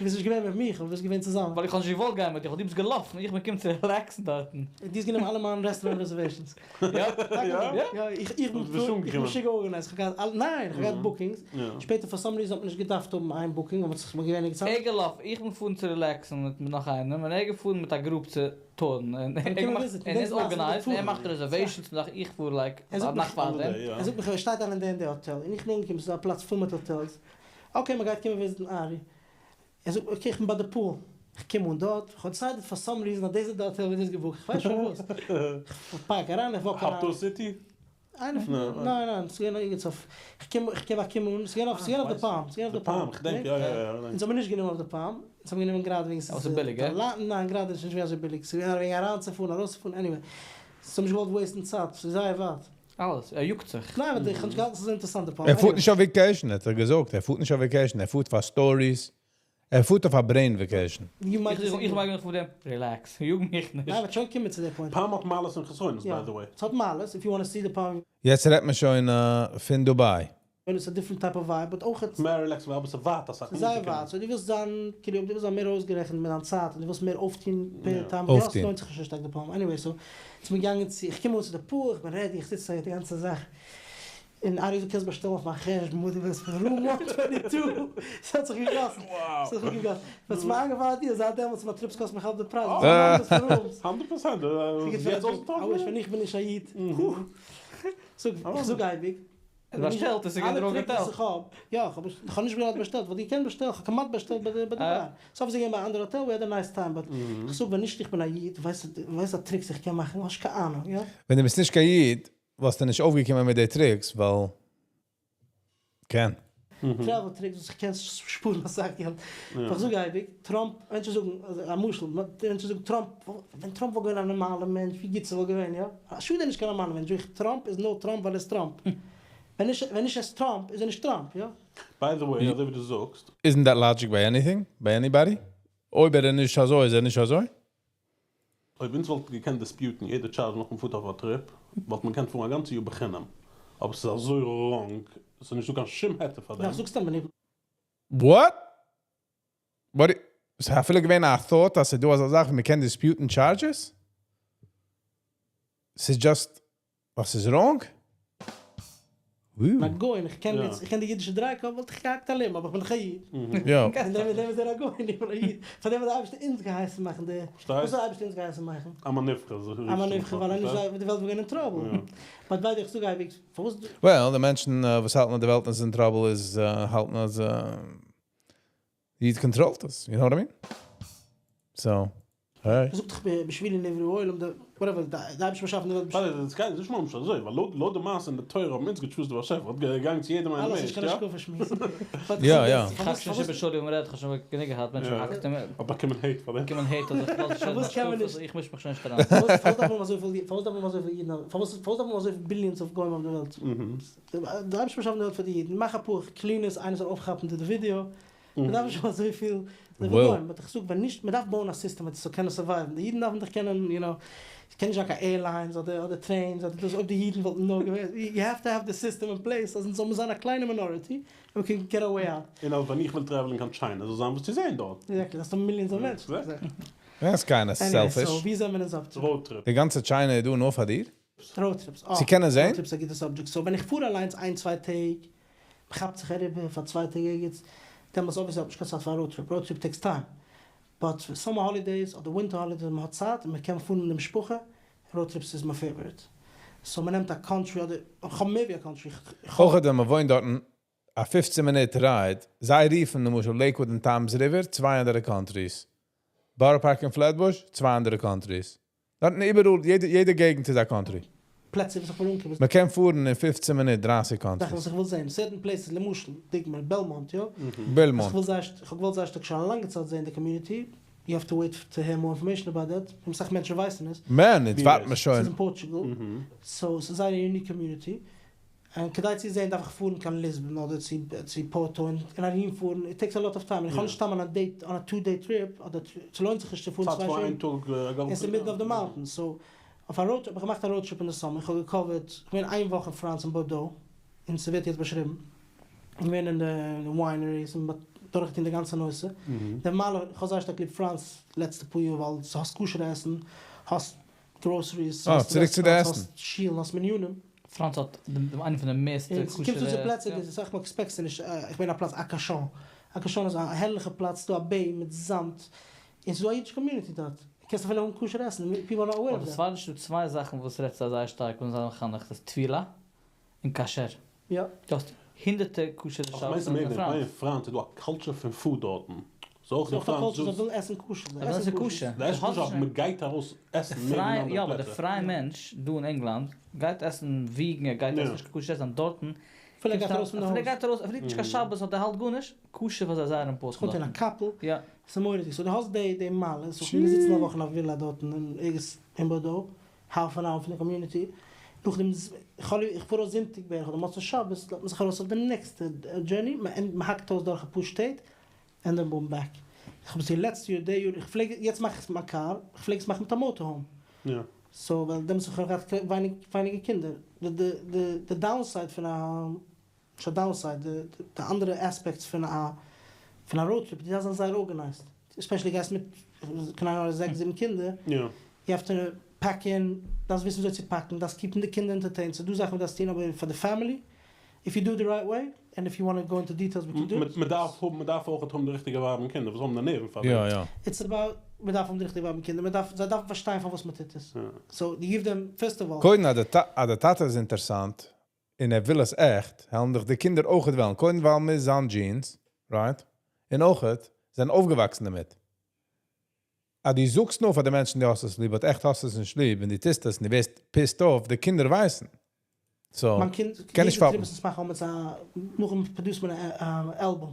Speaker 10: ביסט נישט געווען מיט מיך, אבער ביסט געווען צוזאמען.
Speaker 12: ווייל איך האב נישט געוואלט גיין מיט דיר, איך האב דו ביסט געלאפן, איך בין געקומען צו relaxן דארטן.
Speaker 10: דו האסט גענומען אלע מיינע restaurant reservations.
Speaker 12: יא?
Speaker 10: יא? יא, איך איך בין איך בין משוגע organized. איך האב געהאט ניין, איך האב געהאט bookings. שפעטער for some reason האט מען נישט געדארפט האבן איין booking, אבער ס'איז געווען ערגעץ
Speaker 12: ער געלאפן, איך בין געפארן צו relaxן מיט נאך איינעם, און ער געפארן מיט א group צו tourן. און ער געמאכט, און ער איז organized, און ער מאכט reservations, און איך פאר like א נאכט פארדעם.
Speaker 10: ער זאגט מיך, ער שטייט איין אין די און די האטעל, און איך בין אנגעקומען, ס'איז א פלאץ פול מיט hotels. Okay, מ'גייט קומען visitן ארי. ער זאגט, okay, איך בין ביי די pool. איך קום אן דארט, איך האב decided for some reason אז דאס איז די האטעל ווי דו האסט געבוקט, איך ווייס שוין וואס. איך park אריין, איך walk אריין.
Speaker 11: Habtoor City?
Speaker 10: איינע פון די, ניין ניין, ס'איז געווען ערגעץ אויף, איך קום, איך געב א קום אן, ס'איז געווען אויף, ס'איז געווען אויף די Palm, ס'איז געווען אויף די Palm.
Speaker 11: די Palm, כ'דענק, יא יא יא.
Speaker 10: אונז האבן נישט גענומען אויף די Palm, אונז האבן גענומען גראדע וועגן
Speaker 12: ס'איז ביליגער.
Speaker 10: ניין, גראדע איז נישט געווען אזוי ביליג, ס'איז געווען וועגן אריינצופארן, ארויסצופארן, anyway. ס'האבן נישט געוואלט wasteן צייט, ס'איז זייער ווייט.
Speaker 12: אלעס, ער יאגט זיך.
Speaker 10: ניין, אבער איך האב נישט געהאלטן ס'איז אזוי אינטערעסאנט די Palm.
Speaker 1: ער פארט נישט אויף vacation, האט ער געזאגט, ער פארט נישט אויף vacation, ער פארט פאר stories. ער פארט אויף א brain vacation.
Speaker 12: איך מיין פון דעם, relax, יאג מיך נישט.
Speaker 10: ניין, מ'וועט שוין קומען צו די point.
Speaker 11: Palm האט מעלות און חסרונות, by the way.
Speaker 10: ס'האט מעלות, if you wanna see the Palm.
Speaker 1: יעצט רעדט מען שוין פון דובאי.
Speaker 10: און עס איז א different type of vibe, but אויך.
Speaker 11: מער relaxed ווייל אבער ס'ווייט אסאך.
Speaker 10: ס'איז זייער ווייט, so דו ווילסט זיין, כאילו אויב דו ווילסט זיין מער אויסגערעכנט מיט דיין צייט און דו ווילסט מער אויפטון per time, יא, ס'לוינט זיך נישט שטארק די Palm. Anyway, so איז מען געגאנגען צו, איך קום אן צו די pool, איך בין ready, איך זיץ דארט די גאנצע זאך, און ארי זאגט קענסט באשטעלן אויף מיין חשבון וואס דו ווילסט פון room one twenty two, ס'האט זיך געגאסן, ס'האט זיך געגאסן, וואס איז מיר איינגעפאלן א דיעל, זייט דעמאלטס מיין trips קאסט מיך האלב די פרייז,
Speaker 11: הונדערט פראצענט,
Speaker 10: I wish ווען איך בין נישט א איד, איך זאג אייביג,
Speaker 12: באשטעלט איז געווען דער האטעל.
Speaker 10: איך האב, יא, איך האב איך האב נישט גראדע באשטעלט, וואלט געקענט באשטעלן, איך האב כמעט באשטעלט ביי די ביי די באר. סוף איז געווען ביי א אנדערע האטעל, we had a nice time, but איך זאג ווען נישט איך בין א איד, ווייסט ווייסט א tricks איך קען מאכן, האסט קיין אהנונג, יא?
Speaker 1: ווען דו ביסט נישט קיין איד, וואלסטו נישט אויפגעקומען מיט די tricks, ווייל קען.
Speaker 10: Travel tricks וואס איך קען שפארן אסאך געלט. איך זאג אייביג, טראמפ, מענטשן זאגן, א משל, מענטשן זאגן טראמפ, ווען טראמפ וואלט געווען א נארמאלע מענטש, ווי גוט ס'וואלט געווען, יא? א שאד ער איז נישט קיין נארמאלע מענטש, זאג איך, טראמפ איז נאר טראמפ ווייל ער איז טראמפ. ווען נישט, ווען נישט ער איז טראמפ, איז ער נישט טראמפ, יא?
Speaker 11: By the way, אזוי ווי דו זאגסט.
Speaker 1: Isn't that logic by anything? By anybody? אויב ער איז נישט אזוי, איז ער נישט אזוי?
Speaker 11: אויב אונז וואלט געקענט dispute ן יעדע charge נאכן פארט אויף א trip, וואלט מען געקענט פארן א גאנצע יאר בחינם. אבער ס'איז אזוי wrong, ס'איז נישטא קיין שום היתר פאר דעם.
Speaker 10: יא, זאגסט ווען איך.
Speaker 1: What? What? ס'איז אפילו געווען א thought אז ס'איז דא אזא זאך ווי מ'קען dispute ן charges? ס'איז just וואס איז wrong?
Speaker 10: א גוי, איך קען איך קען די אידישע דריי-קאפ, וואלט איך געהאקט א לעם, אבער איך בין דאך א איד.
Speaker 1: יא.
Speaker 10: און דעם דעם איז ער א גוי, איך בין א איד. פאר דעם האט דער אייבערשטער אונז געהייסן מאכן די, וואס האט דער אייבערשטער אונז געהייסן מאכן?
Speaker 11: עם הנבחר, זיך
Speaker 10: עם הנבחר, ווייל אנישט די וועלט וואלט געווען אין trouble. But ביידע איך זאג אייביג, פארוואס.
Speaker 1: Well, די מענטשן וואס האלטן אז די וועלט איז אין trouble איז האלטן אז איד control ט עס, you know what I mean? So, hey.
Speaker 10: זאגט דאך בשבילי נברא העולם, די whatever, די אייבערשטער באשאפן די וועלט.
Speaker 11: ווייל דאס גייט נישט ממש אזוי, ווייל לויט לויט די מעשה אין די תורה האבן אונז גע choose ט די באשעפער, האט געגאנגען צו יעדעם איינעם
Speaker 10: אלעס נישט קיין השקפה שמועס.
Speaker 1: יא יא.
Speaker 12: איך האק שוין נישט איבער שולי ווען מ'רעדט, כ'האב שוין גענוג געהאט, מענטשן האקט און.
Speaker 11: האט באקומען hate פאר דעם.
Speaker 12: באקומען hate אז איך לאז נישט רעדן השקפות, איך מיש מיך שוין נישט אריין.
Speaker 10: פארוואס דארף מען אזויפיל פארוואס דארף מען אזויפיל אידן פארוואס פארוואס דארף מען אזויפיל billions of גוים אויף די וועלט? די אייבערשטער באשאפן די וועלט פאר די אידן, מאך אפאר cleaners איינער זאל אויפכאפן די ווידיאו, מען דארף נישט האבן אזויפיל גוים, but איך זאג ווען נישט, מען דארף בויען א סיסטעם אז עס זאל קענען survive ן, די אידן דארפן דאך קענען you know, עס קען נישט זיין קיין airlines אדער אדער trains אדער דאס, אויב די אידן וואלטן נאר געווען, you have to have the system in place אז אונז זאל מיר זיין א קליינע minority and we can get our way out.
Speaker 11: און אויך ווען איך וויל travel ן קיין China זאל זיין וואס צו זען דארט.
Speaker 10: Exactly, דאס איז millions of מענטשן.
Speaker 1: That's kinda selfish.
Speaker 10: So ווי זענען מיר אונז up to?
Speaker 11: Road trip.
Speaker 1: די גאנצע China איז דא נאר פאר דיר?
Speaker 10: Road trips, אה.
Speaker 1: צו קענען זען?
Speaker 10: Road trips איז א גוטע subject. So ווען איך פאר אליינס איין צוויי טעג, מ'כאפט זיך אריבער פאר צוויי טעג ערגעץ, דעמאלטס obviously האט מען נישט קיין צייט פאר א road trip, road trip takes time. But summer holidays אדער winter holidays ווען מ'האט צייט און מ'קען פארן מיט די משפחה, road trips איז מיין favorite. So מ'נעמט א country אדער, איך האב מער ווי א country, איך האב.
Speaker 1: אויך ווען מ'וואוינט דארטן א 15 מינוט ride, זיי רופן למשל Lakewood און Toms River, צוויי אנדערע countries. Borough Park און Flatbush, צוויי אנדערע countries. דארטן איבעראל, יעדע, יעדע געגנט איז א country.
Speaker 10: פלעצער וואס איך וויל אנקומען.
Speaker 1: מען קען פארן אין 15 מינוט 30
Speaker 10: זאכן
Speaker 1: countries.
Speaker 10: וואס איך וויל זען, certain places, למשל, דוגמא, Belmont, יא?
Speaker 1: Belmont.
Speaker 10: איך וויל זייער, איך האב געוואלט זייער שטארק שוין א לאנגע צייט זען די community, you have to wait to hear more information about that, און אסאך מענטשן ווייסן עס.
Speaker 1: Man, יעצט ווארט מען שוין.
Speaker 10: ס'איז אין Portugal, so ס'איז זייער א unique community, און כדי צו זען דארף איך פארן קיין Lisbon אדער צו צו Porto און אהין פארן, it takes a lot of time, איך האב נישט סתם on a date, on a two day trip, אדער ס'לוינט זיך נישט צו פארן צוויי שעה, און ס'איז מיטן אויף די mountains, so אויף א road trip, האב איך געמאכט א road trip אין די summer, איך האב גע cover ט, איך בין איין וואך אין פראנץ אין Bordeaux, און ס'ווערט יעצט באשריבן, איך בין אין די wineries און דורכגעטון די גאנצע נושא, די מעלה, איך האב זייער שטארק ליב פראנץ לעצטע פאר יאר ווייל האסט כשר'ע עסן, האסט groceries,
Speaker 1: אה, צוריק צו די עסן.
Speaker 10: האסט שילן, האסט מנינים.
Speaker 12: פראנץ האט איינע פון די מערסטע
Speaker 10: און ס'קומט צו
Speaker 12: כשר'ע
Speaker 10: פלעצער וואס אסאך מאל expect סטו נישט, איך בין א פלאץ Arcachon, Arcachon איז א הערליכע פלאץ, ס'דא א bay מיט זאמד, און ס'דא א אידישע community דארט, קענסט אפילו האבן כשר עסן, people are not aware of
Speaker 12: אבער
Speaker 10: that.
Speaker 12: ספרדיש איז דא צוויי זאכן וואס רעדט זיי זייער שטארק ווען זיי זענען מחנך, דאס איז טבילה און כשר.
Speaker 10: יא.
Speaker 12: דו האסט הונדערטער כשר'ע shops אין פראנץ.
Speaker 11: אין פראנץ איז דא א culture פון food דארטן. ס'איז אויך אין
Speaker 10: ס'איז אויך א
Speaker 11: פראנץ
Speaker 10: culture זיי ווילן עסן כשר.
Speaker 12: זיי ווילן עסן כשר.
Speaker 11: די עסן כשר אבער מ'גייט ארויס עסן מער ווי אין
Speaker 12: יא
Speaker 11: אנדערע
Speaker 12: אבער די
Speaker 11: פלעצער.
Speaker 12: פרייע מענטש דא אין ענגלאנד גייט עסן vegan ער גייט עסן נישט קיין כשר עסן דארטן.
Speaker 10: אפילו ער גייט ארויס פון די
Speaker 12: אפילו ער
Speaker 10: הויז.
Speaker 12: גייט ארויס אפילו ער היט נישט קיין שבת אדער האלט גארנישט, כשר פאר זיי זייער important
Speaker 10: ס'קומט אין א
Speaker 12: דארטן.
Speaker 10: couple.
Speaker 12: יא.
Speaker 10: ס'איז מורא'דיג. So דו האסט די די מעלות. So כ'בין געזיצן א וואך אין א villa דארטן אין ערגעץ אין Bordeaux, half an hour פון די community. נאכדעם איך פאר ארויס זונטאג בערך אדער מוצאי שבת, לאזט מען זיך ארויס אויף די נעקסטע journey, מ'האקט אויס דורך אפאר שטעט. And then boom back. איך האב עס די לעצטע יאר, די יאר, איך פלעג, יעצט מאך איך עס מיט מיין קאר, איך פלעג עס מאכן מיט א motorhome.
Speaker 11: יא.
Speaker 10: So ווייל דעמאלטס האב איך נאך געהאט ווייניג ווייניגער קינדער. די די די די downside פון א, נישט א downside, די די אנדערע aspects פון א פון א road trip, דו דארפסט זיין זייער organized. Especially גייסט מיט קיין עין הרע זעקס זיבן קינדער, you have to pack in, דארפסט וויסן וויאזוי צו פאקן, דארפסט keep ן די קינדער entertained, ס'איז דא זאכן וואס דארפסט טון אבער פאר די family, if you do it the right way, and if you wanna go into details we can do it.
Speaker 11: מ'דארף האבן, מ'דארף אויכעט האבן די ריכטיגע ווייב און קינדער וואס האבן די נערוון פאר דעם.
Speaker 1: יא יא.
Speaker 10: It's about, מ'דארף האבן די ריכטיגע ווייב און קינדער, מ'דארף, זיי דארפן פארשטיין פארוואס מ'טוט עס. So you give them, first of all.
Speaker 1: קודם אז די טאטע איז אינטערסאנט און ער וויל עס עכט, העלן דיך די קינדער אויכעט וועלן, קודם ווייל מ'איז זיין genes, right? און אויכעט זענען אויפגעוואקסן דערמיט. אז דו זאגסט נאר פאר די מענטשן דו האסט עס ליב, but עכט האסטו עס נישט ליב, און דו טוסט עס און דו ווערסט pissed off, די קינדער ווייסן. So,
Speaker 10: מיין קינד,
Speaker 1: קען נישט
Speaker 10: יעדע
Speaker 1: פאפן.
Speaker 10: trip וואס אונז מאכן האבן אונז א, נאכדעם produce מען א album.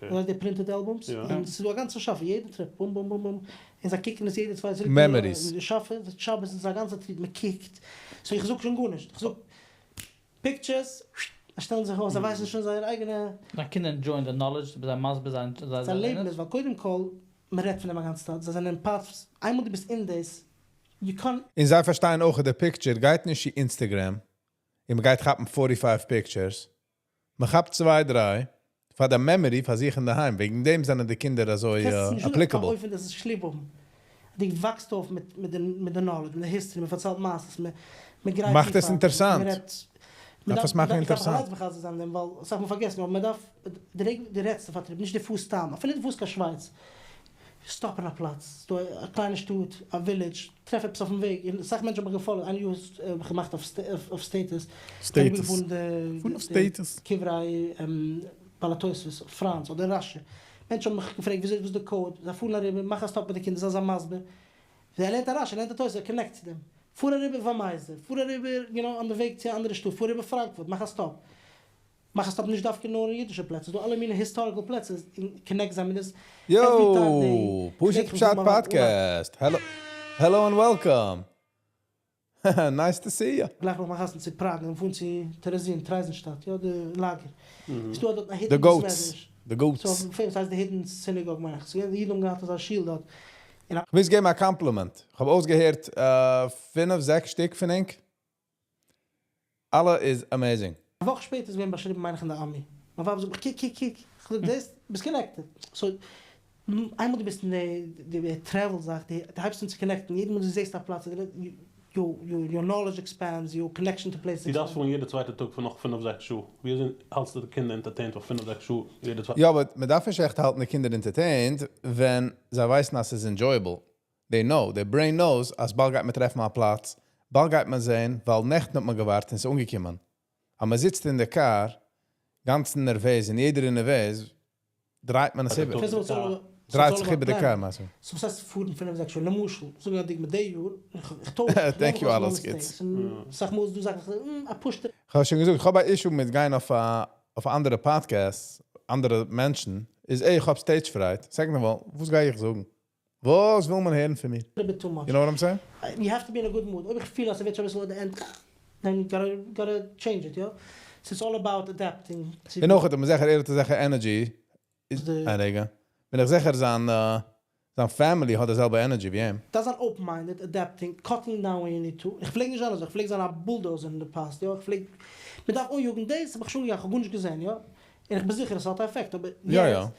Speaker 10: אזוי די printed albums, און ס'איז דא א גאנצע שאפע, יעדע trip, בום בום בום בום, און זיי קוקן עס יעדע צוויי צוריק,
Speaker 1: Memories.
Speaker 10: די שאפע, די שבת איז א גאנצע trip, מען קוקט, so איך זאג שוין גארנישט, איך זאג pictures, זיי שטעלן זיך אויס, זיי ווייסן שוין זייער אייגענע.
Speaker 12: דיין קינדער enjoy ען די knowledge, דו ביסט זיי מסביר זיי
Speaker 10: זיי
Speaker 12: זיי
Speaker 10: לעבן
Speaker 12: לערנען
Speaker 10: עס, ווייל קודם כל, מען רעדט פון דעם א גאנצע צייט, זיי זענען part, איינמאל דו ביסט אין דאס, you can.
Speaker 1: און זיי פארשטייען אויך אז די picture גייט נישט צו Instagram און מען גייט כאפן forty five pictures, מען כאפט צוויי דריי פאר די memory פאר זיך אינדערהיים, וועגן דעם זענען די קינדער אזוי
Speaker 10: קענסט נישט זאגן
Speaker 1: applicable.
Speaker 10: אויף אויפן דאס איז שליב האבן, דו וואקסט אויף מיט מיט די מיט די knowledge, מיט די history, מען פארציילט מעשות, מען מען גרייט
Speaker 1: מאכט
Speaker 10: צו
Speaker 1: עס
Speaker 10: פאר,
Speaker 1: אינטערסאנט.
Speaker 10: מען רעדט, מען
Speaker 1: דארף
Speaker 10: דארף
Speaker 1: עס מאכן
Speaker 10: מען דארף
Speaker 1: אינטערסאנט.
Speaker 10: אליינס מחזק זיין דעם ווייל אסאך מאל פארגעסט מען אבער מען דארף די רגע דו רעדסט אויף א trip, נישט דו פארסט סתם, אפילו דו פארסט קיין שווייץ, stop אין א פלאץ, ס'דא א קליינע שטאט, א village, טרעף עפעס אויפן וועג, און אסאך מענטשן האבן מיך גע follow ט, איינער יאר האב איך געמאכט אויף status, איך בין געפארן די קברי בעל התוספות אויף פראנץ אדער רשי, מענטשן האבן מיך געפרעגט וויאזוי וואס איז די code, זיי פארן אריבער, מאך א stop מיט די קינדער, זיי זיי מסביר, ווי ער לערנט א רשי, לערנט א תוס', ער connect צו דעם, פאר אריבער וואמייזע, פאר אריבער you know אן די וועג צו א אנדערע שטאט, פאר אריבער פראנקפורט, מאך א stop. מאך א stop נישט דווקא נאר אין אידישע פלעצער, ס'דא אלע מיני historical פלעצער און connect זיי מיט דאס every time they
Speaker 1: יואו! פשוט
Speaker 10: פרעג איך
Speaker 1: פשט
Speaker 10: מיך וואס
Speaker 1: פאדקעסט! Hello hello and welcome! Nice to see you!
Speaker 10: גלייך נאך מיין חתונה צו פראג און פארן צו טערעזין, טרייזענשטאט, יא די לאגער, איז דא דארט א
Speaker 1: די
Speaker 10: hidden בית
Speaker 1: goats!
Speaker 10: מדרש,
Speaker 1: די goats!
Speaker 10: ס'איז famous, ס'הייסט די hidden synagogue מיין איך, ס'געווען די אידן האבן געהאט אזא שול דארט, און א.
Speaker 1: כ'מוז געבן א קאמפלימענט, כ'האב אויסגעהערט פינף זעקס שטיק פון ענק, אלע איז amazing.
Speaker 10: א וואך שפעטער איז געווען באשריבן מיין איך אין די עמי. מיין ווייב זאגט מיך קוק קוק קוק, איך זאג זעסט ביסט connected. So איינמאל דו ביסט אין די travel זאך דו הייבסט אן צו connect ן יעדע מאל דו זעסט א פלאץ your knowledge expands your connection to places
Speaker 11: דו דארפסט
Speaker 10: expands.
Speaker 11: פארן יעדע צווייטע טאג פאר נאך פינף זעקס שעה, ווי אזוי האלטסטו די קינדער entertained פאר פינף זעקס שעה יעדע צווייטע?
Speaker 1: יא but מען דארף נישט עכט האלטן די קינדער entertained ווען זיי ווייסן אז ס'איז enjoyable, they know, their brain knows אז באלד גייט מען טרעפן א פלאץ, באלד גייט מען זעהן, ווייל נעכטן האט מען געווארט און ס'איז אנגעקומען. אז מען זיצט אין די קאר גאנצן נערוועז און יעדער איז נערוועז, דרייט מען עס איבער. דרייט זיך איבער די קאר מיינסטו?
Speaker 10: So וואס הייסט פארן פינף זעקס שעה? למשל, זאג א דוגמא, די יאר, איך טויש, איך
Speaker 1: Thank you אלעס גוטס.
Speaker 10: אסאך מאל איז דא זאכן, א פשוטע.
Speaker 1: כ'האב שוין געזאגט, כ'האב א issue מיט גיין אויף א אויף אנדערע podcasts, אנדערע מענטשן, איז עה איך האב stage fright, second of all, וואס גיי איך זאגן? וואס וויל מען הערן פון מיר? You know what I'm saying?
Speaker 10: You have to be in a good mood, אויב איך פיל אז ס'ווערט שוין אביסל at the end, then you gotta gotta change it, יא? ס'איז all about adapting צו.
Speaker 1: און אויך האט מען זיכער ער האט אזעלכע energy, איין רגע, בין איך זיכער זיין זיין family האט די זעלבע energy ווי אים.
Speaker 10: דארף זיין open minded, adapting, cutting down when you need to, איך פלעג נישט זיין אזוי, איך פלעג זיין א bulldozer אין די past, יא, איך פלעג, מען דארף אניאגן דאס, האב איך שוין געגאנגען, איך האב גארנישט געזען, יא, און איך בין זיכער עס האט א עפעקט, אבער יעצט,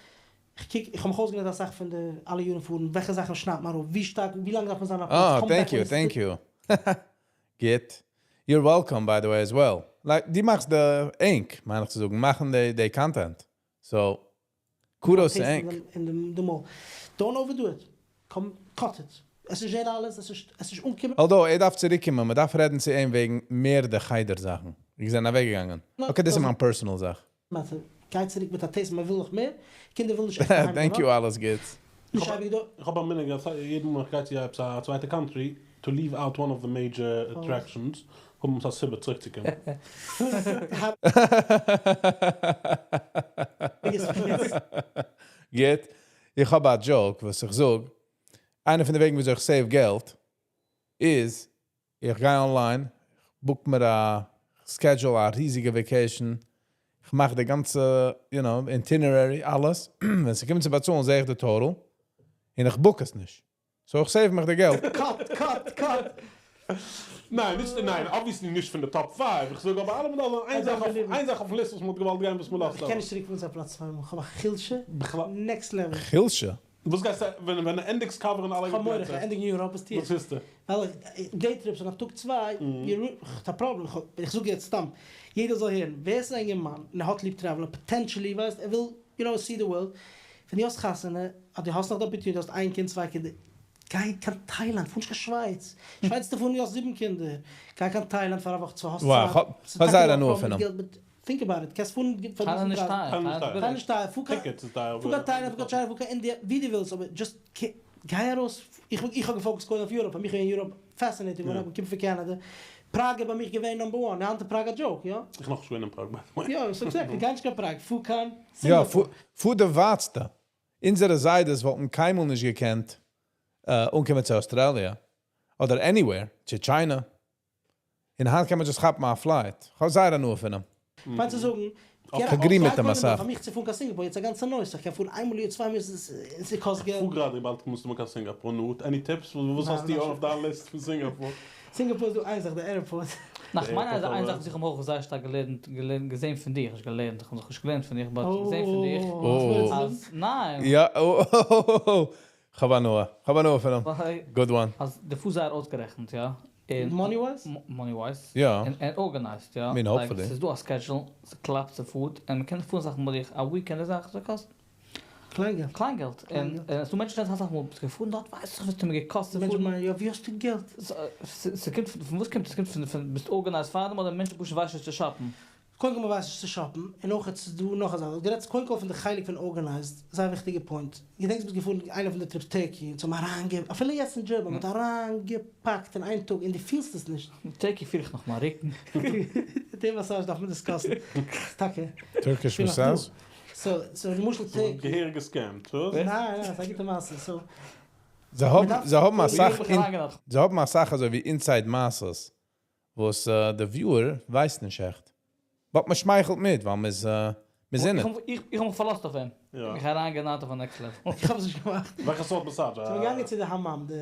Speaker 10: איך קוק, איך האב מיך אויסגעלערנט אסאך פון די אלע יארן פארן, וועלכע זאכן שניידט מען אראפ, ווי שטארק, ווי לאנג דארף מען זיין אויף פלאץ,
Speaker 1: אה,
Speaker 10: come back
Speaker 1: thank you,
Speaker 10: when it's
Speaker 1: thank you. גוט. You're welcome by the way as well. Like, דו מאכסט די ענק, מיין איך צו זאגן, מאכן די די content. So, kudos צו ענק.
Speaker 10: אין די מויל. Don't overdo it. Come, cut it. עס איז נישט אלעס, עס איז נישט אנקומען.
Speaker 1: Although, ער דארף צוריקקומען, מען דארף רעדן צו אים וועגן מער די חדר זאכן. איך זענען אוועקגעגאנגען. Okay, דאס איז מיין personal זאך.
Speaker 10: מעטער. גיי צוריק מיט א taste, מען וויל נאך מער, קינדער ווילן נישט עכט אהיים
Speaker 1: Thank you אלעס גוטס.
Speaker 10: נישט אייביג דא.
Speaker 11: איך האב א מנהג אז יעדע מאל איך גיי צו עפעס א צווייטע country, to leave out one of the major attractions, האבן אונז א סיבה צוריקצוקומען.
Speaker 1: גוט. איך האב א joke וואס איך זאג, איינע פון די וועגן וויאזוי איך save געלט איז, איך גיי online, איך book מיר א schedule א ריזיגע vacation, איך מאך די גאנצע, you know, itinerary, אלעס. ווען ס'קומט צו באצאלן זע איך די total, און איך book עס נישט. So איך save מיך די געלט.
Speaker 10: Cut, cut, cut.
Speaker 11: ניין, נישט, ניין, obviously נישט פון די top five. איך זאג אבער אלעמאל דא איין זאך אויף, איין זאך אויפן list וואס מ'וואלט געוואלט גיין וואס מ'לאזט
Speaker 10: איך קען נישט צוריק פארן צו א פלאץ צוויי מאל, איך האב א חולשה, next level.
Speaker 1: חולשה?
Speaker 11: וואס גייסטו ווען ווען ענדיגסט cover ן אלע
Speaker 10: איך האב מורא, איך וועל ענדיגן Europe, וואס טו איך?
Speaker 11: וואס טוסטו?
Speaker 10: ווייל day trips און א טאג צוויי, איך האב א פראבלעם, איך זאג יעצט סתם, יעדער זאל הערן, ווער ס'איז א אינגערמאן און ער האט ליב travel ן, potentially, ווייסט, ער וויל, you know, see the world, ווען דו האסט חתונה, אדער דו האסט נאך די opportunity, האסט איין קינד, צוויי קינדער, גיי קיין טיילאנד, פאר נישט קיין שווייץ, שווייץ וועסטו פארן דו האסט זיבן קינדער, גיי קיין טיילאנד פאר א וואך צוויי, האסט
Speaker 1: וואו,
Speaker 10: צייט,
Speaker 1: כ'האב זייער הנאה פון אים.
Speaker 10: Think about it, קענסט פארן פאר
Speaker 12: טיילאנד נישט טייער,
Speaker 10: טיילאנד איז נישט טייער, פאר קיין טיילאנד, פאר קיין China, פאר קיין India, ווי דו ווילסט, אבער just גיי ארויס, איך האב גע focus ט קודם אויף Europe, פאר מיך איז Europe fascinating, ווען איך בין געקומען פון Canada, פראג איז ביי מיך געווען number one, היינט איז פראג א joke, יא?
Speaker 11: איך נאך נישט געווען אין פראג by the way.
Speaker 10: יא, so exactly, גיי נישט קיין פראג, פאר קיין
Speaker 1: יא, פאר די ווייטסטע. אונזערע זיידעס וואלטן קיינמאל נישט געקענט אנקומען צו אוסטראליע, אדער anywhere, צו China. און היינט קען מען just כאפן א flight. איך האב זייער הנאה פון אים.
Speaker 10: מיין צו זאגן,
Speaker 1: איך agree מיט אים אסאך.
Speaker 10: פאר מיך צו פארן קיין סינגאפור יעצט א גאנצע נושא, איך קען פארן איינמאל א יאר צוויי מאל ס'קאסט געלט.
Speaker 11: פאר גראדע באלד מוזטו מאל קיין סינגאפור, נו, any tips? וואס האסטו אויף דיין list פון סינגאפור?
Speaker 10: סינגאפור איז דא איין זאך, די airport.
Speaker 12: נאך כ'מיין אז איין זאך וואס איך האב אויך זייער שטארק געלערנט, געלערנט, געזען פון דיך, נישט געלערנט, איך האב זיך נישט געלערנט פון דיך, but געזען פון דיך, אז ניין.
Speaker 1: יא, כ'האב הנאה, כ'האב הנאה פון אים, good one.
Speaker 12: אז דו פארסט זייער אויסגערעכנט, יא.
Speaker 10: Money wise?
Speaker 12: Money wise.
Speaker 1: יא.
Speaker 12: און organized, יא.
Speaker 1: I mean hopefully.
Speaker 12: ס'איז דא א schedule, ס'קלאפט, ס'פארט, און מ'קען פארן זאכן מיט דיך, א weekend זאך, ס'קאסט.
Speaker 10: קליינגעלט.
Speaker 12: קליינגעלט. און ס'דא מענטשן וואס אסאך מאל ביסט געפארן דארט, ווייס איך וואס האט מיר געקאסט צו פארן.
Speaker 10: מענטשן מיינען, יא, ווי האסטו געלט?
Speaker 12: ס'קומט פון וואס קומט עס? ס'קומט פון פון ביסט organized פארדעם אדער מענטשן פשוט ווייסן נישט צו shop ן?
Speaker 10: קודם כל מ'ווייסט נישט צו shop ן, און אויך איז דא נאך א זאך, דו רעדסט קודם כל פון די חלק פון organized, זייער וויכטיגע point, געדענקסט ביסט געפארן איינע פון די trips Turkey, אונז האבן אריינגע, אפילו יעצט אין דזשערבא, מ'האט אריינגעפאקט אין איין טאג און דו פילסט עס נישט.
Speaker 12: Turkey פיל איך נאך מיין רוקן.
Speaker 10: די massage דארף מען discuss ן, טאקע.
Speaker 1: Turkish massage?
Speaker 10: So למשל Turkey.
Speaker 11: געהעריג גע scam ט, וואס?
Speaker 10: ניין ניין, ס'איז א גוטע מעשה, so.
Speaker 1: זיי האבן זיי האבן אסאך זיי האבן אסאך אזוי ווי inside מעשות וואס די viewer ווייסט נישט עכט. But מען שמייכלט מיט ווייל מ'איז מ'איז אין
Speaker 12: it. איך האב מיך פארלאזט אויף אים. מיך אריינגענארט אויף א next level.
Speaker 10: איך האב עס נישט געמאכט.
Speaker 11: וועלכע סארט massage?
Speaker 10: זיי זענען געגאנגען צו די hammam, די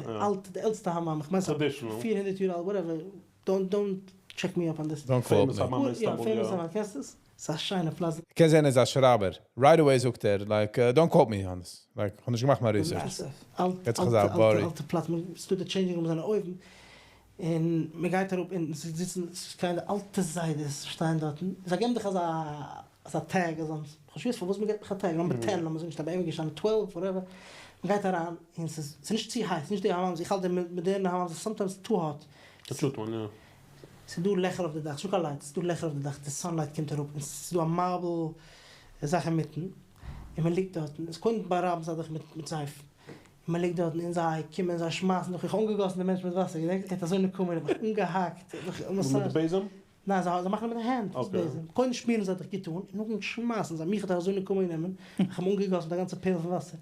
Speaker 10: אלטע, די עלטסטע hammam, איך מיין ס'איז 400 יאר אלט, whatever, don't don't check me up on this.
Speaker 1: Don't quote me.
Speaker 10: יא, famous hammam, קענסט עס? ס'איז א שיינע פלאץ.
Speaker 1: קען זיין ער איז א שרייבער. Right away זאגט ער, like, don't quote me on this. Like, כ'האב נישט געמאכט מיין research.
Speaker 10: אלטע אלטע אלטע פלאץ, ס'דא די changing rooms זענען אויבן, און מ'גייט אראפ אונטן, ס'זיצן קליינע אלטע זיידעס שטייען דארטן, זיי געבן דיך אזא אזא tag, אזאנס, כ'האב נישט געוואוסט פארוואס מ'געבט מיך א tag, number ten לאמיר זאגן, שטייט ביי אים געשטאנען twelve whatever, מ'גייט אריין און ס'איז ס'איז נישט צו הייס, נישט די hammams, איך האלט די מאדערנע hammams איז sometimes too hot. ס'איז דא לעכער אויף די דאך, ס'נישט קיין light, ס'איז דא לעכער אויף די דאך, די sunlight קומט אראפ און ס'איז דא א marble זאך אינמיטן, און מען ליגט דארטן, עס קודם בארייבן זיי דיך מיט זייף, און מען ליגט דארטן און זיי קומען זיי שמייסן דיך, איך האב אנגעגאסן די מענטש מיט וואסער, געדענקסט? ער האט אזוי נקמה, ער האט מיך אנגעהאקט, ער האט מיך מאסאזשט.
Speaker 11: מיט די בעזעם?
Speaker 10: ניין, זיי מאכן מיט די הענט, וואס בעזעם? קודם שמירן זיי דיך גוט אן, און נאכדעם שמייסן זיי, מיך האט ער אזוי נקמה גענומען, איך האב אים אנגעגאסן מיט א גאנצע פעיל פון וואסער.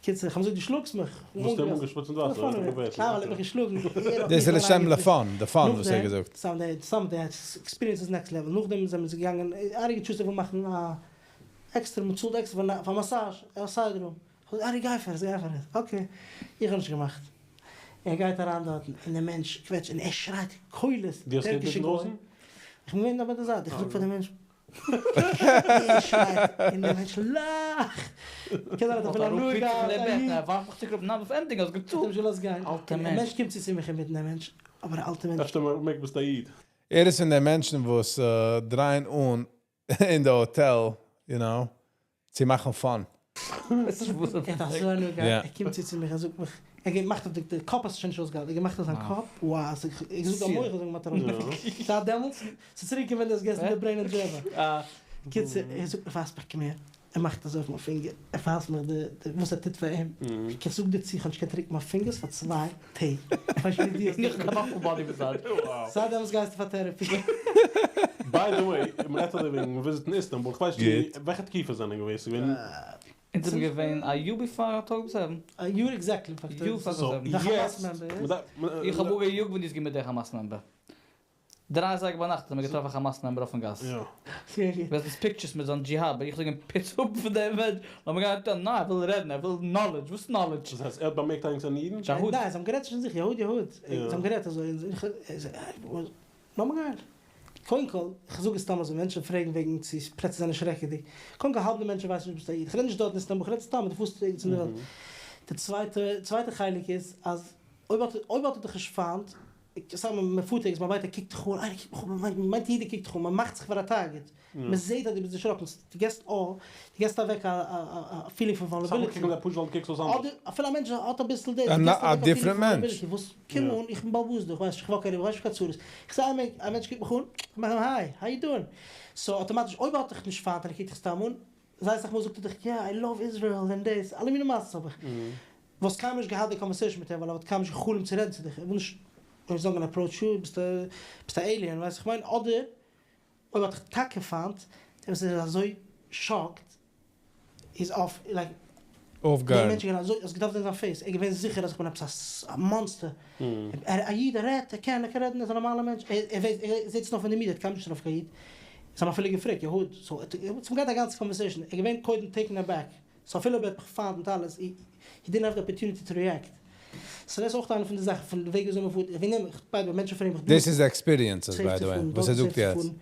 Speaker 10: קיצור, איך האב אים געזאגט דו שלאגסט מיך.
Speaker 11: וואס האט ער אים אנגעשפריצט מיט וואסער? האט ער געוועטשט?
Speaker 10: ניין, ווייל ער האט מיך געשלאגן.
Speaker 1: דאס איז לשם ל fun, די fun וואס ער האט געזאגט.
Speaker 10: סאם די experience איז next level. נאכדעם זענען מיר געגאנגען, ארי געטשוזט ער וויל מאכן א עקסטער, מען צאלט עקסטער פאר massage, א side room. איך זאג ארי גיי פאר עס, גיי פאר עס. Okay, איך האב נישט געמאכט. ער גייט אריין דארטן און דער מענטש קוועטשט און ער שרייט קולות,
Speaker 11: דו האסט געהערט
Speaker 10: טערקישע
Speaker 11: אינדרויסן?
Speaker 10: גוי. איך בין געווען דא ביי די זייט, איך זאג פאר די מענטש, ער שרייט און דער מענטש לאכט. קען זיין ער האט אפילו הנאה געהאט, א איד.
Speaker 12: ער ווארפט מיך צוריק אראפ, ניין וואס ענדיגן האסט געצאלט.
Speaker 10: האט אים נישט געלאזט גיין. דער מענטש קומט צו צו מיך אינמיטן דער מענטש, אבער א אלטער מענטש.
Speaker 11: אפשר מערקט ביסט א איד.
Speaker 1: ער איז פון די מענטשן וואס דרייען אן אין די האטעל, you know, צו מאכן fun.
Speaker 10: ער האט אזוי הנאה געהאט, ער קומט צו צו מיך, ער זאגט מיך, ער געמאכט אויף די קאפ האסטו שוין נישט אויסגעהאלטן, ער געמאכט אויף זיין קאפ, wow, ער געזאגט א מח האט געמאכט ארויס, זייט דעמאלטס, ס'איז צוריק געווען דאס געסן די brain אין דזשעווע. קיצור, ער זאגט מיר ווייזט מיך קום הער, ער מאכט אזוי אויף מיין פינגער, ער ווייזט מיך די וואס ער טוט פאר אים, איך זאג דיר צו איך האב נישט געקענט רוקן מיין פינגערס פאר צוויי טעג, איך ווייס נישט ווי דו האסט
Speaker 12: איך האב א full body massage.
Speaker 10: זייט דעמאלטס גייסטו פאר therapy.
Speaker 11: By the way, מען רעדט אזוי וועגן visit ן איסטאנבול, איך ווייס נישט וועלכע תקופה זענען געווען, ס'איז געווען.
Speaker 12: אונז זענען געווען א יאר before October seven.
Speaker 10: א יאר exactly before October seven.
Speaker 11: So יעצט,
Speaker 12: איך האב אפגעיאגט ווען דו האסט געמערט די כאמאס member. דריי אזייגער ביינאכט האט מען געטראפן א כאמאס member אויפן גאס. וועסט עס pictures מיט זיין דזשיהאד, איך זאג אים פוץ אפ פון דעם מענטש, לאמיר גיין טון, ניין ער וויל רעדן, ער וויל knowledge, וואס knowledge?
Speaker 11: דאס הייסט ער האט באמערקט איינס זענען אידן?
Speaker 12: דזשיהאד.
Speaker 10: ניין זיי האבן גערעדט צווישן זיך יהוד יהוד, זיי האבן גערעדט אזוי, לאמיר גיין. קודם כל, איך זאג עס סתם אזוי, מענטשן פרעגן וועגן צו פלעצער זענען שרעקעדיג, קודם כל האלב די מענטשן ווייסן נישט ביסט א איד, איך רעד נישט דארט אין איסטאנבול, איך רעד סתם דו פארסט ערגעץ אין די וועלט. די צווייטע צווייטע חלק איז אז אויב האט אויב האט ער דיך נישט פיינט, סתם מען פארט ערגעץ מען ווייט ער קוקט דיך אן, איינער קוקט מיך אן, מען מיינט יעדער קוקט דיך אן, מען מאכט זיך פאר א target, מען זעט אז דו ביסט דערשראקן, דו געסט א, דו געסט אוועק א א feeling פון vulnerability. אדער אפילו א מענטש האט אביסל דאס, דו געסט אוועק א feeling פון vulnerability, וואס קום אן, איך בין בעל הבית דא, איך ווייס נישט, איך walk ארום, איך ווייס נישט קיין צרות, איך זע א מענטש קוקט מיך אן, איך מאך אים hi, how you doing, so אטאמאטיש אויב האט דיך נישט פיינט און ער קוקט דיך סתם אן, זייער אסאך מאל זאגט ער דיך yeah I love Israel און דאס, אלע מיני מעשות האב איך, וואלסט קיינמאל נישט געהאט די conversation מיט אים ווייל ער וואלט קיינמאל נישט געחלומט צו רעדן צו דיך, ער וויל נישט, אויב זאל מען approach you, ביסט א alien, ווייסט איך מיין, אדער אויב האט דיך טאקע פיינט, דער וואס איז אזוי shocked איז off like
Speaker 1: off
Speaker 10: דער
Speaker 1: guard.
Speaker 10: מענטש איז געווען אזוי, האסט געדארפט זען זיין face, ער איז געווען זיכער אז איך בין עפעס א monster, ער א איד ער רעדט ער קען ער קען רעדן ער איז א נארמאלער מענטש, ער ווייסט ער זעט עס נאר פון די מידיע ער האט קיינמאל נישט געטראפן קיין איד, זיי האבן אפילו געפרעגט יהוד, so האט געהאט א גאנצע conversation, ער איז געווען קודם taken aback, so אפילו אויב ער האט מיך פיינט מיט אלעס, he didn't have the opportunity to react. so דאס איז אויך איינע פון די זאכן פון די וועג וויאזוי מען פארט, וועגן דעם איך by the way מענטשן פרעגן מיך דא
Speaker 1: דאס איז experiences
Speaker 10: safe
Speaker 1: by
Speaker 10: צו
Speaker 1: the way
Speaker 10: פארן,
Speaker 1: וואס
Speaker 10: דארט
Speaker 1: ער
Speaker 10: איז
Speaker 1: זאגט
Speaker 10: safe צו
Speaker 1: יעצט.
Speaker 10: פארן,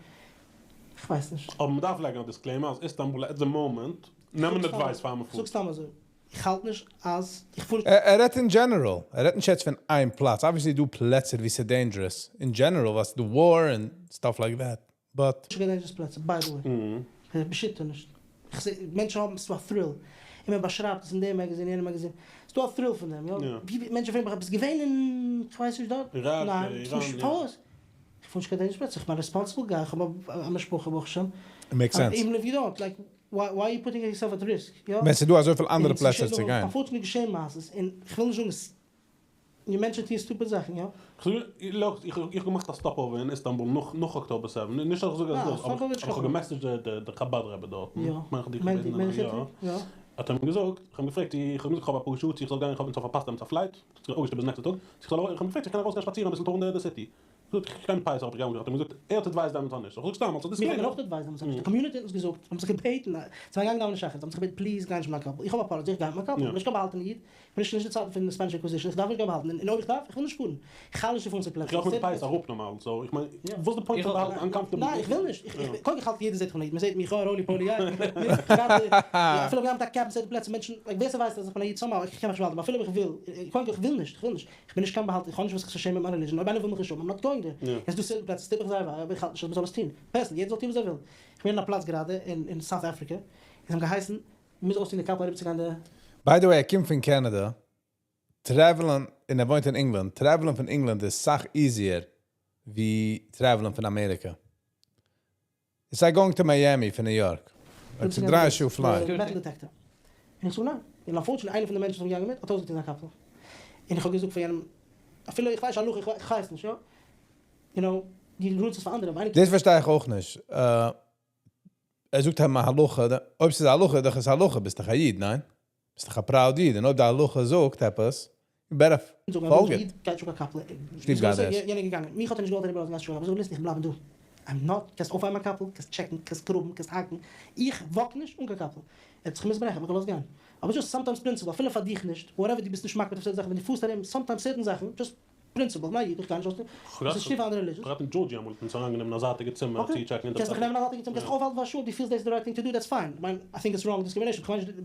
Speaker 10: איך ווייס נישט.
Speaker 11: אבער מען דארף לייגן א disclaimer אז איסטאנבול at the moment נעמען advice פאר מען
Speaker 10: איך זאג
Speaker 11: פארט.
Speaker 10: סתם אזוי, איך האלט נישט אז איך פאר נישט.
Speaker 1: ער רעדט אין general, ער רעדט נישט יעצט פון איין פלאץ, obviously דא פלעצער ווי ס'איז dangerous, אין general וואס די war און stuff like that, but.
Speaker 10: נישט קיין dangerous פלעצער by the way, בשיטה נישט, איך זע מענטשן האבן ס'דא א thrill, און מען באשרייבט עס אין די magazine יענע magazine, ס'דא א thrill פון דעם, יא, ווי מענטשן פרעגן מיך ביסט געווען אין כ'ווייס נישט דארט, ניין, ביסט נישט פארוואס? איך פאר נישט קיין dangerous פלעצער, איך בין א responsible guy, איך האב א משפחה ברוך השם,
Speaker 1: Makes sense.
Speaker 10: Even if you don't, like why are you putting yourself at risk, יא?
Speaker 1: ווען ס'דא אזויפיל אנדערע
Speaker 10: און
Speaker 1: פלעצער
Speaker 10: ס'געשעט
Speaker 1: צו
Speaker 10: נאר
Speaker 1: גיין.
Speaker 10: Unfortunately געשען מעשות, און כ'וויל נישט זאגן עס די מענטשן טוען stupid זאכן, יא?
Speaker 11: איך האב געמאכט א stopover אין איסטאנבול נאך October 7, נישט אז איך זאג אז דאס, אבער איך האב געמעסעדזשט די חבד רבי דארטן, כ'מיין איך האב דיך געבעטן, יא, האט ער מיר געזאגט, איך האב אים געפרעגט, איך האב געזאגט איך האב אפאר שעה צו איך זאל גיין, איך האב אונז פארפאסט עמיצער א flight, ס'איז געווען אפגעשטופט ביז נעקסטע טאג, צו איך זאל, איך האב אים געפרעגט צו איך קען ארויסגיין שפאצירן אביסל tour ן די city, געזאגט איך גיי מיט פייס האב איך געהאט, האט ער מיר געזאגט ער האט advised דעמאלטס אנדערש, איך זאג סתם אלס א
Speaker 10: מיר האבן
Speaker 11: disclaimer.
Speaker 10: אויך advised דעמאלטס אנדערש, די community האט אונז געזאגט, האבן זיך געבעטן, זיי זענען געגאנגען דאווענען שחרית, האבן זיך געבעטן please גיי נישט מיט מיין קאפל, איך האב א policy, איך גיי מיט מיין קאפל, איך בין נישט קיין באהאלטענע איד, איך בין נישט נישט די צייטן פון די Spanish Inquisition, איך דארף נישט גיין באהאלטן, און אויב איך דארף, איך וויל נישט פארן, איך האלט נישט צו פארן צו
Speaker 11: איך
Speaker 10: פלעצער,
Speaker 11: גיי אויך מיט פייס אראפ נארמאל, so איך מיין, וואס די point פון באהאלטן uncomfortable?
Speaker 10: ניין איך וויל נישט, איך קודם איך האלט יעדער זעט איך בין א איד, מען זעט מיך roly poly גיי, אפילו איך גיי מיט א cap אין certain פלעצער, מענטשן, like ווער ס'ווייסט אז איך בין א איד somehow, איך קען מיך נישט באהאלטן, אבער אפילו אויב איך וויל, קודם כל איך וויל נישט, איך וויל נישט, איך בין נישט קיין באהאלטער, איך האב נישט וואס זיך צו שעמען מיט מיין religion, אויב איינער וויל מיך נישט האבן, I'm not going there, עס איז דא certain פלעצער, ס'טוט מיך זייער וויי, אבער איך האלט נישט אז מ'זאל עס טון, personally, יעדער זאל טון וואס ער וויל, איך בין אין א פלאץ גראדע אין South Africa, און זיי האבן געהייסן, מ'מוז אויסטון די קאפל אריבערצוגיין די.
Speaker 1: By the way, ער קומט פון Canada, travel ן, און ער וואוינט אין England, travel ן פון England איז סאך easier ווי travel ן פון אמעריקע. It's like going to Miami פון New York. It's a דריי שעה flight.
Speaker 10: Metal detector. און איך זאג ניין. און unfortunately איינער פון די מענטשן וואס האבן געגאנגען מיט האט אויסגעטון זיין קאפל. און איך האב געזאגט פאר יענעם, אפילו איך ווייס הלכה, איך ווייס נישט, יא. You know, דו ruin סט עס פאר אנדערע.
Speaker 1: דאס פארשטיי איך אויך נישט. ער זאגט אים הלכה, אויב ס'איז הלכה, דאך איז הלכה, ביסט דאך א איד, ניין? ביסט דאך א proud איד, און אויב די הלכה זאגט עפעס, you better פאלג it.
Speaker 10: גייט שוין קיין קאפל.
Speaker 1: שטיף גייט עס.
Speaker 10: יענער געגאנגען. מיך האט ער נישט געוואלט אריבערלאזן גייסט שוין. אבער זאג listen איך בלייב דא. I'm not, קענסט אויפהייבן מיין קאפל, קענסט check ן, קענסט גראבן, קענסט האקן. איך walk נישט אן קיין קאפל. ער האט זיך געמוזט ברעכן, האט מיך געלאזט גיין. אבער just sometimes principle, אפילו פאר דיך נישט, whatever דו ביסט נישט מקפיד אויף certain זאכן, ווען דו פארסט ארום, sometimes certain זאכן, just principle, ניין איך גיי נישט אויס, עס איז שטיף אנדערע religions.
Speaker 11: כ'האב אין Georgia אמאל אונז אריינגענומען א זייטיגע צימער צו check ן.
Speaker 10: Okay, קענסט מיך נעמען א זייטיגע צימער, קענסט מיך אויפהאלטן פאר א שעה אויב דו פילסט דאס איז די right thing to do, that's fine, כ'מיין I think it's wrong discrimination, כ'מיין נישט,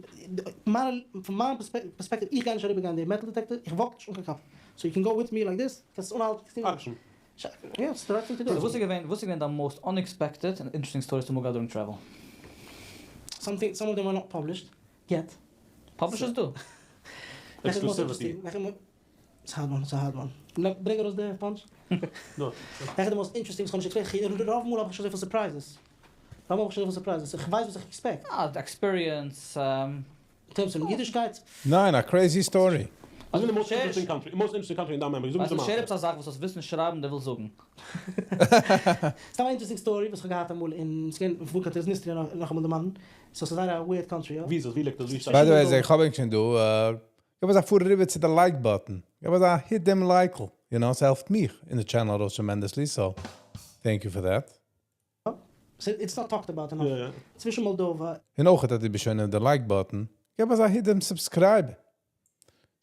Speaker 10: מיין, פון מיין פערספעקטיוו, איך גיי נישט אריבער גיין די metal detector, איך walk נישט אן קיין קאפל, so you can go with me like this, קענסט עס אנהאלטן, קענסט טון.
Speaker 11: Action.
Speaker 10: יא, ס'איז די right thing to do.
Speaker 12: וואס איז געווען, וואס איז געווען דיין most unexpected און interesting stories האסטו אמאל געהאט during travel?
Speaker 10: Something, some of them are not published yet.
Speaker 12: Publish עס דא.
Speaker 11: Exclusivity.
Speaker 10: ס'איז hard one, ס'איז hard one. ברענג ארויס די punch. וועלכע די most interesting וואס כ'האב נישט expect, רוב מאל האב איך נישט אזויפיל surprises. רוב מאל האב איך נישט אזויפיל surprises, איך ווייס וואס איך expect.
Speaker 12: אה, די experience.
Speaker 10: אין terms פון אידישקייט.
Speaker 1: ניין, א crazy story.
Speaker 11: וואס איז די most interesting country, most interesting country אין דיין memory? זאג נישט די
Speaker 12: share עפעס א זאך וואס האסט ווילסט נישט שרייבן דו ווילסט זאגן.
Speaker 10: סתם א interesting story וואס כ'האב געהאט אמאל אין, ס'געווען אין וואו Transnistria נאכאמאל דערמאנען, so ס'איז זייער א weird country, יא.
Speaker 11: ווי איז עס? ווי ליגט עס? ווי שטייט
Speaker 1: By the way, איך האב ענק שוין דא, געב אונז א פאר אריבער צו די like button. געב אונז א hit דעם like ל. You know, ס'העלפט מיך אין די channel ארויס tremendously, so. Thank you for that.
Speaker 10: It's not talked about enough. צווישן מאלדאווע.
Speaker 1: און אויך אז דו ביסט שוין אין די like button, געב אזא hit דעם subscribe.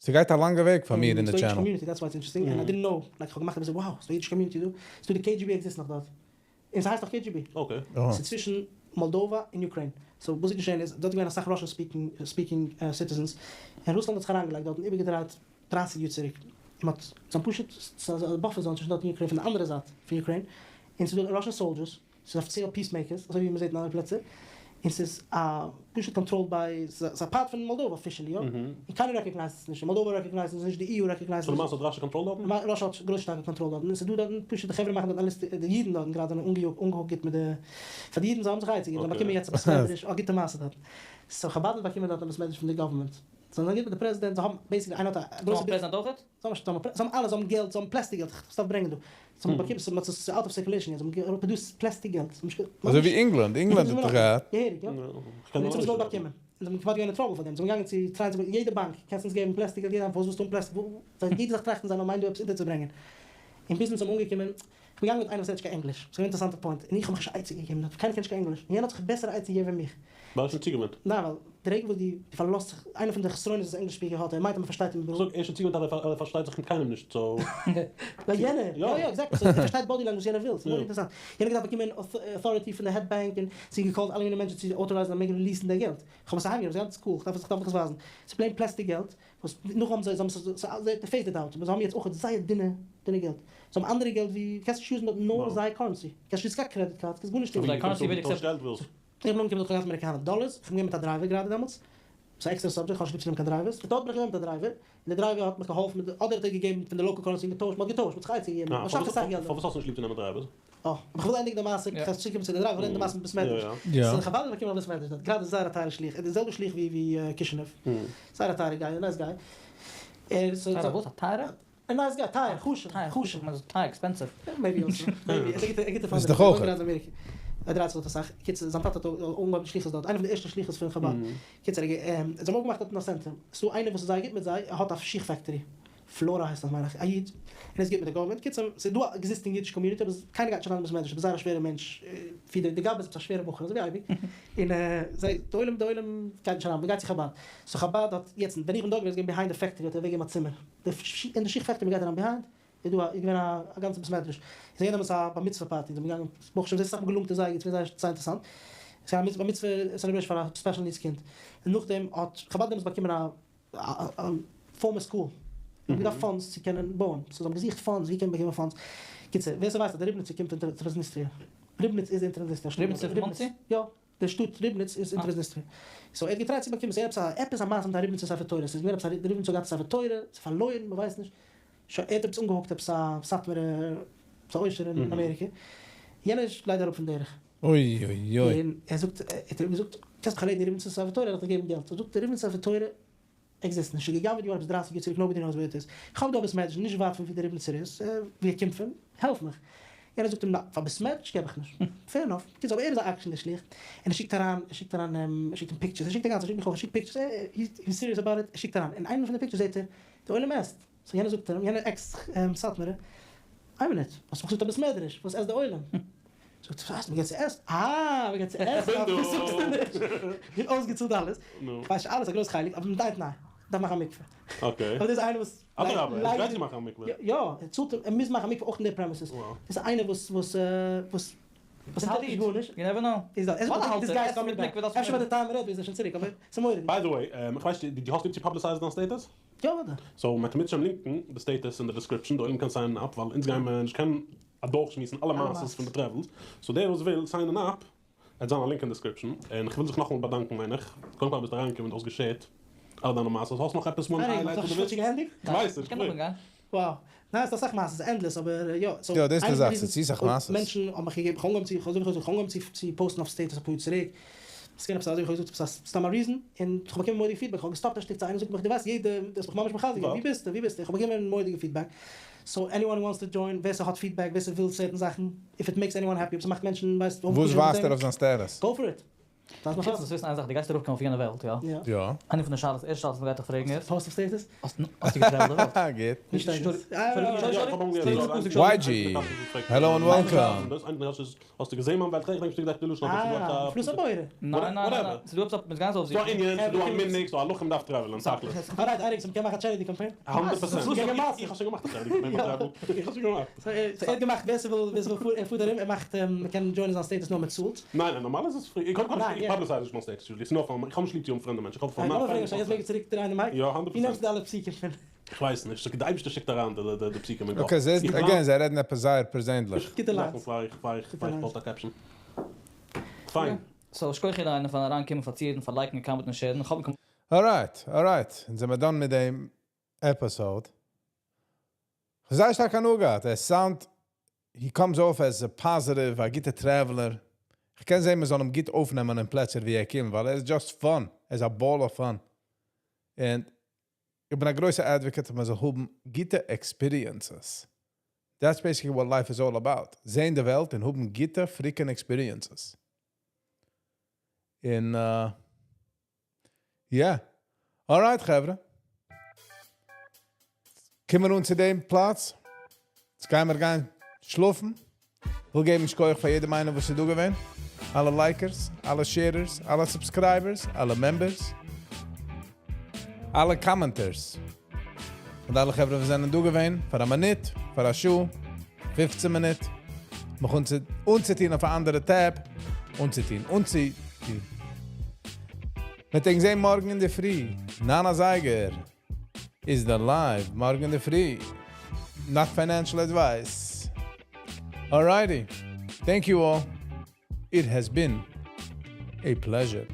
Speaker 1: ס'גייט א לאנגע וועג פאר מיר אין די channel.
Speaker 10: That's why it's interesting, and I didn't know, like כ'האב געמאכט אביסל wow, ס'דא אידישע community דא, ס'דא די KGB exist נאך דארט, און ס'הייסט נאך KGB. ס'איז צווישן מאלדאווע און Ukraine, so וואס איז געשען איז, דארט איז געווען אסאך Russian speaking citizens, און רוסלאנד האט זיך אריינגעלייגט דארט און איבערגעדרייט דרייסיג יאר צוריק, און מ'האט, זיי האבן פשוט, ס'איז א buffer zone צווישן דארט און Ukraine פון די אנדערע זייט פון Ukraine, און ס'איז דא Russian soldiers, ס'איז אפיציעל peace makers, אזוי ווי מ'זעט אין אנדערע פלעצער, און ס'איז א פשוט controlled by, ס'איז א part פון מאלדאווע officially יא, און קיינער recognize ט עס נישט, מאלדאווע recognize ט עס נישט, די EU recognize ט עס נישט.
Speaker 11: סאו למעשה האט Russia control דארטן?
Speaker 10: Russia האט גרויס שטארקע control דארטן, און ס'איז דא דארטן פשוט די חברה מאכן דארט אלעס, די אידן דארטן גראדע זענען אנגעהוקט מיט די, פאר די אידן זיי האבן זיך א עצה געגעבן, זיי באקומען יעצט א בית מדרש, א גוטע מעשה דארטן, סאו חבד האט באקומען דארט א בית מדרש פון די government, זיי זענען גוט מיט די פרעזידענט, זיי האבן basically איינער האט א גרויסע
Speaker 12: זיי האבן א פרעזידענט אויכעט?
Speaker 10: זיי האבן זיי האבן אלעס, זיי האבן געלט, זיי האבן plastic געלט, איך דארף ברענגען דא, זיי האבן באקומען, ס'איז ס'איז out of circulation יעצט, זיי האבן produced plastic געלט, זיי האבן נישט
Speaker 1: אזוי ווי ענגלאנד, ענגלאנד האט דאך געהאט.
Speaker 10: געהעריג יא, און יעצט האבן זיי געוואלט באקומען, און זיי האבן כמעט געווען אין trouble פאר דעם, זיי זענען געגאנגען צו טרייען צו יעדע באנק, קענסט אונז געבן plastic געלט, יעדע באנק, פארוואס ווילסטו האבן plastic, זיי יעדע זאך טראכטן זיי נאר מיינט דא עפעס אונטערצוברענגען, און ביז מ'איז אנגעקומען, איך בין געגאנגען מיט איינעם וואס רעדט נישט קיין ענגליש, ס'איז געווען אינטערעסאנטע point, און איך האב מיך נישט עצה געגעבן דארט, קיינער קען נישט קיין ענגליש, און יענער האט זיך בעסער עצה געגעבן ווי מיך.
Speaker 11: ווייל ער איז שוין צוגעוואוינט.
Speaker 10: ניין ווייל די רגע וואס דו פארלאזט זיך, איינע פון די חסרונות וואס English speaker האט, ער מיינט אז מ'פארשטייט אים.
Speaker 11: כ'זאג, ער איז שוין צוגעוואוינט אז ער פארשטייט זיך מיט קיינעם נישט, so.
Speaker 10: ווייל יענער, יא יא exactly, so ער פארשטייט body language וואס יענער וויל, ס'איז מורא'דיג אינטערעסאנט. יענער האט געדארפט באקומען authority פון די head bank און זי האט געקאלט אלע מיני מענטשן צו authorize ן אז מ'מעג release ן די געלט. כ'האב עס אהיימגענומען, ס'איז גאנץ cool, כ'דארף עס כ'דארף דיך עס ווייזן. ס'איז plain plastic געלט, וואס נאך האבן זיי, זיי האבן עס, זיי phased it out, אבער זיי האבן יעצט אויך זייער דינע דינע געלט. זיי האבן אנדערע געלט ווי, קענסט נישט use ן דארט נאר זייער currency. קענסט נישט use קיין credit card, קענסט גארנישט טון.
Speaker 12: זייער currency ווערט accepted.
Speaker 10: איך בין אנגעקומען דארט כ'האב געהאט אמעריקאנער דאלערס, כ'בין געווען מיט א driver גראדע דעמאלטס, ס'איז א עקסטערע subject, כ'האב נישט ליב צו נעמען קיין drivers, דארט בין איך געווען מיט א driver, און דער driver האט מיך געהאלפן מיט די, אדער האט ער געגעבן פון די local currency און געטוישט, מ'האט געטוישט, מ'האט זיך עצה געגעבן, מ'שאפט אסאך געלט דארט.
Speaker 11: פארוואס האסטו נישט ליב צו נעמען drivers?
Speaker 10: אה, אבער כ'וויל ענדיגן די מעשה, כ'גיי צוריקקומען צו די driver, כ'וויל ענדיגן די מעשה מיט בית מדרש. ס'איז חבד האט באקומען א בית מדרש דארט, גראדע זייער א טייערע שליח, ער איז די זעלבע שליח ווי ווי קישינעוו, זייער א טייערע guy, א nice guy. ער איז.
Speaker 12: טייערע וואס? א טייערע?
Speaker 10: א nice guy, טייער, חשוב, חשוב.
Speaker 12: כ'מיין טייער, expensive.
Speaker 10: Maybe also, maybe, ער איז א גוטע, א גוטע
Speaker 1: איז דאך אויך.
Speaker 10: ער דרייט זיך דארט אסאך, קיצור זיין טאטע האט אנגעהויבן שליחות דארט, איינע פון די ערשטע שליחות פון חבד, קיצור זיי האבן אויפגעמאכט דארטן א center, ס'דא איינער וואס איז זייער גוט מיט זיי, ער האט א שיך factory, פלארא הייסט עס מיין איך, א איד, און ער איז גוט מיט די government, קיצור ס'איז דא א existing אידישע community אבער קיינער גייט נישט אריין אין בית מדרש, ביסט זייער א שווערע מענטש, ווי די גבאי איז עפעס א שווערע בחור אזוי ווי אייביג, און זיי די עולם די עולם גייט נישט אריין, מ'גייט צו חבד, so חבד האט יעצט ווען איך בין דארט געווען איז געווען behind די factory האט ער אוועקגעגעבן א צימער, די אין די שיך factory מ'גייט אריין behind איז דא א איז געווען א גאנצע בית מדרש, איז געווען דעמאלטס א בר מצוה party, זיי זענען געגאנגען ברוך השם זעהסט אסאך מאל געלונגט עס זייער גוט, ס'איז געווען זייער זייער אינטערעסאנט, ס'איז געווען א בר מצוה celebration פאר א special needs קינד, און נאכדעם האט חבד דעמאלטס באקומען א א former school, זיי האבן געדארפט funds צו קענען בויען, so זיי האבן געזוכט funds ווי קען מען באקומען funds, קיצור ווער ס'ווייסט אז די ריבניצער קומט פון טראנסניסטריע, ריבניץ איז אין טראנסניסטריע,
Speaker 12: ריבניץ איז פון מאנסי?
Speaker 10: יא, די שטאט ריבניץ איז אין טראנסניסטריע, so ער האט געטרייט צו באקומען, ס'איז עפעס א עפעס א מעשה מיט א ריבניצער ספר תורה, ס'איז געווען עפעס א די ריבניצער האט געהאט א ספר תורה, ס'איז פארלוירן מ'ווייסט נישט, שוין ער האט עפעס אנגעהאקט עפעס א סאטמארע עפעס א עושר אין אמעריקע, יענער איז ליידער אראפ פון דרך.
Speaker 1: אוי אוי אוי.
Speaker 10: און ער זאגט, ער האט אים געזאגט, קענסט מיך ערלעדיגן ריבניצער ספר תורה, ער האט דיך געגעבן געלט, זאגט ער ריבניצער ספר תורה exist נישט, ס'איז געגנב'עט געווארן עפעס דרייסיג יאר צוריק nobody knows where it is, איך האב דא א בית מדרש נישט ווייט פון ווי דער ריבניצער איז, ווי ער קומט פון, העלף מיך. יענער זאגט אים ניין, פאר בית מדרש געב איך נישט. Fair enough. בקיצור אבער ער איז א עקשן דער שליח, און ער שיקט אריין, ער שיקט אריין, ער שיקט אים pictures, ער שיקט א גאנצע, ער שיקט מיך אויך, ער שיקט pictures, he is serious about it, ער שיקט אריין, אין איינע פון די pictures זעט ער די עולם עסט, so יענער זאגט אים, יענער ex סאטמארער, איין מינוט, האסט מיך געזאגט א בית מדרש, וואס עסט די עולם? זאגט ער, וואס? מ'געט צו עסן? אה, מ'געט צו עסן, אויף דאס זאגסטו נישט. איך האב אויסגעצאלט אלעס, איך ווייס נישט אלעס, א גרויס חלק, אבער מיט איין תנאי, מ'דארף מאכן א מקווה. אבער דאס איז איינער וואס
Speaker 11: אדרבה, ער איז גרייט צו מאכן א מקווה.
Speaker 10: יא, ער צאלט, ער מוז מאכן א מקווה אויך אין די premises. דאס איז איינער וואס וואס וואס וואס האלט נישט גארנישט.
Speaker 12: You never know.
Speaker 10: איז דאס, ער זאגט this guy is coming back. אפשר ביי די time מ'רעדט איז ער שוין צוריק, אבער ס'איז מורא'דיג.
Speaker 11: By the way, איך ווייס נישט, דו האסט ליב צו publicize ן דיין status?
Speaker 10: יא אוודאי.
Speaker 11: So מ'עט מירצעשעם link ן די status אין די description, די עולם קען sign ען up, ווייל אונז גיימער נישט קענען אדורכשמועסן אלע מעשות פון די travels, so דער וואס וויל sign ען up, עט זיין א link אין description, און כ'וויל זיך נאכאמאל באדאנקן מיין איך, קודם כל ביסט אריינגעקומען און האסט גע share ט אלע דיינע מעשות, האסט נאך עפעס one highlight וואס דו ווילסט? כ'ווייס נישט, כ'פרעג.
Speaker 10: Wow, ניין ס'דא אסאך מעשות, endless, אבער יא,
Speaker 1: so יא דאס איז די זאך, ס'איז צו סאך מעשות.
Speaker 10: מענטשן האבן מיך געגעבן, כ'האב אנגעהויבן צו, כ'האב אנגעהויבן צו post ן אויף status אפאר יאר צוריק, ס'איז געווען עפעס אזוי ווי כ'האב געזאגט עפעס א סתם א reason, און כ'האב באקומען מורא'דיגע feedback, כ'האב געסטאפט א שטיק צייט, איינער זאגט מיך דו ווייסט יעדע, דו האסט מיך ממש מחזק געווען, ווי ביסטו, ווי ביסטו, כ'האב באקומען מורא'דיגע feedback, so anyone who wants to join, ווער ס'האט feedback, ווער ס'וויל certain זאכן, if it makes anyone happy, אויב ס'מאכט מענטשן ווייסט
Speaker 1: וואס ווייזט ער אויף זיין status?
Speaker 10: Go for it!
Speaker 12: חוץ מוזט וויסן איין זאך, דו גייסט ארויפקומען אויף יענע וועלט, יא?
Speaker 1: יא.
Speaker 12: איינע פון די שאלות, ערשטע שאלות וואס מ'גייט דיך פרעגן איז.
Speaker 10: פאוסט אויף סטעטוס?
Speaker 12: האסטו געטרעוולט די וועלט?
Speaker 1: גוט.
Speaker 10: נישט
Speaker 1: YG, hello and welcome.
Speaker 11: האסטו געזען מיין וועלט? איך דענק נישט די לשון
Speaker 10: אה, פלוס א בורא.
Speaker 12: ניין ניין ניין, ס'דא עפעס א, מ'איז גאנץ אויף זיך.
Speaker 11: ס'דא א ענין, ס'דא א מנהג, ס'דא א הלכה מ'דארף טרעוולען, תכלית.
Speaker 10: אלרייט אייריק, סאו מ'קען מאכן א טשעריטי קאמפיין?
Speaker 11: הונדערט פראצענט. איך האב שוין געמאכט א טשעריטי קאמפיין פאר טרעוול. איך האב שוין געמאכט.
Speaker 10: סאו ער האט געמאכט, ווער ס'וויל, ווער ס'וויל פארן, ער פארט ארום, ער מאכט, מ'קען דזשוינען זיין סטעטוס נאר מ'צאלט.
Speaker 11: ניין ניין, נארמאל איז עס פרי. קודם כל איך פאבליסייז נישט מיין סטעטוס יוזשעלי, ס'איז נאר פאר, איך האב נישט ליב צו האבן פרעמדע מענטשן, איך האב פאר מיין
Speaker 10: לאמיר פרעגן שוין, יעצט מעג איך צוריק דרייען די מייק?
Speaker 11: יא, הונדערט
Speaker 10: ווי
Speaker 11: פראצענט.
Speaker 10: נעמסטו די אלע פסוקים פון?
Speaker 11: איך ווייס נישט, די אייבערשטער שיקט אריין די פסוקים אין קאפ.
Speaker 1: אקעי, זעסט, אגעין, זיי רעדן עפעס זייער פערזענליך.
Speaker 10: גוטע ליינס.
Speaker 11: פאר איך פאר איך פאר איך פאוסט א קעפשן. פיין.
Speaker 12: סאו שכוח יעדער איינער פארן אריין קומען פאר צוהערן פאר לייקן קאמענטן און שערן, איך האב.
Speaker 1: אלרייט, אלרייט, אונז זעמיר דאן מיט דעם עפיסאוד. כ'האב זייער שטארק הנאה געהאט, ער סאונדט, he comes off as a positive, א גוטע traveler. כ'קען זען מ'זאל אים גוט אויפנעמען אין פלעצער ווי ער קומט, ווייל ער איז just fun, ער איז א ball of fun. און איך בין א גרויסע advocate אז מ'זאל האבן גוטע experiences. That's basically what life is all about. זען די וועלט און האבן גוטע freaking experiences. און yeah. Alright חברה. קומען מיר אן צו דעם פלאץ. יעצט גייען מיר גיין שלאפן. וויל געבן שכוח פאר יעדעם איינעם וואס איז דא געווען. אלע likers, אלע sharers, אלע subscribers, אלע members. אלע commenters. און אלע חברה וואס זענען דא געווען פאר א מינוט, פאר א שעה, 15 מינוט. מ'קען אנצוטון אויף א אנדערע tab. אנצוטון, אנצוטון. מיר וועלן זען מארגן אינדערפרי. ניין אזייגער איז דער live. מארגן אינדערפרי. Not financial advice. Alrighty. Thank you all. It has been a pleasure.